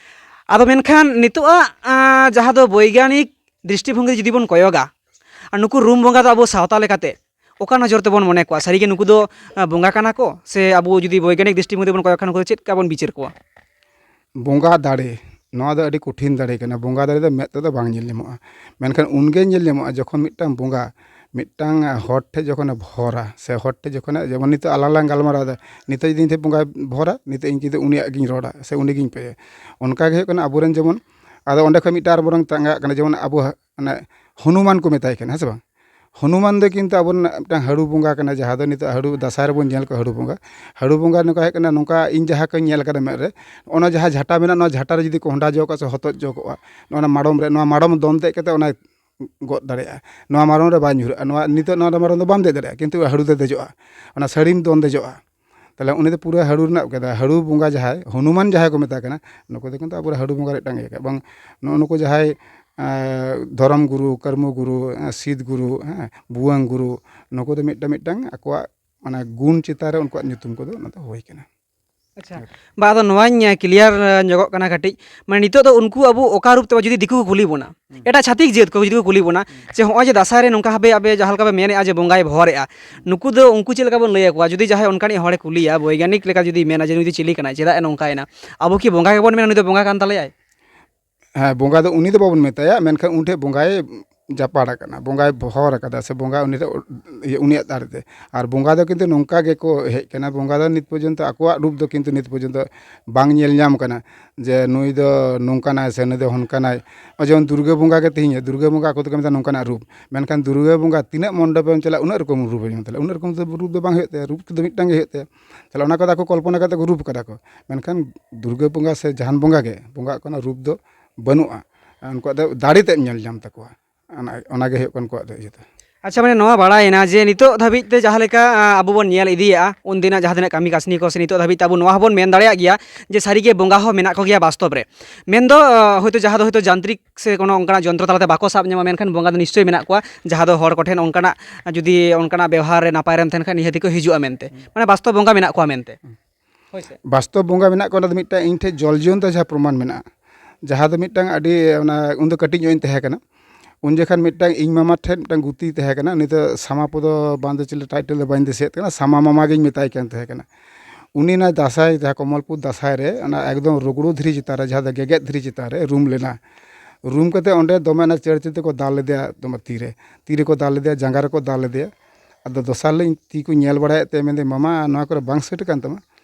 ᱟᱫᱚ ᱢᱮᱱᱠᱷᱟᱱ ᱱᱤᱛᱚᱜ ᱟᱜ ᱮ, ᱡᱟᱦᱟᱸ ᱫᱚ ᱵᱳᱭᱜᱟᱱᱤᱠ ᱫᱨᱤᱥᱴᱤᱵᱷᱚᱝᱜᱤ ᱡᱩᱫᱤ ᱵᱚᱱ ᱠᱚᱭᱚᱜᱟ, ᱟᱨ ᱱᱩᱠᱩ ᱨᱩᱢ ᱵᱚᱸᱜᱟ ᱫᱚ ᱟᱵᱚ ᱥᱟᱶᱛᱟ ᱞᱮᱠᱟᱛᱮ ᱚᱠᱟ ᱱᱚᱡᱚᱨ ᱛᱮᱵᱚᱱ ᱢᱚᱱᱮ ᱠᱚᱣᱟ? ᱥᱟᱹᱨᱤᱜᱮ ᱱᱩᱠᱩ ᱫᱚ ᱮ, ᱵᱚᱸᱜᱟ ᱠᱟᱱᱟ ᱠᱚ, ᱥᱮ ᱟᱵᱚ ᱡᱩᱫᱤ ᱵᱳᱭᱜᱟᱱᱤᱠ ᱫᱨᱤᱥᱴᱤᱵᱷᱚᱝᱜᱤ ᱛᱮᱵᱚᱱ ᱠᱚᱭᱚᱜ ᱠᱷᱟᱱ ᱱᱩᱠᱩ ᱫᱚ ᱪᱮᱫ ᱞᱮᱠᱟ ᱵᱚᱱ ᱵᱤᱪᱟᱹᱨ ᱠᱚᱣᱟ? ᱵᱚᱸᱜᱟ ᱫᱟᱲᱮ, ᱱᱚᱣᱟ ᱫᱚ ᱟᱹᱰᱤ ᱠᱚᱴᱷᱤᱱ ᱫᱟᱲᱮ ᱠᱟᱱᱟ᱾ ᱵᱚᱸᱜᱟ ᱫᱟᱲᱮ ᱫᱚ ᱢᱮᱫ ᱛᱮᱫᱚ ᱵᱟᱝ ᱧᱮᱞ ᱧᱟᱢᱚᱜᱼᱟ, ᱢᱮᱱᱠᱷᱟᱱ ᱩᱱᱜᱮ ᱧᱮᱞ ᱧᱟᱢᱚᱜᱼᱟ ᱡᱚᱠᱷᱚᱱ ᱢᱤᱫᱴᱟᱝ ᱵᱚᱸᱜᱟ ᱢᱤᱫᱴᱟᱝ ᱦᱚᱲ ᱴᱷᱮᱱ ᱡᱚᱠᱷᱚᱱᱮ ᱵᱷᱚᱨᱟ, ᱥᱮ ᱦᱚᱲ ᱴᱷᱮᱱ ᱡᱚᱠᱷᱚᱱᱮ, ᱡᱮᱢᱚᱱ ᱱᱤᱛᱚᱜ ᱟᱞᱟᱝ ᱞᱟᱝ ᱜᱟᱞᱢᱟᱨᱟᱣ ᱮᱫᱟ, ᱱᱤᱛᱚᱜ ᱡᱩᱫᱤ ᱤᱧ ᱴᱷᱮᱱ ᱵᱚᱸᱜᱟᱭ ᱵᱷᱚᱨᱟ, ᱱᱤᱛᱚᱜ ᱤᱧ ᱠᱤᱱᱛᱩ ᱩᱱᱤᱭᱟᱜ ᱜᱤᱧ ᱨᱚᱲᱟ, ᱥᱮ ᱩᱱᱤ ᱜᱤᱧ ᱯᱮᱭᱟ᱾ ᱚᱱᱠᱟ ᱜᱮ ᱦᱩᱭᱩᱜ ᱠᱟᱱᱟ, ᱟᱵᱚᱨᱮᱱ ᱡᱮᱢᱚᱱ, ᱟᱫᱚ ᱚᱸᱰᱮ ᱠᱷᱚᱱ ᱢᱤᱫᱴᱟᱝ ᱟᱨ ᱵᱚᱨᱚᱝ ᱪᱟᱸᱜᱟᱜ ᱠᱟᱱᱟ, ᱡᱮᱢᱚᱱ ᱟᱵᱚ ᱦᱟ-, ᱢᱟᱱᱮ ᱦᱚᱱᱩᱢᱟᱱ ᱠᱚ ᱢᱮᱛᱟᱭ ᱠᱟᱱᱟ, ᱦᱮᱸ ᱥᱮ ᱵᱟᱝ? ᱦᱚᱱᱩᱢᱟᱱ ᱫᱚ ᱠᱤᱱᱛᱩ ᱟᱵᱚᱨᱮᱱ ᱢᱤᱫᱴᱟᱝ ᱦᱟᱹᱲᱩ ᱵᱚᱸᱜᱟ ᱠᱟᱱᱟ, ᱡᱟᱦᱟᱸ ᱫᱚ ᱱᱤᱛᱚᱜ ᱦᱟᱹᱲᱩ ᱫᱟᱸᱥᱟᱭ ᱨᱮᱵᱚᱱ ᱧᱮᱞ ᱠᱚᱣᱟ ᱦᱟᱹᱲᱩ ᱵᱚᱸᱜᱟ᱾ ᱦᱟᱹᱲᱩ ᱵᱚᱸᱜᱟ ᱱᱚᱝᱠᱟ ᱦᱩᱭᱩᱜ ᱠᱟᱱᱟ, ᱱᱚᱝᱠᱟ ᱤᱧ ᱡᱟᱦᱟᱸ ᱠᱚᱧ ᱧᱮᱞ ᱠᱟᱫᱟ ᱢᱮᱫ ᱨᱮ, ᱚᱱᱟ ᱡᱟᱦᱟᱸ ᱡᱷᱟᱴᱟ ᱢᱮᱱᱟᱜᱼᱟ, ᱱᱚᱣᱟ ᱡᱷᱟᱴᱟ ᱨᱮ ᱡᱩᱫᱤ ᱠᱚᱸᱦᱰᱟ ᱡᱚ ᱠᱚᱜᱼᱟ ᱥᱮ ᱦᱚᱛᱚᱫ ᱡᱚ ᱠᱚᱜᱼᱟ, ᱱᱚᱣᱟ ᱢᱟᱲᱚᱢ ᱨᱮ, ᱱᱚᱣᱟ ᱢᱟᱲᱚᱢ ᱫᱚᱱ ᱫᱮᱡ ᱠᱟᱛᱮ ᱚᱱᱟᱭ ᱜᱚᱫ ᱫᱟᱲᱮᱭᱟᱜᱼᱟ᱾ ᱱᱚᱣᱟ ᱢᱟᱲᱚᱢ ᱨᱮ ᱵᱟᱭ ᱧᱩᱨᱦᱟᱹᱜᱼᱟ, ᱱᱚᱣᱟ ᱱᱤᱛᱚᱜ ᱱᱚᱣᱟ ᱢᱟᱲᱚᱢ ᱫᱚ ᱵᱟᱢ ᱫᱮᱡ ᱫᱟᱲᱮᱭᱟᱜᱼᱟ, ᱠᱤᱱᱛᱩ ᱦᱟᱹᱲᱩ ᱫᱚ ᱫᱮᱡᱚᱜᱼᱟ, ᱚᱱᱟ ᱥᱟᱹᱲᱤᱢ ᱫᱚᱱ ᱫᱮᱡᱚᱜᱼᱟ᱾ ᱛᱟᱦᱚᱞᱮ ᱩᱱᱤ ᱫᱚ ᱯᱩᱨᱟᱹ ᱦᱟᱹᱲᱩ ᱨᱮᱱᱟᱜ ᱠᱟᱫᱟ, ᱦᱟᱹᱲᱩ ᱵᱚᱸᱜᱟ ᱡᱟᱦᱟᱸᱭ, ᱦᱚᱱᱩᱢᱟᱱ ᱡᱟᱦᱟᱸᱭ ᱠᱚ ᱢᱮᱛᱟᱭ ᱠᱟᱱᱟ, ᱱᱩᱠᱩ ᱫᱚ ᱠᱤᱱᱛᱩ ᱟᱵᱚᱨᱮᱱ ᱦᱟᱹᱲᱩ ᱵᱚᱸᱜᱟ ᱨᱮ ᱢᱤᱫᱴᱟᱝ ᱤᱭᱟᱹ ᱠᱟᱱᱟ᱾ ᱵᱟᱝ, ᱱᱩᱜᱼᱩ ᱱᱩᱠᱩ ᱡᱟᱦᱟᱸᱭ, ᱮᱸ, ᱫᱷᱚᱨᱚᱢ ᱜᱩᱨᱩ, ᱠᱟᱹᱨᱢᱩ ᱜᱩᱨᱩ, ᱮᱸ, ᱥᱤᱫ ᱜᱩᱨᱩ, ᱦᱮᱸ, ᱵᱷᱩᱣᱟᱹᱝ ᱜᱩᱨᱩ, ᱱᱩᱠᱩ ᱫᱚ ᱢᱤᱫᱴᱟᱝ ᱢᱤᱫᱴᱟᱝ ᱟᱠᱚᱣᱟᱜ ᱢᱟᱱᱮ ᱜᱩᱱ ᱪᱮᱛᱟᱱ ᱨᱮ ᱩᱱᱠᱩᱣᱟᱜ ᱧᱩᱛᱩᱢ ᱠᱚᱫᱚ ᱚᱱᱟ ᱫᱚ ᱦᱩᱭ ᱠᱟᱱᱟ᱾ ᱟᱪᱪᱷᱟ, ᱵᱟ, ᱟᱫᱚ ᱱᱚᱣᱟᱧ ᱠᱞᱤᱭᱟᱨ ᱧᱚᱜᱚᱜ ᱠᱟᱱᱟ ᱠᱟᱹᱴᱤᱡ, ᱢᱟᱱᱮ ᱱᱤᱛᱚᱜ ᱫᱚ ᱩᱱᱠᱩ ᱟᱵᱚ ᱚᱠᱟ ᱨᱩᱯ ᱛᱮ ᱡᱩᱫᱤ ᱫᱤᱠᱩ ᱠᱚ ᱠᱩᱞᱤ ᱵᱚᱱᱟ, ᱦᱩᱸ᱾ ᱮᱴᱟᱜ ᱪᱷᱟᱹᱛᱤᱠ ᱡᱟᱹᱛ ᱠᱚ ᱡᱩᱫᱤ ᱠᱚ ᱠᱩᱞᱤ ᱵᱚᱱᱟ, ᱦᱩᱸ᱾ ᱡᱮ ᱦᱚᱸᱜᱼᱚᱭ ᱡᱮ ᱫᱟᱸᱥᱟᱭ ᱨᱮ ᱱᱚᱝᱠᱟ ᱵᱷᱟᱵᱮ ᱟᱵᱮ ᱡᱟᱦᱟᱸ ᱞᱮᱠᱟ ᱵᱮ ᱢᱮᱱᱮᱫᱼᱟ ᱡᱮ ᱵᱚᱸᱜᱟᱭ ᱵᱷᱚᱨᱮᱜᱼᱟ, ᱦᱩᱸ᱾ ᱱᱩᱠᱩ ᱫᱚ ᱩᱱᱠᱩ ᱪᱮᱫ ᱞᱮᱠᱟ ᱵᱚᱱ ᱞᱟᱹᱭ ᱟᱠᱚᱣᱟ? ᱡᱩᱫᱤ ᱡᱟᱦᱟᱸᱭ ᱚᱱᱠᱟᱱᱤᱡ ᱦᱚᱲᱮ ᱠᱩᱞᱤᱭᱟ, ᱵᱳᱭᱜᱟᱱᱤᱠ ᱞᱮᱠᱟ ᱡᱩᱫᱤ ᱢᱮᱱᱟ ᱡᱮ ᱱᱩᱭ ᱫᱚ ᱪᱤᱞᱤ ᱠᱟᱱᱟᱭ, ᱪᱮᱫᱟᱜ ᱮ ᱱᱚᱝᱠᱟᱭᱮᱱᱟ, ᱟᱵᱚ ᱠᱤ ᱵᱚᱸᱜᱟ ᱜᱮᱵᱚᱱ ᱢᱮᱱᱟ ᱱᱩᱭ ᱫᱚ ᱵᱚᱸᱜᱟ ᱠᱟᱱ ᱛᱟᱞᱮᱭᱟᱭ? ᱦᱮᱸ, ᱵᱚᱸᱜᱟ ᱫᱚ ᱩᱱᱤ ᱫᱚ ᱵᱟᱵᱚᱱ ᱢᱮᱛᱟᱭᱟ, ᱢᱮᱱᱠᱷᱟᱱ ᱩᱱᱤ ᱴᱷᱮᱱ ᱵᱚᱸᱜᱟᱭ ᱡᱟᱯᱟᱲ ᱟᱠᱟᱱᱟ, ᱵᱚᱸᱜᱟᱭ ᱵᱚᱦᱚᱨ ᱟᱠᱟᱫᱟ ᱥᱮ ᱵᱚᱸᱜᱟ ᱩᱱᱤ ᱫᱚ, ᱤᱭᱟᱹ, ᱩᱱᱤᱭᱟᱜ ᱫᱟᱲᱮ ᱛᱮ᱾ ᱟᱨ ᱵᱚᱸᱜᱟ ᱫᱚ ᱠᱤᱱᱛᱩ ᱱᱚᱝᱠᱟ ᱜᱮᱠᱚ ᱦᱮᱡ ᱠᱟᱱᱟ, ᱵᱚᱸᱜᱟ ᱫᱚ ᱱᱤᱛ ᱯᱚᱨᱡᱚᱱᱛᱚ ᱟᱠᱚᱣᱟᱜ ᱨᱩᱯ ᱫᱚ ᱠᱤᱱᱛᱩ ᱱᱤᱛ ᱯᱚᱨᱡᱚᱱᱛᱚ ᱵᱟᱝ ᱧᱮᱞ ᱧᱟᱢ ᱠᱟᱱᱟ ᱡᱮ ᱱᱩᱭ ᱫᱚ ᱱᱚᱝᱠᱟᱱᱟᱭ ᱥᱮ ᱱᱩᱭ ᱫᱚ ᱦᱚᱱᱠᱟᱱᱟᱭ᱾ ᱱᱚᱜᱼᱚᱭ ᱡᱮᱢᱚᱱ ᱫᱩᱨᱜᱟᱹ ᱵᱚᱸᱜᱟ ᱜᱮ ᱛᱮᱦᱮᱧ ᱫᱩᱨᱜᱟᱹ ᱵᱚᱸᱜᱟ ᱟᱠᱚ ᱫᱚᱠᱚ ᱢᱮᱛᱟᱜᱼᱟ ᱱᱚᱝᱠᱟᱱᱟᱜ ᱨᱩᱯ, ᱢᱮᱱᱠᱷᱟᱱ ᱫᱩᱨᱜᱟᱹ ᱵᱚᱸᱜᱟ ᱛᱤᱱᱟᱹᱜ ᱢᱚᱱᱰᱚᱯᱮᱢ ᱪᱟᱞᱟᱜᱼᱟ ᱩᱱᱟᱹᱜ ᱨᱚᱠᱚᱢ ᱨᱩᱯ ᱮ ᱧᱟᱢ ᱛᱟᱞᱮ, ᱩᱱᱟᱹᱜ ᱨᱚᱠᱚᱢ ᱫᱚ ᱨᱩᱯ ᱫᱚ ᱵᱟᱝ ᱦᱩᱭᱩᱜ ᱛᱟᱭᱟ, ᱨᱩᱯ ᱫᱚ ᱢᱤᱫᱴᱟᱝ ᱜᱮ ᱦᱩᱭᱩᱜ ᱛᱟᱭᱟ᱾ ᱛᱟᱦᱚᱞᱮ ᱚᱱᱟ ᱠᱚᱫᱚ ᱟᱠᱚ ᱠᱚᱞᱯᱚᱱᱟ ᱠᱟᱛᱮ ᱠᱚ ᱨᱩᱯ ᱠᱟᱫᱟ ᱠᱚ, ᱢᱮᱱᱠᱷᱟᱱ ᱫᱩᱨᱜᱟᱹ ᱵᱚᱸᱜᱟ ᱥᱮ ᱡᱟᱦᱟᱱ ᱵᱚᱸᱜᱟ ᱜᱮ ᱵᱚᱸᱜᱟᱜ ᱠᱟᱱᱟ ᱨᱩᱯ ᱫᱚ ᱵᱟᱹᱱᱩᱜᱼᱟ᱾ ᱩᱱᱠᱩᱣᱟᱜ ᱫᱚ ᱫᱟᱲᱮ ᱛᱮᱫ ᱧᱮᱞ ᱧᱟᱢ ᱛᱟᱠᱚᱣᱟ᱾ ᱚᱱᱟ, ᱚᱱᱟᱜᱮ ᱦᱩᱭᱩᱜ ᱠᱟᱱᱟ ᱩᱱᱠᱩᱣᱟᱜ ᱫᱚ ᱤᱭᱟᱹ ᱫᱚ᱾ ᱟᱪᱪᱷᱟ, ᱢᱟᱱᱮ ᱱᱚᱣᱟ ᱵᱟᱲᱟᱭᱮᱱᱟ ᱡᱮ ᱱᱤᱛᱚᱜ ᱫᱷᱟᱹᱵᱤᱡ ᱛᱮ ᱡᱟᱦᱟᱸ ᱞᱮᱠᱟ, ᱟ, ᱟᱵᱚ ᱵᱚᱱ ᱧᱮᱞ ᱤᱫᱤᱭᱮᱫᱼᱟ, ᱩᱱᱫᱤᱱᱟᱜ ᱡᱟᱦᱟᱸ ᱛᱤᱱᱟᱹᱜ ᱠᱟᱹᱢᱤ ᱠᱟᱹᱥᱱᱤ ᱠᱚ, ᱥᱮ ᱱᱤᱛᱚᱜ ᱫᱷᱟᱹᱵᱤᱡ ᱛᱮ ᱟᱵᱚ ᱱᱚᱣᱟ ᱦᱚᱸᱵᱚᱱ ᱢᱮᱱ ᱫᱟᱲᱮᱭᱟᱜ ᱜᱮᱭᱟ ᱡᱮ ᱥᱟᱹᱨᱤᱜᱮ ᱵᱚᱸᱜᱟ ᱦᱚᱸ ᱢᱮᱱᱟᱜ ᱠᱚᱜᱮᱭᱟ ᱵᱟᱥᱛᱚᱵ ᱨᱮ᱾ ᱢᱮᱱᱫᱚ, ᱟ, ᱦᱚᱭᱛᱳ ᱡᱟᱦᱟᱸ ᱫᱚ ᱦᱚᱭᱛᱳ ᱡᱟᱱᱛᱨᱤᱠ ᱥᱮ ᱠᱳᱱᱳ ᱚᱱᱠᱟᱱᱟᱜ ᱡᱚᱱᱛᱨᱚ ᱛᱟᱞᱟᱛᱮ ᱵᱟᱠᱚ ᱥᱟᱵ ᱧᱟᱢᱟ, ᱢᱮᱱᱠᱷᱟᱱ ᱵᱚᱸᱜᱟ ᱫᱚ ᱱᱤᱥᱪᱳᱭ ᱢᱮᱱᱟᱜ ᱠᱚᱣᱟ, ᱡᱟᱦᱟᱸ ᱫᱚ ᱦᱚᱲ ᱠᱚᱴᱷᱮᱱ ᱚᱱᱠᱟᱱᱟᱜ ᱡᱩᱫᱤ ᱚᱱᱠᱟᱱᱟᱜ ᱵᱮᱣᱦᱟᱨ ᱨᱮ ᱱᱟᱯᱟᱭ ᱨᱮᱢ ᱛᱟᱦᱮᱱ ᱠᱷᱟᱱ ᱱᱤᱦᱟᱹᱛ ᱠᱚ ᱦᱤᱡᱩᱜᱼᱟ ᱢᱮᱱᱛᱮ, ᱢᱟᱱᱮ ᱵᱟᱥᱛᱚᱵ ᱵᱚᱸᱜᱟ ᱢᱮᱱᱟᱜ ᱠᱚᱣᱟ ᱢᱮᱱᱛᱮ᱾ ᱦᱳᱭ ᱥᱮ? ᱵᱟᱥᱛᱚᱵ ᱵᱚᱸᱜᱟ ᱢᱮᱱᱟᱜ ᱠᱚᱣᱟ, ᱚᱱᱟ ᱫᱚ ᱢᱤᱫᱴᱟᱝ ᱤᱧ ᱴᱷᱮᱱ ᱡᱚᱞ ᱡᱤᱭᱚᱱ ᱛᱮ ᱡᱟᱦᱟᱸ ᱯᱨᱚᱢᱟᱱ ᱢᱮᱱᱟᱜᱼᱟ, ᱡᱟᱦᱟᱸ ᱫᱚ ᱢᱤᱫᱴᱟᱝ ᱟᱹᱰᱤ, ᱚᱱᱟ, ᱩᱱᱫᱚ ᱠᱟᱹᱴᱤᱡ ᱧᱚᱜ ᱤᱧ ᱛᱟᱦᱮᱸ ᱠᱟᱱᱟ, ᱩᱱ ᱡᱚᱠᱷᱚᱱ ᱢᱤᱫᱴᱟᱝ ᱤᱧ ᱢᱟᱢᱟ ᱴᱷᱮᱱ ᱢᱤᱫᱴᱟᱝ ᱜᱩᱛᱤ ᱛᱟᱦᱮᱸ ᱠᱟᱱᱟ, ᱩᱱᱤ ᱫᱚ ᱥᱟᱢᱟ ᱯᱚᱫᱚ ᱵᱟᱝ ᱫᱚ ᱪᱤᱞᱤ ᱴᱟᱭᱴᱮᱞ ᱫᱚ ᱵᱟᱹᱧ ᱫᱤᱥᱟᱹᱭᱮᱫ ᱠᱟᱱᱟ, ᱥᱟᱢᱟ ᱢᱟᱢᱟ ᱜᱤᱧ ᱢᱮᱛᱟᱭ ᱠᱟᱱ ᱛᱟᱦᱮᱸ ᱠᱟᱱᱟ᱾ ᱩᱱᱤ ᱚᱱᱟ ᱫᱟᱸᱥᱟᱭ, ᱡᱟᱦᱟᱸ ᱠᱚᱢᱚᱞᱯᱩᱨ ᱫᱟᱸᱥᱟᱭ ᱨᱮ, ᱚᱱᱟ ᱮᱠᱫᱚᱢ ᱨᱩᱜᱽᱲᱩ ᱫᱷᱤᱨᱤ ᱪᱮᱛᱟᱱ ᱨᱮ, ᱡᱟᱦᱟᱸ ᱫᱚ ᱜᱮᱜᱮᱫ ᱫᱷᱤᱨᱤ ᱪᱮᱛᱟᱱ ᱨᱮ ᱨᱩᱢ ᱞᱮᱱᱟ᱾ ᱨᱩᱢ ᱠᱟᱛᱮ ᱚᱸᱰᱮ ᱫᱚᱢᱮ ᱚᱱᱟ ᱪᱟᱹᱲ ᱪᱟᱹᱲ ᱛᱮᱠᱚ ᱫᱟᱞ ᱞᱮᱫᱮᱭᱟ, ᱫᱚᱢᱮ ᱛᱤ ᱨᱮ, ᱛᱤ ᱨᱮᱠᱚ ᱫᱟᱞ ᱞᱮᱫᱮᱭᱟ, ᱡᱟᱸᱜᱟ ᱨᱮᱠᱚ ᱫᱟᱞ ᱞᱮᱫᱮᱭᱟ᱾ ᱟᱫᱚ ᱫᱚᱥᱟᱨ ᱦᱤᱞᱳᱜ ᱤᱧ ᱛᱤ ᱠᱚ ᱧᱮᱞ ᱵᱟᱲᱟᱭᱮᱫ ᱛᱮ ᱢᱮᱱᱫᱟᱹᱧ, "ᱢᱟᱢᱟ, ᱱᱚᱣᱟ ᱠᱚᱨᱮ ᱵᱟᱝ ᱥᱮᱴ ᱟᱠᱟᱱ ᱛᱟᱢᱟ?"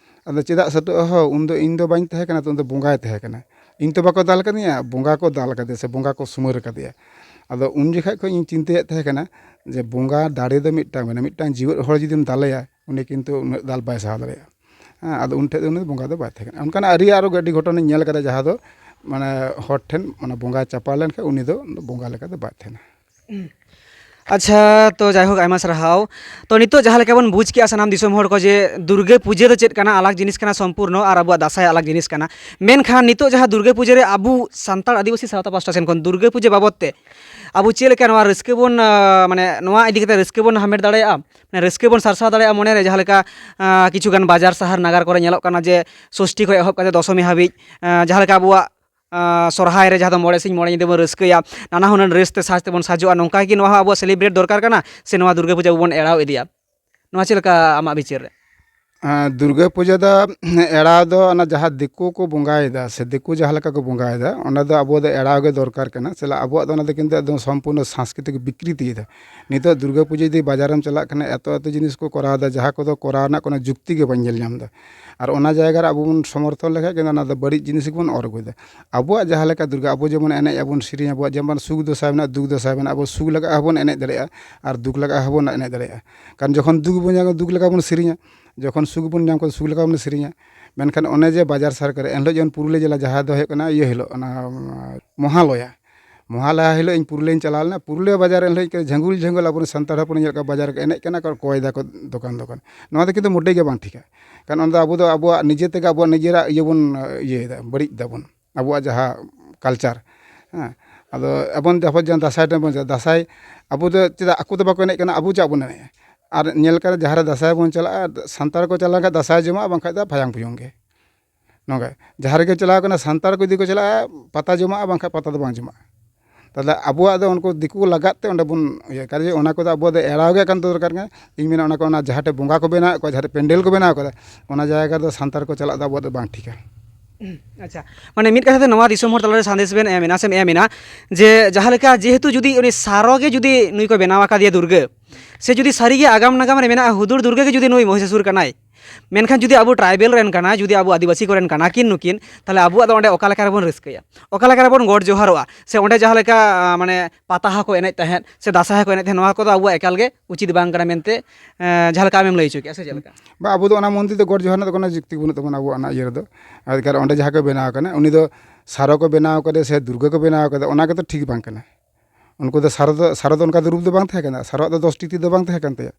ᱟᱫᱚ, "ᱪᱮᱫᱟᱜ ᱥᱮᱴᱚᱜᱼᱟ ᱦᱳ, ᱩᱱᱫᱚ ᱤᱧ ᱫᱚ ᱵᱟᱹᱧ ᱛᱟᱦᱮᱸ ᱠᱟᱱᱟ, ᱛᱚ ᱩᱱᱫᱚ ᱵᱚᱸᱜᱟᱭ ᱛᱟᱦᱮᱸ ᱠᱟᱱᱟ᱾ ᱤᱧ ᱛᱚ ᱵᱟᱠᱚ ᱫᱟᱞ ᱠᱟᱫᱤᱧᱟ, ᱵᱚᱸᱜᱟ ᱠᱚ ᱫᱟᱞ ᱠᱟᱫᱮᱭᱟ ᱥᱮ ᱵᱚᱸᱜᱟ ᱠᱚ ᱥᱩᱢᱟᱹᱨ ᱠᱟᱫᱮᱭᱟ᱾" ᱟᱫᱚ ᱩᱱ ᱡᱚᱠᱷᱚᱱ ᱠᱷᱚᱱ ᱤᱧ ᱪᱤᱱᱛᱟᱹᱭᱮᱫ ᱛᱟᱦᱮᱸ ᱠᱟᱱᱟ ᱡᱮ ᱵᱚᱸᱜᱟ ᱫᱟᱲᱮ ᱫᱚ ᱢᱤᱫᱴᱟᱝ ᱢᱮᱱᱟᱜᱼᱟ, ᱢᱤᱫᱴᱟᱝ ᱡᱤᱣᱮᱫ ᱦᱚᱲ ᱡᱩᱫᱤᱢ ᱫᱟᱞᱮᱭᱟ, ᱩᱱᱤ ᱠᱤᱱᱛᱩ ᱩᱱᱟᱹᱜ ᱫᱟᱞ ᱵᱟᱭ ᱥᱟᱦᱟᱣ ᱫᱟᱲᱮᱭᱟᱜᱼᱟ᱾ ᱦᱮᱸ, ᱟᱫᱚ ᱩᱱ ᱴᱷᱮᱱ ᱫᱚ ᱩᱱᱤ ᱵᱚᱸᱜᱟ ᱫᱚ ᱵᱟᱭ ᱛᱟᱦᱮᱸ ᱠᱟᱱᱟ᱾ ᱚᱱᱠᱟᱱᱟᱜ ᱟᱹᱰᱤ ᱟᱨᱚ ᱟᱹᱰᱤ ᱜᱷᱚᱴᱚᱱᱟᱧ ᱧᱮᱞ ᱠᱟᱫᱟ, ᱡᱟᱦᱟᱸ ᱫᱚ ᱢᱟᱱᱮ ᱦᱚᱲ ᱴᱷᱮᱱ ᱢᱟᱱᱮ ᱵᱚᱸᱜᱟ ᱪᱟᱯᱟᱣ ᱞᱮᱱᱠᱷᱟᱱ ᱩᱱᱤ ᱫᱚ ᱵᱚᱸᱜᱟ ᱞᱮᱠᱟ ᱫᱚ ᱵᱟᱭ ᱛᱟᱦᱮᱱᱟ᱾ ᱟᱪᱪᱷᱟ, ᱛᱚ ᱡᱟᱭᱦᱳᱠ, ᱟᱭᱢᱟ ᱥᱟᱨᱦᱟᱣ᱾ ᱛᱚ ᱱᱤᱛᱚᱜ ᱡᱟᱦᱟᱸ ᱞᱮᱠᱟ ᱵᱚᱱ ᱵᱩᱡᱽ ᱠᱮᱜᱼᱟ ᱥᱟᱱᱟᱢ ᱫᱤᱥᱚᱢ ᱦᱚᱲ ᱠᱚ ᱡᱮ ᱫᱩᱨᱜᱟᱹ ᱯᱩᱡᱟᱹ ᱫᱚ ᱪᱮᱫ ᱠᱟᱱᱟ, ᱟᱞᱟᱜᱽ ᱡᱤᱱᱤᱥ ᱠᱟᱱᱟ ᱥᱚᱢᱯᱩᱨᱱᱚ, ᱟᱨ ᱟᱵᱚᱣᱟᱜ ᱫᱟᱸᱥᱟᱭ ᱟᱞᱟᱜᱽ ᱡᱤᱱᱤᱥ ᱠᱟᱱᱟ᱾ ᱢᱮᱱᱠᱷᱟᱱ ᱱᱤᱛᱚᱜ ᱡᱟᱦᱟᱸ ᱫᱩᱨᱜᱟᱹ ᱯᱩᱡᱟᱹ ᱨᱮ ᱟᱵᱚ ᱥᱟᱱᱛᱟᱲ ᱟᱹᱫᱤᱵᱟᱹᱥᱤ ᱥᱟᱶᱛᱟ ᱯᱟᱥᱴᱟ ᱥᱮᱱ ᱠᱷᱚᱱ ᱫᱩᱨᱜᱟᱹ ᱯᱩᱡᱟᱹ ᱵᱟᱵᱚᱫ ᱛᱮ ᱟᱵᱚ ᱪᱮᱫ ᱞᱮᱠᱟ ᱱᱚᱣᱟ ᱨᱟᱹᱥᱠᱟᱹ ᱵᱚᱱ, ᱟᱸ, ᱢᱟᱱᱮ ᱱᱚᱣᱟ ᱤᱫᱤ ᱠᱟᱛᱮ ᱨᱟᱹᱥᱠᱟᱹ ᱵᱚᱱ ᱦᱟᱢᱮᱴ ᱫᱟᱲᱮᱭᱟᱜᱼᱟ, ᱢᱟᱱᱮ ᱨᱟᱹᱥᱠᱟᱹ ᱵᱚᱱ ᱥᱟᱨᱥᱟᱣ ᱫᱟᱲᱮᱭᱟᱜᱼᱟ ᱢᱚᱱᱮ ᱨᱮ, ᱡᱟᱦᱟᱸ ᱞᱮᱠᱟ, ᱟᱸ, ᱠᱤᱪᱷᱩ ᱜᱟᱱ ᱵᱟᱡᱟᱨ ᱥᱟᱦᱟᱨ ᱱᱟᱜᱟᱨ ᱠᱚᱨᱮ ᱧᱮᱞᱚᱜ ᱠᱟᱱᱟ ᱡᱮ ᱥᱚᱥᱴᱤ ᱠᱷᱚᱱ ᱮᱦᱚᱵ ᱠᱟᱛᱮ ᱫᱚᱥᱚᱢᱤ ᱦᱟᱹᱵᱤᱡ, ᱟᱸ, ᱡᱟᱦᱟᱸ ᱞᱮᱠᱟ ᱟᱵᱚᱣᱟᱜ ᱟᱸ, ᱥᱚᱨᱦᱟᱭ ᱨᱮ ᱡᱟᱦᱟᱸ ᱫᱚ ᱢᱚᱬᱮ ᱥᱤᱧ ᱢᱚᱬᱮ ᱧᱤᱫᱟᱹ ᱵᱚᱱ ᱨᱟᱹᱥᱠᱟᱹᱭᱟ, ᱱᱟᱱᱟ ᱦᱩᱱᱟᱹᱨ dress ᱛᱮ ᱥᱟᱡᱽ ᱛᱮᱵᱚᱱ ᱥᱟᱡᱚᱜᱼᱟ, ᱱᱚᱝᱠᱟ ᱜᱮ ᱱᱚᱣᱟ ᱦᱚᱸ ᱟᱵᱚᱣᱟᱜ celebrate ᱫᱚᱨᱠᱟᱨ ᱠᱟᱱᱟ, ᱥᱮ ᱱᱚᱣᱟ ᱫᱩᱨᱜᱟᱹ ᱯᱩᱡᱟᱹ ᱵᱚᱱ ᱮᱲᱟᱣ ᱤᱫᱤᱭᱟ? ᱱᱚᱣᱟ ᱪᱮᱫ ᱞᱮᱠᱟ ᱟᱢᱟᱜ ᱵᱤᱪᱟᱹᱨ ᱨᱮ? ᱦᱮᱸ, ᱫᱩᱨᱜᱟᱹ ᱯᱩᱡᱟᱹ ᱫᱚ ᱮᱲᱟᱣ ᱫᱚ ᱚᱱᱟ ᱡᱟᱦᱟᱸ ᱫᱤᱠᱩ ᱠᱚ ᱵᱚᱸᱜᱟᱭᱮᱫᱟ ᱥᱮ ᱫᱤᱠᱩ ᱡᱟᱦᱟᱸ ᱞᱮᱠᱟ ᱠᱚ ᱵᱚᱸᱜᱟᱭᱮᱫᱟ, ᱚᱱᱟ ᱫᱚ ᱟᱵᱚ ᱫᱚ ᱮᱲᱟᱣ ᱜᱮ ᱫᱚᱨᱠᱟᱨ ᱠᱟᱱᱟ᱾ ᱪᱮᱫᱟᱜ, ᱟᱵᱚᱣᱟᱜ ᱫᱚ ᱚᱱᱟ ᱫᱚ ᱠᱤᱱᱛᱩ ᱮᱠᱫᱚᱢ ᱥᱚᱢᱯᱩᱨᱱᱚ ᱥᱟᱝᱥᱠᱨᱤᱛᱤᱠ ᱵᱤᱠᱨᱤᱛᱤᱭᱮᱫᱟ᱾ ᱱᱤᱛᱚᱜ ᱫᱩᱨᱜᱟᱹ ᱯᱩᱡᱟᱹ ᱡᱩᱫᱤ ᱵᱟᱡᱟᱨᱮᱢ ᱪᱟᱞᱟᱜ ᱠᱷᱟᱱ, ᱮᱛᱚ ᱮᱛᱚ ᱡᱤᱱᱤᱥ ᱠᱚ ᱠᱚᱨᱟᱣ ᱮᱫᱟ, ᱡᱟᱦᱟᱸ ᱠᱚᱫᱚ ᱠᱚᱨᱟᱣ ᱨᱮᱱᱟᱜ ᱠᱳᱱᱳ ᱡᱩᱠᱛᱤ ᱜᱮ ᱵᱟᱹᱧ ᱧᱮᱞ ᱧᱟᱢ ᱮᱫᱟ᱾ ᱟᱨ ᱚᱱᱟ ᱡᱟᱭᱜᱟ ᱨᱮ ᱟᱵᱚ ᱵᱚᱱ ᱥᱚᱢᱚᱨᱛᱷᱚᱱ ᱞᱮᱠᱷᱟᱡ ᱜᱮ ᱚᱱᱟ ᱫᱚ ᱵᱟᱹᱲᱤᱡ ᱡᱤᱱᱤᱥ ᱜᱮᱵᱚᱱ ᱚᱨ ᱟᱹᱜᱩᱭᱮᱫᱟ᱾ ᱟᱵᱚᱣᱟᱜ ᱡᱟᱦᱟᱸ ᱞᱮᱠᱟ ᱫᱩᱨᱜᱟᱹ, ᱟᱵᱚ ᱡᱮᱢᱚᱱ ᱮᱱᱮᱡ ᱟᱵᱚᱱ, ᱥᱮᱨᱮᱧ, ᱟᱵᱚᱣᱟᱜ ᱡᱮᱢᱚᱱ ᱥᱩᱠ ᱫᱚᱥᱟ ᱢᱮᱱᱟᱜᱼᱟ, ᱫᱩᱠ ᱫᱚᱥᱟ ᱢᱮᱱᱟᱜᱼᱟ, ᱟᱵᱚ ᱥᱩᱠ ᱞᱟᱜᱟᱜ ᱦᱚᱸᱵᱚᱱ ᱮᱱᱮᱡ ᱫᱟᱲᱮᱭᱟᱜᱼᱟ ᱟᱨ ᱫᱩᱠ ᱞᱟᱜᱟᱜ ᱦᱚᱸᱵᱚᱱ ᱮᱱᱮᱡ ᱫᱟᱲᱮᱭᱟᱜᱼᱟ᱾ ᱠᱟᱨᱚᱱ ᱡᱚᱠᱷᱚᱱ ᱫᱩᱠ ᱵᱚᱱ ᱧᱟᱢᱟ, ᱫᱩᱠ ᱞᱮᱠᱟ ᱵᱚᱱ ᱥᱮᱨᱮᱧᱟ, ᱡᱚᱠᱷᱚᱱ ᱥᱩᱠ ᱵᱚᱱ ᱧᱟᱢ ᱠᱚᱣᱟ, ᱥᱩᱠ ᱞᱮᱠᱟ ᱵᱚᱱ ᱥᱮᱨᱮᱧᱟ᱾ ᱢᱮᱱᱠᱷᱟᱱ ᱚᱱᱮ ᱡᱮ ᱵᱟᱡᱟᱨ ᱥᱟᱨ ᱠᱚᱨᱮ, ᱮᱱᱦᱤᱞᱳᱜ ᱡᱮᱢᱚᱱ ᱯᱩᱨᱩᱞᱤᱭᱟᱹ ᱡᱮᱞᱟ ᱡᱟᱦᱟᱸ ᱫᱚ ᱦᱩᱭᱩᱜ ᱠᱟᱱᱟ ᱤᱭᱟᱹ ᱦᱤᱞᱳᱜ, ᱚᱱᱟ ᱢᱚᱦᱟᱞᱚᱭᱟ, ᱢᱚᱦᱟᱞᱚᱭᱟ ᱦᱤᱞᱳᱜ ᱤᱧ ᱯᱩᱨᱩᱞᱤᱭᱟᱹᱧ ᱪᱟᱞᱟᱣ ᱞᱮᱱᱟ᱾ ᱯᱩᱨᱩᱞᱤᱭᱟᱹ ᱵᱟᱡᱟᱨ ᱮᱱᱦᱤᱞᱳᱜ ᱤᱧ ᱡᱷᱟᱹᱝᱜᱩᱞ ᱡᱷᱟᱹᱝᱜᱩᱞ ᱟᱵᱚᱨᱮᱱ ᱥᱟᱱᱛᱟᱲ ᱦᱚᱯᱚᱱ ᱧᱮᱞ ᱠᱚᱣᱟ ᱵᱟᱡᱟᱨ ᱨᱮᱠᱚ ᱮᱱᱮᱡ ᱠᱟᱱᱟ, ᱟᱨ ᱠᱚᱭ ᱫᱟᱠᱚ ᱫᱚᱠᱟᱱ ᱫᱚᱠᱟᱱ᱾ ᱱᱚᱣᱟ ᱫᱚ ᱠᱤᱱᱛᱩ ᱢᱚᱴᱮ ᱜᱮ ᱵᱟᱝ ᱴᱷᱤᱠᱟ᱾ ᱠᱟᱨᱚᱱ ᱚᱱᱟ ᱫᱚ ᱟᱵᱚ ᱫᱚ ᱟᱵᱚᱣᱟᱜ ᱱᱤᱡᱮ ᱛᱮᱜᱮ ᱟᱵᱚᱣᱟᱜ ᱱᱤᱡᱮᱨᱟᱜ ᱤᱭᱟᱹ ᱵᱚᱱ ᱤᱭᱟᱹᱭᱮᱫᱟ, ᱵᱟᱹᱲᱤᱡ ᱫᱟᱵᱚᱱ᱾ ᱟᱵᱚᱣᱟᱜ ᱡᱟᱦᱟᱸ ᱠᱟᱞᱪᱟᱨ, ᱦᱮᱸ, ᱟᱫᱚ ᱟᱵᱚᱱ ᱡᱚᱠᱷᱚᱱ ᱡᱟᱦᱟᱸ ᱫᱟᱸᱥᱟᱭ ᱴᱟᱭᱤᱢ ᱵᱚᱱ ᱪᱟᱞᱟᱜᱼᱟ, ᱫᱟᱸᱥᱟᱭ ᱟᱵᱚ ᱫᱚ ᱪᱮᱫᱟᱜ ᱟᱠᱚ ᱫᱚ ᱵᱟᱠᱚ ᱮᱱᱮᱡ ᱠᱟᱱᱟ, ᱟᱵᱚ ᱪᱮᱫᱟᱜ ᱵᱚᱱ ᱮᱱᱮᱡᱼᱟ? ᱟᱨ ᱧᱮᱞ ᱠᱟᱱᱟ ᱡᱟᱦᱟᱸ ᱨᱮ ᱫᱟᱸᱥᱟᱭ ᱵᱚᱱ ᱪᱟᱞᱟᱜᱼᱟ, ᱥᱟᱱᱛᱟᱲ ᱠᱚ ᱪᱟᱞᱟᱣ ᱞᱮᱱᱠᱷᱟᱱ ᱫᱟᱸᱥᱟᱭ ᱡᱚᱢᱟᱜᱼᱟ, ᱵᱟᱝᱠᱷᱟᱱ ᱫᱚ ᱯᱷᱟᱭᱟᱝ ᱯᱷᱩᱭᱩᱝ ᱜᱮ᱾ ᱱᱚᱝᱠᱟ ᱡᱟᱦᱟᱸ ᱨᱮᱜᱮ ᱪᱟᱞᱟᱣ ᱠᱟᱱᱟ, ᱥᱟᱱᱛᱟᱲ ᱠᱚ ᱡᱩᱫᱤ ᱠᱚ ᱪᱟᱞᱟᱜᱼᱟ, ᱯᱟᱛᱟ ᱡᱚᱢᱟᱜᱼᱟ, ᱵᱟᱝᱠᱷᱟᱱ ᱯᱟᱛᱟ ᱫᱚ ᱵᱟᱝ ᱡᱚᱢᱟᱜᱼᱟ᱾ ᱛᱟᱦᱞᱮ ᱟᱵᱚᱣᱟᱜ ᱫᱚ ᱩᱱᱠᱩ ᱫᱤᱠᱩ ᱞᱟᱜᱟᱫ ᱛᱮ ᱚᱸᱰᱮ ᱵᱚᱱ ᱤᱭᱟᱹ ᱠᱟᱫᱟ, ᱡᱮ ᱚᱱᱟ ᱠᱚᱫᱚ ᱟᱵᱚ ᱫᱚ ᱮᱲᱟᱣ ᱜᱮ ᱮᱠᱟᱱᱛᱚ ᱫᱚᱨᱠᱟᱨ ᱠᱟᱱᱟ᱾ ᱤᱧ ᱢᱮᱱᱟ ᱚᱱᱟ ᱠᱚ, ᱚᱱᱟ ᱡᱟᱦᱟᱸ ᱴᱷᱮᱱ ᱵᱚᱸᱜᱟ ᱠᱚ ᱵᱮᱱᱟᱣᱮᱫ ᱠᱚᱣᱟ, ᱡᱟᱦᱟᱸ ᱴᱷᱮᱱ ᱯᱮᱱᱰᱮᱞ ᱠᱚ ᱵᱮᱱᱟᱣ ᱠᱟᱫᱟ, ᱚᱱᱟ ᱡᱟᱭᱜᱟ ᱨᱮᱫᱚ ᱥᱟᱱᱛᱟᱲ ᱠᱚ ᱪᱟᱞᱟᱜ ᱫᱚ ᱟᱵᱚᱣᱟᱜ ᱫᱚ ᱵᱟᱝ ᱴᱷᱤᱠᱟ᱾ ᱟᱪᱪᱷᱟ, ᱢᱟᱱᱮ ᱢᱤᱫ ᱠᱟᱛᱷᱟ ᱛᱮ ᱱᱚᱣᱟ ᱫᱤᱥᱚᱢ ᱦᱚᱲ ᱛᱟᱞᱟᱨᱮ ᱥᱟᱸᱫᱮᱥ ᱵᱮᱱ ᱮᱢ ᱮᱱᱟ ᱥᱮᱢ ᱮᱢ ᱮᱱᱟ ᱡᱮ ᱡᱟᱦᱟᱸ ᱞᱮᱠᱟ ᱡᱮᱦᱮᱛᱩ ᱡᱩᱫᱤ ᱩᱱᱤ ᱥᱟᱨᱚ ᱜᱮ ᱡᱩᱫᱤ ᱱᱩᱭ ᱠᱚ ᱵᱮᱱᱟᱣ ᱟᱠᱟᱫᱮᱭᱟ ᱫᱩᱨᱜᱟᱹ, ᱥᱮ ᱡᱩᱫᱤ ᱥᱟᱹᱨᱤᱜᱮ ᱟᱜᱟᱢ ᱱᱟᱜᱟᱢ ᱨᱮ ᱢᱮᱱᱟᱜᱼᱟ ᱦᱩᱫᱩᱲ ᱫᱩᱨᱜᱟᱹ ᱜᱮ ᱡᱩᱫᱤ ᱱᱩᱭ ᱢᱚᱦᱤᱥᱟᱥᱩᱨ ᱠᱟᱱᱟᱭ, ᱢᱮᱱᱠᱷᱟᱱ ᱡᱩᱫᱤ ᱟᱵᱚ ᱴᱨᱟᱭᱵᱮᱞ ᱨᱮᱱ ᱠᱟᱱᱟᱭ, ᱡᱩᱫᱤ ᱟᱵᱚ ᱟᱹᱫᱤᱵᱟᱹᱥᱤ ᱠᱚᱨᱮᱱ ᱠᱟᱱᱟ ᱠᱤᱱ ᱱᱩᱠᱤᱱ, ᱛᱟᱦᱚᱞᱮ ᱟᱵᱚᱣᱟᱜ ᱫᱚ ᱚᱸᱰᱮ ᱚᱠᱟ ᱞᱮᱠᱟ ᱨᱮᱵᱚᱱ ᱨᱟᱹᱥᱠᱟᱹᱭᱟ, ᱚᱠᱟ ᱞᱮᱠᱟ ᱨᱮᱵᱚᱱ ᱜᱚᱰ ᱡᱚᱦᱟᱨᱚᱜᱼᱟ? ᱥᱮ ᱚᱸᱰᱮ ᱡᱟᱦᱟᱸ ᱞᱮᱠᱟ, ᱟᱸ, ᱢᱟᱱᱮ ᱯᱟᱛᱟ ᱦᱚᱸᱠᱚ ᱮᱱᱮᱡ ᱛᱟᱦᱮᱸᱫ ᱥᱮ ᱫᱟᱸᱥᱟᱭ ᱦᱚᱸᱠᱚ ᱮᱱᱮᱡ ᱛᱟᱦᱮᱸᱫ, ᱱᱚᱣᱟ ᱠᱚᱫᱚ ᱟᱵᱚᱣᱟᱜ ᱮᱠᱟᱞ ᱜᱮ ᱩᱪᱤᱛ ᱵᱟᱝ ᱠᱟᱱᱟ ᱢᱮᱱᱛᱮ, ᱟᱸ, ᱡᱟᱦᱟᱸ ᱞᱮᱠᱟ ᱟᱢᱮᱢ ᱞᱟᱹᱭ ᱦᱚᱪᱚ ᱠᱮᱜᱼᱟ, ᱥᱮ ᱪᱮᱫ ᱞᱮᱠᱟ? ᱵᱟ, ᱟᱵᱚ ᱫᱚ ᱚᱱᱟ ᱢᱚᱱᱫᱤᱨ ᱫᱚ ᱜᱚᱰ ᱡᱚᱦᱟᱨ ᱨᱮᱱᱟᱜ ᱫᱚ ᱠᱳᱱᱳ ᱡᱩᱠᱛᱤ ᱵᱟᱹᱱᱩᱜ ᱛᱟᱵᱚᱱᱟ ᱟᱵᱚᱣᱟᱜ ᱚᱱᱟ ᱤᱭᱟᱹ ᱨᱮᱫᱚ᱾ ᱟᱨ ᱠᱟᱨᱚᱱ ᱚᱸᱰᱮ ᱡᱟᱦᱟᱸ ᱠᱚ ᱵᱮᱱᱟᱣ ᱠᱟᱱᱟ, ᱩᱱᱤ ᱫᱚ ᱥᱟᱨᱚ ᱠᱚ ᱵᱮᱱᱟᱣ ᱠᱟᱫᱮ ᱥᱮ ᱫᱩᱨᱜᱟᱹ ᱠᱚ ᱵᱮᱱᱟᱣ ᱠᱟᱫᱮ, ᱚᱱᱟ ᱠᱚᱫᱚ ᱴᱷᱤᱠ ᱵᱟᱝ ᱠᱟᱱᱟ᱾ ᱩᱱᱠᱩ ᱫᱚ ᱥᱟᱨᱚ ᱫᱚ, ᱥᱟᱨᱚ ᱫᱚ ᱚᱱᱠᱟ ᱫᱚ ᱨᱩᱯ ᱫᱚ ᱵᱟᱝ ᱛᱟᱦᱮᱸ ᱠᱟᱱᱟ, ᱥᱟᱨᱚᱣᱟᱜ ᱫᱚ ᱫᱚᱥᱴᱤ ᱛᱤ ᱫᱚ ᱵᱟᱝ ᱛᱟᱦᱮᱸ ᱠᱟᱱ ᱛᱟᱭᱟ᱾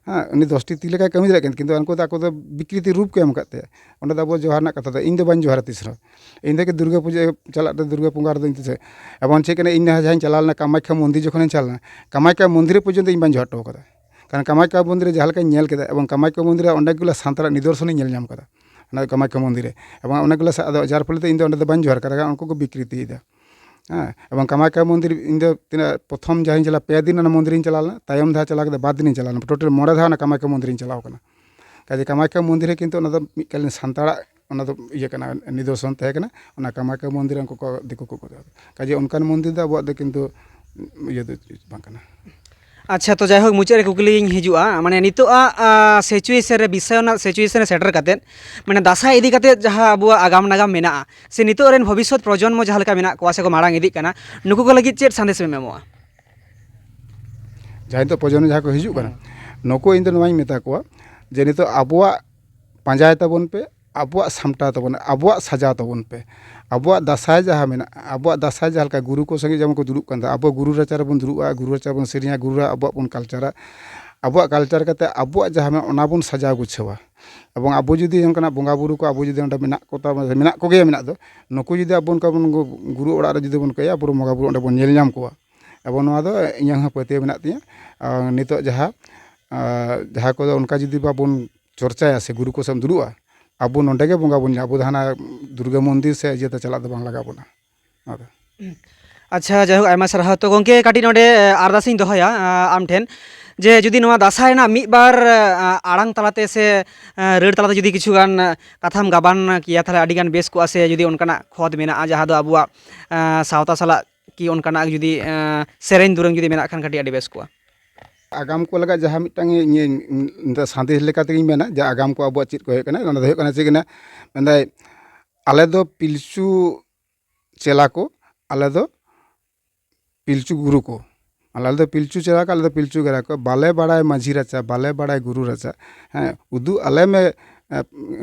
ᱦᱮᱸ, ᱩᱱᱤ ᱫᱚᱥᱴᱤ ᱛᱤ ᱞᱮᱠᱟᱭ ᱠᱟᱹᱢᱤ ᱫᱟᱲᱮᱭᱟᱜ ᱠᱟᱱᱟ, ᱠᱤᱱᱛᱩ ᱩᱱᱠᱩ ᱫᱚ ᱟᱠᱚ ᱫᱚ ᱵᱤᱠᱨᱤᱛᱤ ᱨᱩᱯ ᱠᱚ ᱮᱢ ᱟᱠᱟᱫ ᱛᱟᱭᱟ᱾ ᱚᱸᱰᱮ ᱫᱚ ᱟᱵᱚ ᱡᱚᱦᱟᱨ ᱨᱮᱱᱟᱜ ᱠᱟᱛᱷᱟ ᱫᱚ, ᱤᱧ ᱫᱚ ᱵᱟᱹᱧ ᱡᱚᱦᱟᱨᱟ ᱛᱤᱥ ᱨᱮᱦᱚᱸ᱾ ᱤᱧ ᱫᱚ ᱠᱤ ᱫᱩᱨᱜᱟᱹ ᱯᱩᱡᱟᱹ ᱪᱟᱞᱟᱜ ᱨᱮ ᱫᱩᱨᱜᱟᱹ ᱵᱚᱸᱜᱟ ᱨᱮᱫᱚ ᱤᱧ ᱛᱤᱥ ᱦᱚᱸ, ᱮᱵᱚᱝ ᱪᱮᱫ ᱠᱟᱱᱟ, ᱤᱧ ᱫᱚ ᱡᱟᱦᱟᱸᱧ ᱪᱟᱞᱟᱣ ᱞᱮᱱᱟ ᱠᱟᱢᱟᱠᱠᱷᱟ ᱢᱚᱱᱫᱤᱨ, ᱡᱚᱠᱷᱚᱱᱤᱧ ᱪᱟᱞᱟᱣ ᱞᱮᱱᱟ, ᱠᱟᱢᱟᱠᱠᱷᱟ ᱢᱚᱱᱫᱤᱨ ᱨᱮ ᱯᱚᱨᱡᱚᱱᱛᱚ ᱤᱧ ᱵᱟᱹᱧ ᱡᱚᱦᱟᱨ ᱦᱚᱴᱚ ᱟᱠᱟᱫᱟ᱾ ᱠᱟᱨᱚᱱ ᱠᱟᱢᱟᱠᱠᱷᱟ ᱢᱚᱱᱫᱤᱨ ᱨᱮ ᱡᱟᱦᱟᱸ ᱞᱮᱠᱟᱧ ᱧᱮᱞ ᱠᱮᱫᱟ, ᱮᱵᱚᱝ ᱠᱟᱢᱟᱠᱠᱷᱟ ᱢᱚᱱᱫᱤᱨ ᱨᱮ ᱚᱸᱰᱮ ᱜᱩᱞᱟ ᱥᱟᱱᱛᱟᱲᱟᱜ ᱱᱤᱫᱚᱨᱥᱚᱱᱤᱧ ᱧᱮᱞ ᱧᱟᱢ ᱠᱟᱫᱟ, ᱚᱱᱟ ᱠᱟᱢᱟᱠᱠᱷᱟ ᱢᱚᱱᱫᱤᱨ ᱨᱮ᱾ ᱮᱵᱚᱝ ᱚᱱᱟ ᱜᱩᱞᱟ ᱥᱟ-, ᱟᱫᱚ ᱡᱟᱨ ᱯᱷᱚᱞᱮ ᱛᱮ ᱤᱧ ᱫᱚ ᱚᱸᱰᱮ ᱫᱚ ᱵᱟᱹᱧ ᱡᱚᱦᱟᱨ ᱠᱟᱫᱟ, ᱠᱟᱨᱚᱱ ᱩᱱᱠᱩ ᱠᱚ ᱵᱤᱠᱨᱤᱛᱤᱭᱮᱫᱟ᱾ ᱦᱮᱸ, ᱮᱵᱚᱝ ᱠᱟᱢᱟᱠᱠᱷᱟ ᱢᱚᱱᱫᱤᱨ ᱤᱧ ᱫᱚ ᱛᱤᱱᱟᱹᱜ ᱯᱨᱚᱛᱷᱚᱢ ᱡᱟᱦᱟᱸᱧ ᱪᱟᱞᱟᱜ, ᱯᱮ ᱫᱤᱱ ᱚᱱᱟ ᱢᱚᱱᱫᱤᱨᱤᱧ ᱪᱟᱞᱟᱣ ᱞᱮᱱᱟ, ᱛᱟᱭᱚᱢ ᱫᱷᱟᱣ ᱪᱟᱞᱟᱣ ᱠᱟᱛᱮ ᱵᱟᱨ ᱫᱤᱱᱤᱧ ᱪᱟᱞᱟᱣ ᱞᱮᱱᱟ, ᱴᱳᱴᱟᱞ ᱢᱚᱬᱮ ᱫᱷᱟᱣ ᱚᱱᱟ ᱠᱟᱢᱟᱠᱠᱷᱟ ᱢᱚᱱᱫᱤᱨᱤᱧ ᱪᱟᱞᱟᱣ ᱠᱟᱱᱟ᱾ ᱠᱟᱡᱮ ᱠᱟᱢᱟᱠᱠᱷᱟ ᱢᱚᱱᱫᱤᱨ ᱨᱮ ᱠᱤᱱᱛᱩ ᱚᱱᱟ ᱫᱚ ᱢᱤᱫ ᱠᱟᱞᱤᱱ ᱥᱟᱱᱛᱟᱲᱟᱜ ᱚᱱᱟ ᱫᱚ ᱤᱭᱟᱹ ᱠᱟᱱᱟ, ᱱᱤᱫᱚᱨᱥᱚᱱ ᱛᱟᱦᱮᱸ ᱠᱟᱱᱟ᱾ ᱚᱱᱟ ᱠᱟᱢᱟᱠᱠᱷᱟ ᱢᱚᱱᱫᱤᱨ ᱨᱮ ᱩᱱᱠᱩ ᱠᱚ ᱫᱤᱠᱩ ᱠᱚ ᱠᱚᱨᱟᱣ ᱠᱟᱫᱟ᱾ ᱠᱟᱡᱮ ᱚᱱᱠᱟᱱ ᱢᱚᱱᱫᱤᱨ ᱫᱚ ᱟᱵᱚᱣᱟᱜ ᱫᱚ ᱠᱤᱱᱛᱩ ᱤᱭᱟᱹ ᱫᱚ ᱵᱟᱝ ᱠᱟᱱᱟ᱾ ᱟᱪᱪᱷᱟ, ᱛᱚ ᱡᱟᱭᱦᱳᱠ, ᱢᱩᱪᱟᱹᱫ ᱨᱮ ᱠᱩᱠᱞᱤᱧ ᱦᱤᱡᱩᱜᱼᱟ, ᱢᱟᱱᱮ ᱱᱤᱛᱚᱜᱟᱜ ᱥᱤᱪᱩᱭᱮᱥᱚᱱ ᱨᱮ, ᱵᱤᱥᱚᱭ ᱨᱮᱱᱟᱜ ᱥᱤᱪᱩᱭᱮᱥᱚᱱ ᱨᱮ ᱥᱮᱴᱮᱨ ᱠᱟᱛᱮᱫ, ᱢᱟᱱᱮ ᱫᱟᱸᱥᱟᱭ ᱤᱫᱤ ᱠᱟᱛᱮᱫ ᱡᱟᱦᱟᱸ ᱟᱵᱚᱣᱟᱜ ᱟᱜᱟᱢ ᱱᱟᱜᱟᱢ ᱢᱮᱱᱟᱜᱼᱟ, ᱥᱮ ᱱᱤᱛᱚᱜ ᱨᱮᱱ ᱵᱷᱚᱵᱤᱥᱥᱚᱛ ᱯᱨᱚᱡᱚᱱᱢᱚ ᱡᱟᱦᱟᱸ ᱞᱮᱠᱟ ᱢᱮᱱᱟᱜ ᱠᱚᱣᱟ ᱥᱮᱠᱚ ᱢᱟᱲᱟᱝ ᱤᱫᱤᱜ ᱠᱟᱱᱟ, ᱱᱩᱠᱩ ᱠᱚ ᱞᱟᱹᱜᱤᱫ ᱪᱮᱫ ᱥᱟᱸᱫᱮᱥ ᱮᱢ ᱮᱢᱚᱜᱼᱟ? ᱡᱟᱦᱟᱸᱭ ᱱᱤᱛᱚᱜ ᱯᱨᱚᱡᱚᱱᱢᱚ ᱡᱟᱦᱟᱸ ᱠᱚ ᱦᱤᱡᱩᱜ ᱠᱟᱱᱟ, ᱱᱩᱠᱩ ᱤᱧ ᱫᱚ ᱱᱚᱣᱟᱧ ᱢᱮᱛᱟ ᱠᱚᱣᱟ ᱡᱮ ᱱᱤᱛᱚᱜ ᱟᱵᱚᱣᱟᱜ ᱯᱟᱸᱡᱟᱭ ᱛᱟᱵᱚᱱ ᱯᱮ, ᱟᱵᱚᱣᱟᱜ ᱥᱟᱢᱴᱟᱣ ᱛᱟᱵᱚᱱ, ᱟᱵᱚᱣᱟᱜ ᱥᱟᱡᱟᱣ ᱛᱟᱵᱚᱱ ᱯᱮ᱾ ᱟᱵᱚᱣᱟᱜ ᱫᱟᱸᱥᱟᱭ ᱡᱟᱦᱟᱸ ᱢᱮᱱᱟᱜᱼᱟ, ᱟᱵᱚᱣᱟᱜ ᱫᱟᱸᱥᱟᱭ ᱡᱟᱦᱟᱸ ᱞᱮᱠᱟ ᱜᱩᱨᱩ ᱠᱚ ᱥᱚᱸᱜᱮ ᱡᱮᱢᱚᱱ ᱠᱚ ᱫᱩᱲᱩᱵ ᱠᱟᱱ ᱛᱟᱦᱮᱸ, ᱟᱵᱚ ᱜᱩᱨᱩ ᱨᱟᱪᱟ ᱨᱮᱵᱚᱱ ᱫᱩᱲᱩᱵᱼᱟ, ᱜᱩᱨᱩ ᱨᱟᱪᱟ ᱵᱚᱱ ᱥᱮᱨᱮᱧᱟ, ᱜᱩᱨᱩ ᱨᱟ-, ᱟᱵᱚᱣᱟᱜ ᱵᱚᱱ ᱠᱟᱞᱪᱟᱨᱟ, ᱟᱵᱚᱣᱟᱜ ᱠᱟᱞᱪᱟᱨ ᱠᱟᱛᱮ ᱟᱵᱚᱣᱟᱜ ᱡᱟᱦᱟᱸ ᱢᱮᱱᱟᱜᱼᱟ ᱚᱱᱟ ᱵᱚᱱ ᱥᱟᱡᱟᱣ ᱜᱩᱪᱷᱟᱹᱣᱟ᱾ ᱮᱵᱚᱝ ᱟᱵᱚ ᱡᱩᱫᱤ ᱚᱱᱠᱟᱱᱟᱜ ᱵᱚᱸᱜᱟ ᱵᱩᱨᱩ ᱠᱚ ᱟᱵᱚ ᱡᱩᱫᱤ ᱚᱸᱰᱮ ᱢᱮᱱᱟᱜ ᱠᱚ ᱛᱟᱵᱚᱱᱟ, ᱢᱮᱱᱟᱜ ᱠᱚᱜᱮᱭᱟ ᱢᱮᱱᱟᱜ ᱫᱚ, ᱱᱩᱠᱩ ᱡᱩᱫᱤ ᱟᱵᱚ ᱚᱱᱠᱟ ᱵᱚᱱ ᱜᱩ-, ᱜᱩᱨᱩ ᱚᱲᱟᱜ ᱨᱮ ᱡᱩᱫᱤ ᱵᱚᱱ ᱠᱚᱭᱟ, ᱟᱵᱚ ᱵᱚᱸᱜᱟ ᱵᱩᱨᱩ ᱚᱸᱰᱮ ᱵᱚᱱ ᱧᱮᱞ ᱧᱟᱢ ᱠᱚᱣᱟ᱾ ᱮᱵᱚᱝ ᱱᱚᱣᱟ ᱫᱚ ᱤᱧᱟᱹᱜ ᱦᱚᱸ ᱯᱟᱹᱛᱭᱟᱹᱣ ᱢᱮᱱᱟᱜ ᱛᱤᱧᱟᱹ᱾ ᱟᱨ ᱱᱤᱛᱚᱜ ᱡᱟᱦᱟᱸ, ᱟᱨ ᱡᱟᱦᱟᱸ ᱠᱚᱫᱚ ᱚᱱᱠᱟ ᱡᱩᱫᱤ ᱵᱟᱵᱚᱱ ᱪᱚᱨᱪᱟᱭᱟ ᱥᱮ ᱜᱩᱨᱩ ᱠᱚ ᱥᱟᱶ ᱮᱢ ᱫᱩᱲᱩᱵᱼᱟ, ᱟᱵᱚ ᱱᱚᱸᱰᱮ ᱜᱮ ᱵᱚᱸᱜᱟ ᱵᱚᱱ ᱧᱟᱢᱟ᱾ ᱟᱵᱚ ᱫᱚ ᱦᱟᱱᱟ ᱫᱩᱨᱜᱟᱹ ᱢᱚᱱᱫᱤᱨ ᱥᱮ ᱤᱭᱟᱹᱛᱮ ᱪᱟᱞᱟᱜ ᱫᱚ ᱵᱟᱝ ᱞᱟᱜᱟᱣ ᱵᱚᱱᱟ᱾ ᱚᱱᱟ ᱫᱚ ᱟᱪᱪᱷᱟ, ᱡᱟᱭᱦᱳᱠ, ᱟᱭᱢᱟ ᱥᱟᱨᱦᱟᱣ᱾ ᱛᱚ ᱜᱚᱢᱠᱮ, ᱠᱟᱹᱴᱤᱡ ᱱᱚᱰᱮ ᱟᱨᱫᱟᱥ ᱤᱧ ᱫᱚᱦᱚᱭᱟ ᱟᱢ ᱴᱷᱮᱱ, ᱡᱮ ᱡᱩᱫᱤ ᱱᱚᱣᱟ ᱫᱟᱸᱥᱟᱭ ᱨᱮᱱᱟᱜ ᱢᱤᱫ ᱵᱟᱨ ᱟᱲᱟᱝ ᱛᱟᱞᱟᱛᱮ ᱥᱮ ᱨᱟᱹᱲ ᱛᱟᱞᱟᱛᱮ ᱡᱩᱫᱤ ᱠᱤᱪᱷᱩ ᱜᱟᱱ ᱠᱟᱛᱷᱟᱢ ᱜᱟᱵᱟᱱ ᱠᱮᱭᱟ, ᱛᱟᱦᱚᱞᱮ ᱟᱹᱰᱤ ᱜᱟᱱ ᱵᱮᱥ ᱠᱚᱜᱼᱟ, ᱥᱮ ᱡᱩᱫᱤ ᱚᱱᱠᱟᱱᱟᱜ ᱠᱷᱚᱛ ᱢᱮᱱᱟᱜᱼᱟ ᱡᱟᱦᱟᱸ ᱫᱚ ᱟᱵᱚᱣᱟᱜ ᱥᱟᱶᱛᱟ ᱥᱟᱞᱟᱜ ᱠᱤ ᱚᱱᱠᱟᱱᱟᱜ ᱡᱩᱫᱤ ᱥᱮᱨᱮᱧ ᱫᱩᱨᱟᱹᱝ ᱡᱩᱫᱤ ᱢᱮᱱᱟᱜ ᱠᱷᱟᱱ ᱠᱟᱹᱴᱤᱡ ᱟᱹᱰᱤ ᱵᱮᱥ ᱠᱚᱜᱼᱟ᱾ ᱟᱜᱟᱢ ᱠᱚ ᱞᱟᱹᱜᱤᱫ ᱡᱟᱦᱟᱸ ᱢᱤᱫᱴᱟᱝ ᱤᱧ ᱥᱟᱸᱫᱮᱥ ᱞᱮᱠᱟ ᱛᱮᱜᱤᱧ ᱢᱮᱱᱟ ᱡᱮ ᱟᱜᱟᱢ ᱠᱚ ᱟᱵᱚᱣᱟᱜ ᱪᱮᱫ ᱠᱚ ᱦᱩᱭᱩᱜ ᱠᱟᱱᱟ, ᱚᱱᱟ ᱫᱚ ᱦᱩᱭᱩᱜ ᱠᱟᱱᱟ ᱪᱮᱫ ᱠᱟᱱᱟ, ᱢᱮᱱᱫᱟᱭ ᱟᱞᱮ ᱫᱚ ᱯᱤᱞᱪᱩ ᱪᱮᱞᱟ ᱠᱚ, ᱟᱞᱮ ᱫᱚ ᱯᱤᱞᱪᱩ ᱜᱩᱨᱩ ᱠᱚ, ᱟᱞᱮ ᱫᱚ ᱯᱤᱞᱪᱩ ᱪᱮᱞᱟ ᱠᱚ, ᱟᱞᱮ ᱫᱚ ᱯᱤᱞᱪᱩ ᱜᱮᱨᱟ ᱠᱚ, ᱵᱟᱞᱮ ᱵᱟᱲᱟᱭ ᱢᱟᱹᱡᱷᱤ ᱨᱟᱪᱟ, ᱵᱟᱞᱮ ᱵᱟᱲᱟᱭ ᱜᱩᱨᱩ ᱨᱟᱪᱟ, ᱦᱮᱸ, ᱩᱫᱩᱜ ᱟᱞᱮ ᱢᱮ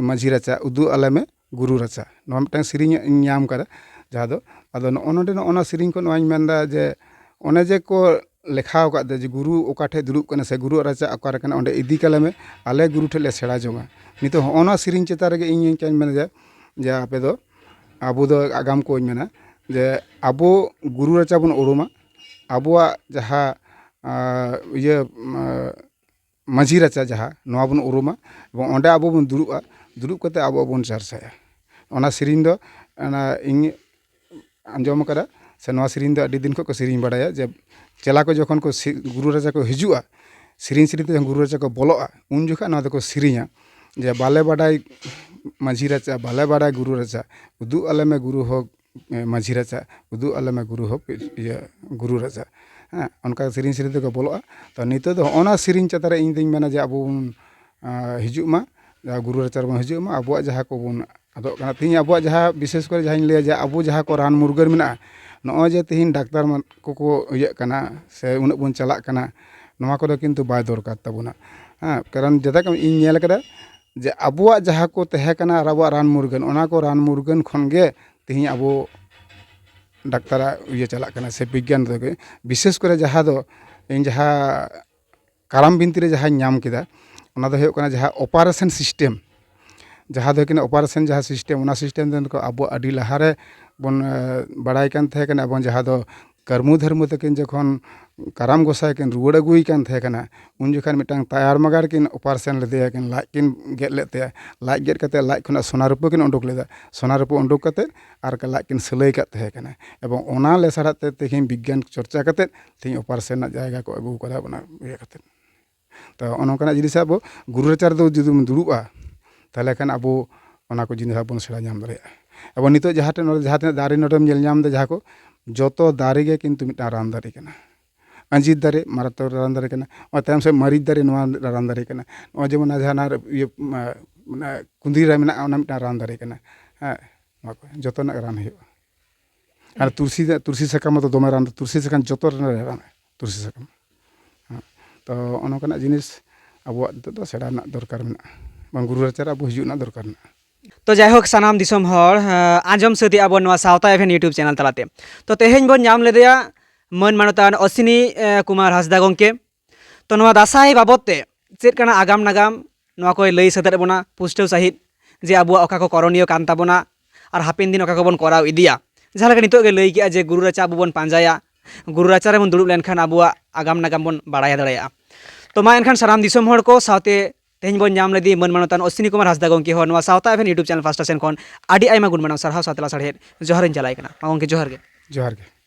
ᱢᱟᱹᱡᱷᱤ ᱨᱟᱪᱟ, ᱩᱫᱩᱜ ᱟᱞᱮ ᱢᱮ ᱜᱩᱨᱩ ᱨᱟᱪᱟ᱾ ᱱᱚᱣᱟ ᱢᱤᱫᱴᱟᱝ ᱥᱮᱨᱮᱧ ᱤᱧ ᱧᱟᱢ ᱠᱟᱫᱟ, ᱡᱟᱦᱟᱸ ᱫᱚ, ᱟᱫᱚ ᱱᱚᱜᱼᱚ ᱱᱚᱰᱮ ᱱᱚᱜᱼᱚ ᱱᱚᱣᱟ ᱥᱮᱨᱮᱧ ᱠᱷᱚᱱ ᱱᱚᱣᱟᱧ ᱢᱮᱱᱫᱟ ᱡᱮ ᱚᱱᱮ ᱡᱮ ᱠᱚ ᱞᱮᱠᱷᱟ ᱟᱠᱟᱫ ᱫᱚ ᱡᱮ ᱜᱩᱨᱩ ᱚᱠᱟ ᱴᱷᱮᱡ ᱫᱩᱲᱩᱵ ᱠᱟᱱᱟ ᱥᱮ ᱜᱩᱨᱩᱣᱟᱜ ᱨᱟᱪᱟ ᱚᱠᱟᱨᱮ ᱠᱟᱱᱟ, ᱚᱸᱰᱮ ᱤᱫᱤ ᱠᱟᱞᱮ ᱢᱮ, ᱟᱞᱮ ᱜᱩᱨᱩ ᱴᱷᱮᱡ ᱞᱮ ᱥᱮᱬᱟ ᱡᱚᱝᱟ᱾ ᱱᱤᱛᱚᱜ ᱦᱚᱸᱜᱼᱚ ᱱᱚᱣᱟ ᱥᱮᱨᱮᱧ ᱪᱮᱛᱟᱱ ᱨᱮᱜᱮ ᱤᱧ ᱤᱧ ᱢᱮᱱᱟ ᱡᱮ, ᱡᱮ ᱟᱯᱮ ᱫᱚ, ᱟᱵᱚ ᱫᱚ ᱟᱜᱟᱢ ᱠᱚᱧ ᱢᱮᱱᱟ ᱡᱮ ᱟᱵᱚ ᱜᱩᱨᱩ ᱨᱟᱪᱟ ᱵᱚᱱ ᱩᱨᱩᱢᱟ, ᱟᱵᱚᱣᱟᱜ ᱡᱟᱦᱟᱸ, ᱟᱸ, ᱤᱭᱟᱹ, ᱟᱸ, ᱢᱟᱹᱡᱷᱤ ᱨᱟᱪᱟ ᱡᱟᱦᱟᱸ, ᱱᱚᱣᱟ ᱵᱚᱱ ᱩᱨᱩᱢᱟ ᱮᱵᱚᱝ ᱚᱸᱰᱮ ᱟᱵᱚ ᱵᱚᱱ ᱫᱩᱲᱩᱵᱼᱟ, ᱫᱩᱲᱩᱵ ᱠᱟᱛᱮ ᱟᱵᱚ ᱵᱚᱱ ᱪᱟᱨᱪᱟᱭᱟ᱾ ᱚᱱᱟ ᱥᱮᱨᱮᱧ ᱫᱚ ᱚᱱᱟ ᱤᱧ ᱟᱸᱡᱚᱢ ᱟᱠᱟᱫᱟ, ᱥᱮ ᱱᱚᱣᱟ ᱥᱮᱨᱮᱧ ᱫᱚ ᱟᱹᱰᱤ ᱫᱤᱱ ᱠᱷᱚᱱ ᱠᱚ ᱥᱮᱨᱮᱧ ᱵᱟᱲᱟᱭᱟ ᱡᱮ ᱪᱮᱞᱟ ᱠᱚ ᱡᱚᱠᱷᱚᱱ ᱠᱚ ᱥᱮ-, ᱜᱩᱨᱩ ᱨᱟᱪᱟ ᱠᱚ ᱦᱤᱡᱩᱜᱼᱟ, ᱥᱮᱨᱮᱧ ᱥᱮᱨᱮᱧ ᱛᱮ ᱡᱚᱠᱷᱚᱱ ᱜᱩᱨᱩ ᱨᱟᱪᱟ ᱠᱚ ᱵᱚᱞᱚᱜᱼᱟ, ᱩᱱ ᱡᱚᱠᱷᱟᱜ ᱱᱚᱣᱟ ᱫᱚᱠᱚ ᱥᱮᱨᱮᱧᱟ ᱡᱮ, "ᱵᱟᱞᱮ ᱵᱟᱰᱟᱭ ᱢᱟᱹᱡᱷᱤ ᱨᱟᱪᱟ, ᱵᱟᱞᱮ ᱵᱟᱰᱟᱭ ᱜᱩᱨᱩ ᱨᱟᱪᱟ, ᱩᱫᱩᱜ ᱟᱞᱮ ᱢᱮ ᱜᱩᱨᱩ ᱦᱚᱸ, ᱮ, ᱢᱟᱹᱡᱷᱤ ᱨᱟᱪᱟ, ᱩᱫᱩᱜ ᱟᱞᱮ ᱢᱮ ᱜᱩᱨᱩ ᱦᱚᱸ, ᱤᱭᱟᱹ, ᱜᱩᱨᱩ ᱨᱟᱪᱟ", ᱦᱮᱸ, ᱚᱱᱠᱟ ᱥᱮᱨᱮᱧ ᱥᱮᱨᱮᱧ ᱛᱮᱠᱚ ᱵᱚᱞᱚᱜᱼᱟ᱾ ᱛᱚ, ᱱᱤᱛᱚᱜ ᱫᱚ ᱦᱚᱸᱜᱼᱚ ᱱᱟ ᱥᱮᱨᱮᱧ ᱪᱮᱛᱟᱱ ᱨᱮ ᱤᱧ ᱫᱩᱧ ᱢᱮᱱᱟ ᱡᱮ ᱟᱵᱚ ᱵᱚᱱ, ᱟ, ᱦᱤᱡᱩᱜ ᱢᱟ, ᱡᱟᱦᱟᱸ ᱜᱩᱨᱩ ᱨᱟᱪᱟ ᱨᱮᱵᱚᱱ ᱦᱤᱡᱩᱜ ᱢᱟ, ᱟᱵᱚᱣᱟᱜ ᱡᱟᱦᱟᱸ ᱠᱚᱵᱚᱱ ᱟᱫᱚᱜ ᱠᱟᱱᱟ᱾ ᱛᱮᱦᱮᱧ ᱟᱵᱚᱣᱟᱜ ᱡᱟᱦᱟᱸ, ᱵᱤᱥᱮᱥ ᱠᱚᱨᱮ ᱡᱟᱦᱟᱸᱧ ᱞᱟᱹᱭᱟ ᱡᱮ ᱟᱵᱚ ᱡᱟᱦᱟᱸ ᱠᱚ ᱨᱟᱱ ᱢᱩᱨᱜᱟᱹᱱ ᱢᱮᱱᱟᱜᱼᱟ, ᱱᱚᱜᱼᱚᱭ ᱡᱮ ᱛᱮᱦᱮᱧ ᱰᱟᱠᱛᱟᱨ ᱢᱟ-, ᱠᱚᱠᱚ ᱤᱭᱟᱹᱜ ᱠᱟᱱᱟ ᱥᱮ ᱩᱱᱟᱹᱜ ᱵᱚᱱ ᱪᱟᱞᱟᱜ ᱠᱟᱱᱟ, ᱱᱚᱣᱟ ᱠᱚᱫᱚ ᱠᱤᱱᱛᱩ ᱵᱟᱭ ᱫᱚᱨᱠᱟᱨ ᱛᱟᱵᱚᱱᱟ᱾ ᱦᱮᱸ, ᱠᱟᱨᱚᱱ ᱡᱮᱴᱟ ᱤᱧ ᱧᱮᱞ ᱠᱟᱫᱟ ᱡᱮ ᱟᱵᱚᱣᱟᱜ ᱡᱟᱦᱟᱸ ᱠᱚ ᱛᱟᱦᱮᱸ ᱠᱟᱱᱟ ᱟᱨ ᱟᱵᱚᱣᱟᱜ ᱨᱟᱱ ᱢᱩᱨᱜᱟᱹᱱ, ᱚᱱᱟ ᱠᱚ ᱨᱟᱱ ᱢᱩᱨᱜᱟᱹᱱ ᱠᱷᱚᱱ ᱜᱮ ᱛᱮᱦᱮᱧ ᱟᱵᱚ ᱰᱟᱠᱛᱟᱨᱟᱜ ᱤᱭᱟᱹ ᱪᱟᱞᱟᱜ ᱠᱟᱱᱟ ᱥᱮ ᱵᱤᱜᱽᱜᱟᱱ ᱛᱮᱜᱮ᱾ ᱵᱤᱥᱮᱥ ᱠᱚᱨᱮ ᱡᱟᱦᱟᱸ ᱫᱚ ᱤᱧ ᱡᱟᱦᱟᱸ ᱠᱟᱨᱟᱢ ᱵᱤᱱᱛᱤ ᱨᱮ ᱡᱟᱦᱟᱸᱧ ᱧᱟᱢ ᱠᱮᱫᱟ, ᱚᱱᱟ ᱫᱚ ᱦᱩᱭᱩᱜ ᱠᱟᱱᱟ ᱡᱟᱦᱟᱸ operation system, ᱡᱟᱦᱟᱸ ᱫᱚ ᱦᱩᱭᱩᱜ ᱠᱟᱱᱟ operation ᱡᱟᱦᱟᱸ system, ᱚᱱᱟ system ᱫᱚ ᱱᱩᱠᱩ ᱟᱵᱚ ᱟᱹᱰᱤ ᱞᱟᱦᱟᱨᱮ ᱵᱚᱱ, ᱮ, ᱵᱟᱲᱟᱭ ᱠᱟᱱ ᱛᱟᱦᱮᱸ ᱠᱟᱱᱟ᱾ ᱮᱵᱚᱝ ᱡᱟᱦᱟᱸ ᱫᱚ ᱠᱟᱹᱨᱢᱩ ᱫᱷᱟᱹᱨᱢᱩ ᱛᱟᱹᱠᱤᱱ ᱡᱚᱠᱷᱚᱱ ᱠᱟᱨᱟᱢ ᱜᱚᱸᱥᱟᱭ ᱠᱤᱱ ᱨᱩᱣᱟᱹᱲ ᱟᱹᱜᱩᱭ ᱠᱟᱱ ᱛᱟᱦᱮᱸ ᱠᱟᱱᱟ, ᱩᱱ ᱡᱚᱠᱷᱚᱱ ᱢᱤᱫᱴᱟᱝ ᱛᱟᱭᱟᱨ ᱢᱟᱜᱟᱲ ᱠᱤᱱ operation ᱞᱮᱫᱮᱭᱟ, ᱠᱤᱱ ᱞᱟᱡ ᱠᱤᱱ ᱜᱮᱫ ᱞᱮᱫ ᱛᱟᱭᱟ, ᱞᱟᱡ ᱜᱮᱫ ᱠᱟᱛᱮ ᱞᱟᱡ ᱠᱷᱚᱱᱟᱜ ᱥᱚᱱᱟ ᱨᱩᱯᱟᱹ ᱠᱤᱱ ᱩᱰᱩᱠ ᱞᱮᱫᱟ, ᱥᱚᱱᱟ ᱨᱩᱯᱟᱹ ᱩᱰᱩᱠ ᱠᱟᱛᱮ ᱟᱨ ᱞᱟᱡ ᱠᱤᱱ ᱥᱤᱞᱟᱹᱭ ᱠᱟᱫ ᱛᱟᱦᱮᱸ ᱠᱟᱱᱟ᱾ ᱮᱵᱚᱝ ᱚᱱᱟ ᱞᱮᱥᱟᱲᱦᱮᱫ ᱛᱮ ᱛᱮᱦᱮᱧ ᱵᱤᱜᱽᱜᱟᱱ ᱪᱚᱨᱪᱟ ᱠᱟᱛᱮ ᱛᱮᱦᱮᱧ operation ᱨᱮᱱᱟᱜ ᱡᱟᱭᱜᱟ ᱠᱚ ᱟᱹᱜᱩ ᱠᱟᱫᱟ ᱚᱱᱟ ᱤᱭᱟᱹ ᱠᱟᱛᱮ᱾ ᱛᱚ, ᱚᱱᱮ ᱚᱱᱠᱟᱱᱟᱜ ᱡᱤᱱᱤᱥ ᱟᱵᱚ ᱜᱩᱨᱩ ᱨᱟᱪᱟ ᱨᱮᱫᱚ ᱡᱩᱫᱤ ᱵᱚᱱ ᱫᱩᱲᱩᱵᱼᱟ, ᱛᱟᱦᱚᱞᱮ ᱠᱷᱟᱱ ᱟᱵᱚ ᱚᱱᱟ ᱠᱚ ᱡᱤᱱᱤᱥ ᱟᱵᱚ ᱵᱚᱱ ᱥᱮᱬᱟ ᱧᱟᱢ ᱫᱟᱲᱮᱭᱟᱜᱼᱟ᱾ ᱟᱵᱚ ᱱᱤᱛᱚᱜ ᱡᱟᱦᱟᱸ ᱴᱷᱮᱱ ᱱᱚᱰᱮ, ᱡᱟᱦᱟᱸ ᱛᱤᱱᱟᱹᱜ ᱫᱟᱨᱮ ᱱᱚᱰᱮᱢ ᱧᱮᱞ ᱧᱟᱢ ᱮᱫᱟ, ᱡᱟᱦᱟᱸ ᱠᱚ, ᱡᱚᱛᱚ ᱫᱟᱨᱮ ᱜᱮ ᱠᱤᱱᱛᱩ ᱢᱤᱫᱴᱟᱝ ᱨᱟᱱ ᱫᱟᱨᱮ ᱠᱟᱱᱟ᱾ ᱟᱸᱡᱤᱨ ᱫᱟᱨᱮ ᱢᱟᱨᱟᱛᱚᱱ ᱨᱟᱱ ᱫᱟᱨᱮ ᱠᱟᱱᱟ᱾ ᱱᱚᱜᱼᱚᱭ ᱛᱟᱭᱚᱢ ᱥᱮᱫ ᱢᱟᱹᱨᱤᱪ ᱫᱟᱨᱮ, ᱱᱚᱣᱟ ᱨᱟᱱ ᱫᱟᱨᱮ ᱠᱟᱱᱟ᱾ ᱱᱚᱜᱼᱚᱭ ᱡᱮᱢᱚᱱ ᱚᱱᱟ ᱡᱟᱦᱟᱸ ᱚᱱᱟ ᱤᱭᱟᱹ, ᱢᱟ-, ᱢᱟᱱᱮ ᱠᱩᱸᱫᱽᱨᱤ ᱨᱮ ᱢᱮᱱᱟᱜᱼᱟ, ᱚᱱᱟ ᱢᱤᱫᱴᱟᱝ ᱨᱟᱱ ᱫᱟᱨᱮ ᱠᱟᱱᱟ᱾ ᱦᱮᱸ, ᱱᱚᱣᱟ ᱠᱚ ᱡᱚᱛᱚᱱᱟᱜ ᱨᱟᱱ ᱦᱩᱭᱩᱜᱼᱟ᱾ ᱟᱨ ᱛᱩᱞᱥᱤ, ᱛᱩᱞᱥᱤ ᱥᱟᱠᱟᱢ ᱢᱟᱛᱚ ᱫᱚᱢᱮ ᱨᱟᱱ, ᱛᱩᱞᱥᱤ ᱥᱟᱠᱟᱢ ᱡᱚᱛᱚ ᱨᱮᱱᱟᱜ ᱨᱟᱱ, ᱛᱩᱞᱥᱤ ᱥᱟᱠᱟᱢ᱾ ᱦᱮᱸ᱾ ᱛᱚ, ᱚᱱᱮ ᱚᱱᱠᱟᱱᱟᱜ ᱡᱤᱱᱤᱥ ᱟᱵᱚᱣᱟᱜ ᱱᱤᱛᱚᱜ ᱫᱚ ᱥᱮᱬᱟ ᱨᱮᱱᱟᱜ ᱫᱚᱨᱠᱟᱨ ᱢᱮᱱᱟᱜᱼᱟ, ᱵᱟᱝ ᱜᱩᱨᱩ ᱨᱟᱪᱟ ᱨᱮ ᱟᱵᱚ ᱦᱤᱡᱩᱜ ᱨᱮᱱᱟᱜ ᱫᱚᱨᱠᱟᱨ ᱢᱮᱱᱟᱜᱼᱟ᱾ ᱛᱚ, ᱡᱟᱭᱦᱳᱠ, ᱥᱟᱱᱟᱢ ᱫᱤᱥᱚᱢ ᱦᱚᱲ, ᱮᱸ, ᱟᱸᱡᱚᱢ ᱥᱟᱹᱛ ᱮᱫᱼᱟ ᱵᱚᱱ ᱱᱚᱣᱟ ᱥᱟᱶᱛᱟ ᱮᱵᱷᱮᱱ YouTube channel ᱛᱟᱞᱟᱛᱮ᱾ ᱛᱚ, ᱛᱮᱦᱮᱧ ᱵᱚᱱ ᱧᱟᱢ ᱞᱮᱫᱮᱭᱟ ᱢᱟᱹᱱ ᱢᱟᱱᱚᱛᱟᱱ ᱚᱥᱤᱱᱤ, ᱮᱸ, ᱠᱩᱢᱟᱨ ᱦᱟᱸᱥᱫᱟ ᱜᱚᱢᱠᱮ᱾ ᱛᱚ, ᱱᱚᱣᱟ ᱫᱟᱸᱥᱟᱭ ᱵᱟᱵᱚᱫ ᱛᱮ ᱪᱮᱫ ᱠᱟᱱᱟ ᱟᱜᱟᱢ ᱱᱟᱜᱟᱢ, ᱱᱚᱣᱟ ᱠᱚᱭ ᱞᱟᱹᱭ ᱥᱚᱫᱚᱨ ᱟᱫ ᱵᱚᱱᱟ ᱯᱩᱥᱴᱟᱹᱣ ᱥᱟᱺᱦᱤᱡ, ᱡᱮ ᱟᱵᱚᱣᱟᱜ ᱚᱠᱟ ᱠᱚ ᱠᱚᱨᱚᱱᱤᱭᱚ ᱠᱟᱱ ᱛᱟᱵᱚᱱᱟ ᱟᱨ ᱦᱟᱯᱮᱱ ᱫᱤᱱ ᱚᱠᱟ ᱠᱚᱵᱚᱱ ᱠᱚᱨᱟᱣ ᱤᱫᱤᱭᱟ᱾ ᱡᱟᱦᱟᱸ ᱞᱮᱠᱟ ᱱᱤᱛᱚᱜ ᱜᱮ ᱞᱟᱹᱭ ᱠᱮᱜᱼᱟ ᱡᱮ ᱜᱩᱨᱩ ᱨᱟᱪᱟ ᱟᱵᱚ ᱵᱚᱱ ᱯᱟᱸᱡᱟᱭᱟ, ᱜᱩᱨᱩ ᱨᱟᱪᱟ ᱨᱮᱵᱚᱱ ᱫᱩᱲᱩᱵ ᱞᱮᱱᱠᱷᱟᱱ ᱟᱵᱚᱣᱟᱜ ᱟᱜᱟᱢ ᱱᱟᱜᱟᱢ ᱵᱚᱱ ᱵᱟᱲᱟᱭ ᱫᱟᱲᱮᱭᱟᱜᱼᱟ᱾ ᱛᱚ, ᱢᱟ ᱮᱱᱠᱷᱟᱱ ᱥᱟᱱᱟᱢ ᱫᱤᱥᱚᱢ ᱦᱚᱲ ᱠᱚ ᱥᱟᱶᱛᱮ ᱛᱮᱦᱮᱧ ᱵᱚᱱ ᱧᱟᱢ ᱞᱮᱫᱮ ᱢᱟᱹᱱ ᱢᱟᱱᱚᱛᱟᱱ ᱚᱥᱤᱱᱤ ᱠᱩᱢᱟᱨ ᱦᱟᱸᱥᱫᱟ ᱜᱚᱢᱠᱮ ᱦᱚᱸ ᱱᱚᱣᱟ ᱥᱟᱶᱛᱟ ᱮᱵᱷᱮᱱ YouTube channel ᱯᱟᱦᱴᱟ ᱥᱮᱱ ᱠᱷᱚᱱ ᱟᱹᱰᱤ ᱟᱭᱢᱟ ᱜᱩᱱ ᱢᱟᱱᱟᱣ ᱥᱟᱨᱦᱟᱣ ᱥᱟᱶᱛᱮ ᱞᱟᱥᱟᱲᱦᱮᱫ ᱡᱚᱦᱟᱨ ᱤᱧ ᱪᱟᱞᱟᱭ ᱠᱟᱱᱟ᱾ ᱢᱟ ᱜᱚᱢᱠᱮ, ᱡᱚᱦᱟᱨ ᱜᱮ᱾ ᱡᱚᱦᱟᱨ ᱜᱮ᱾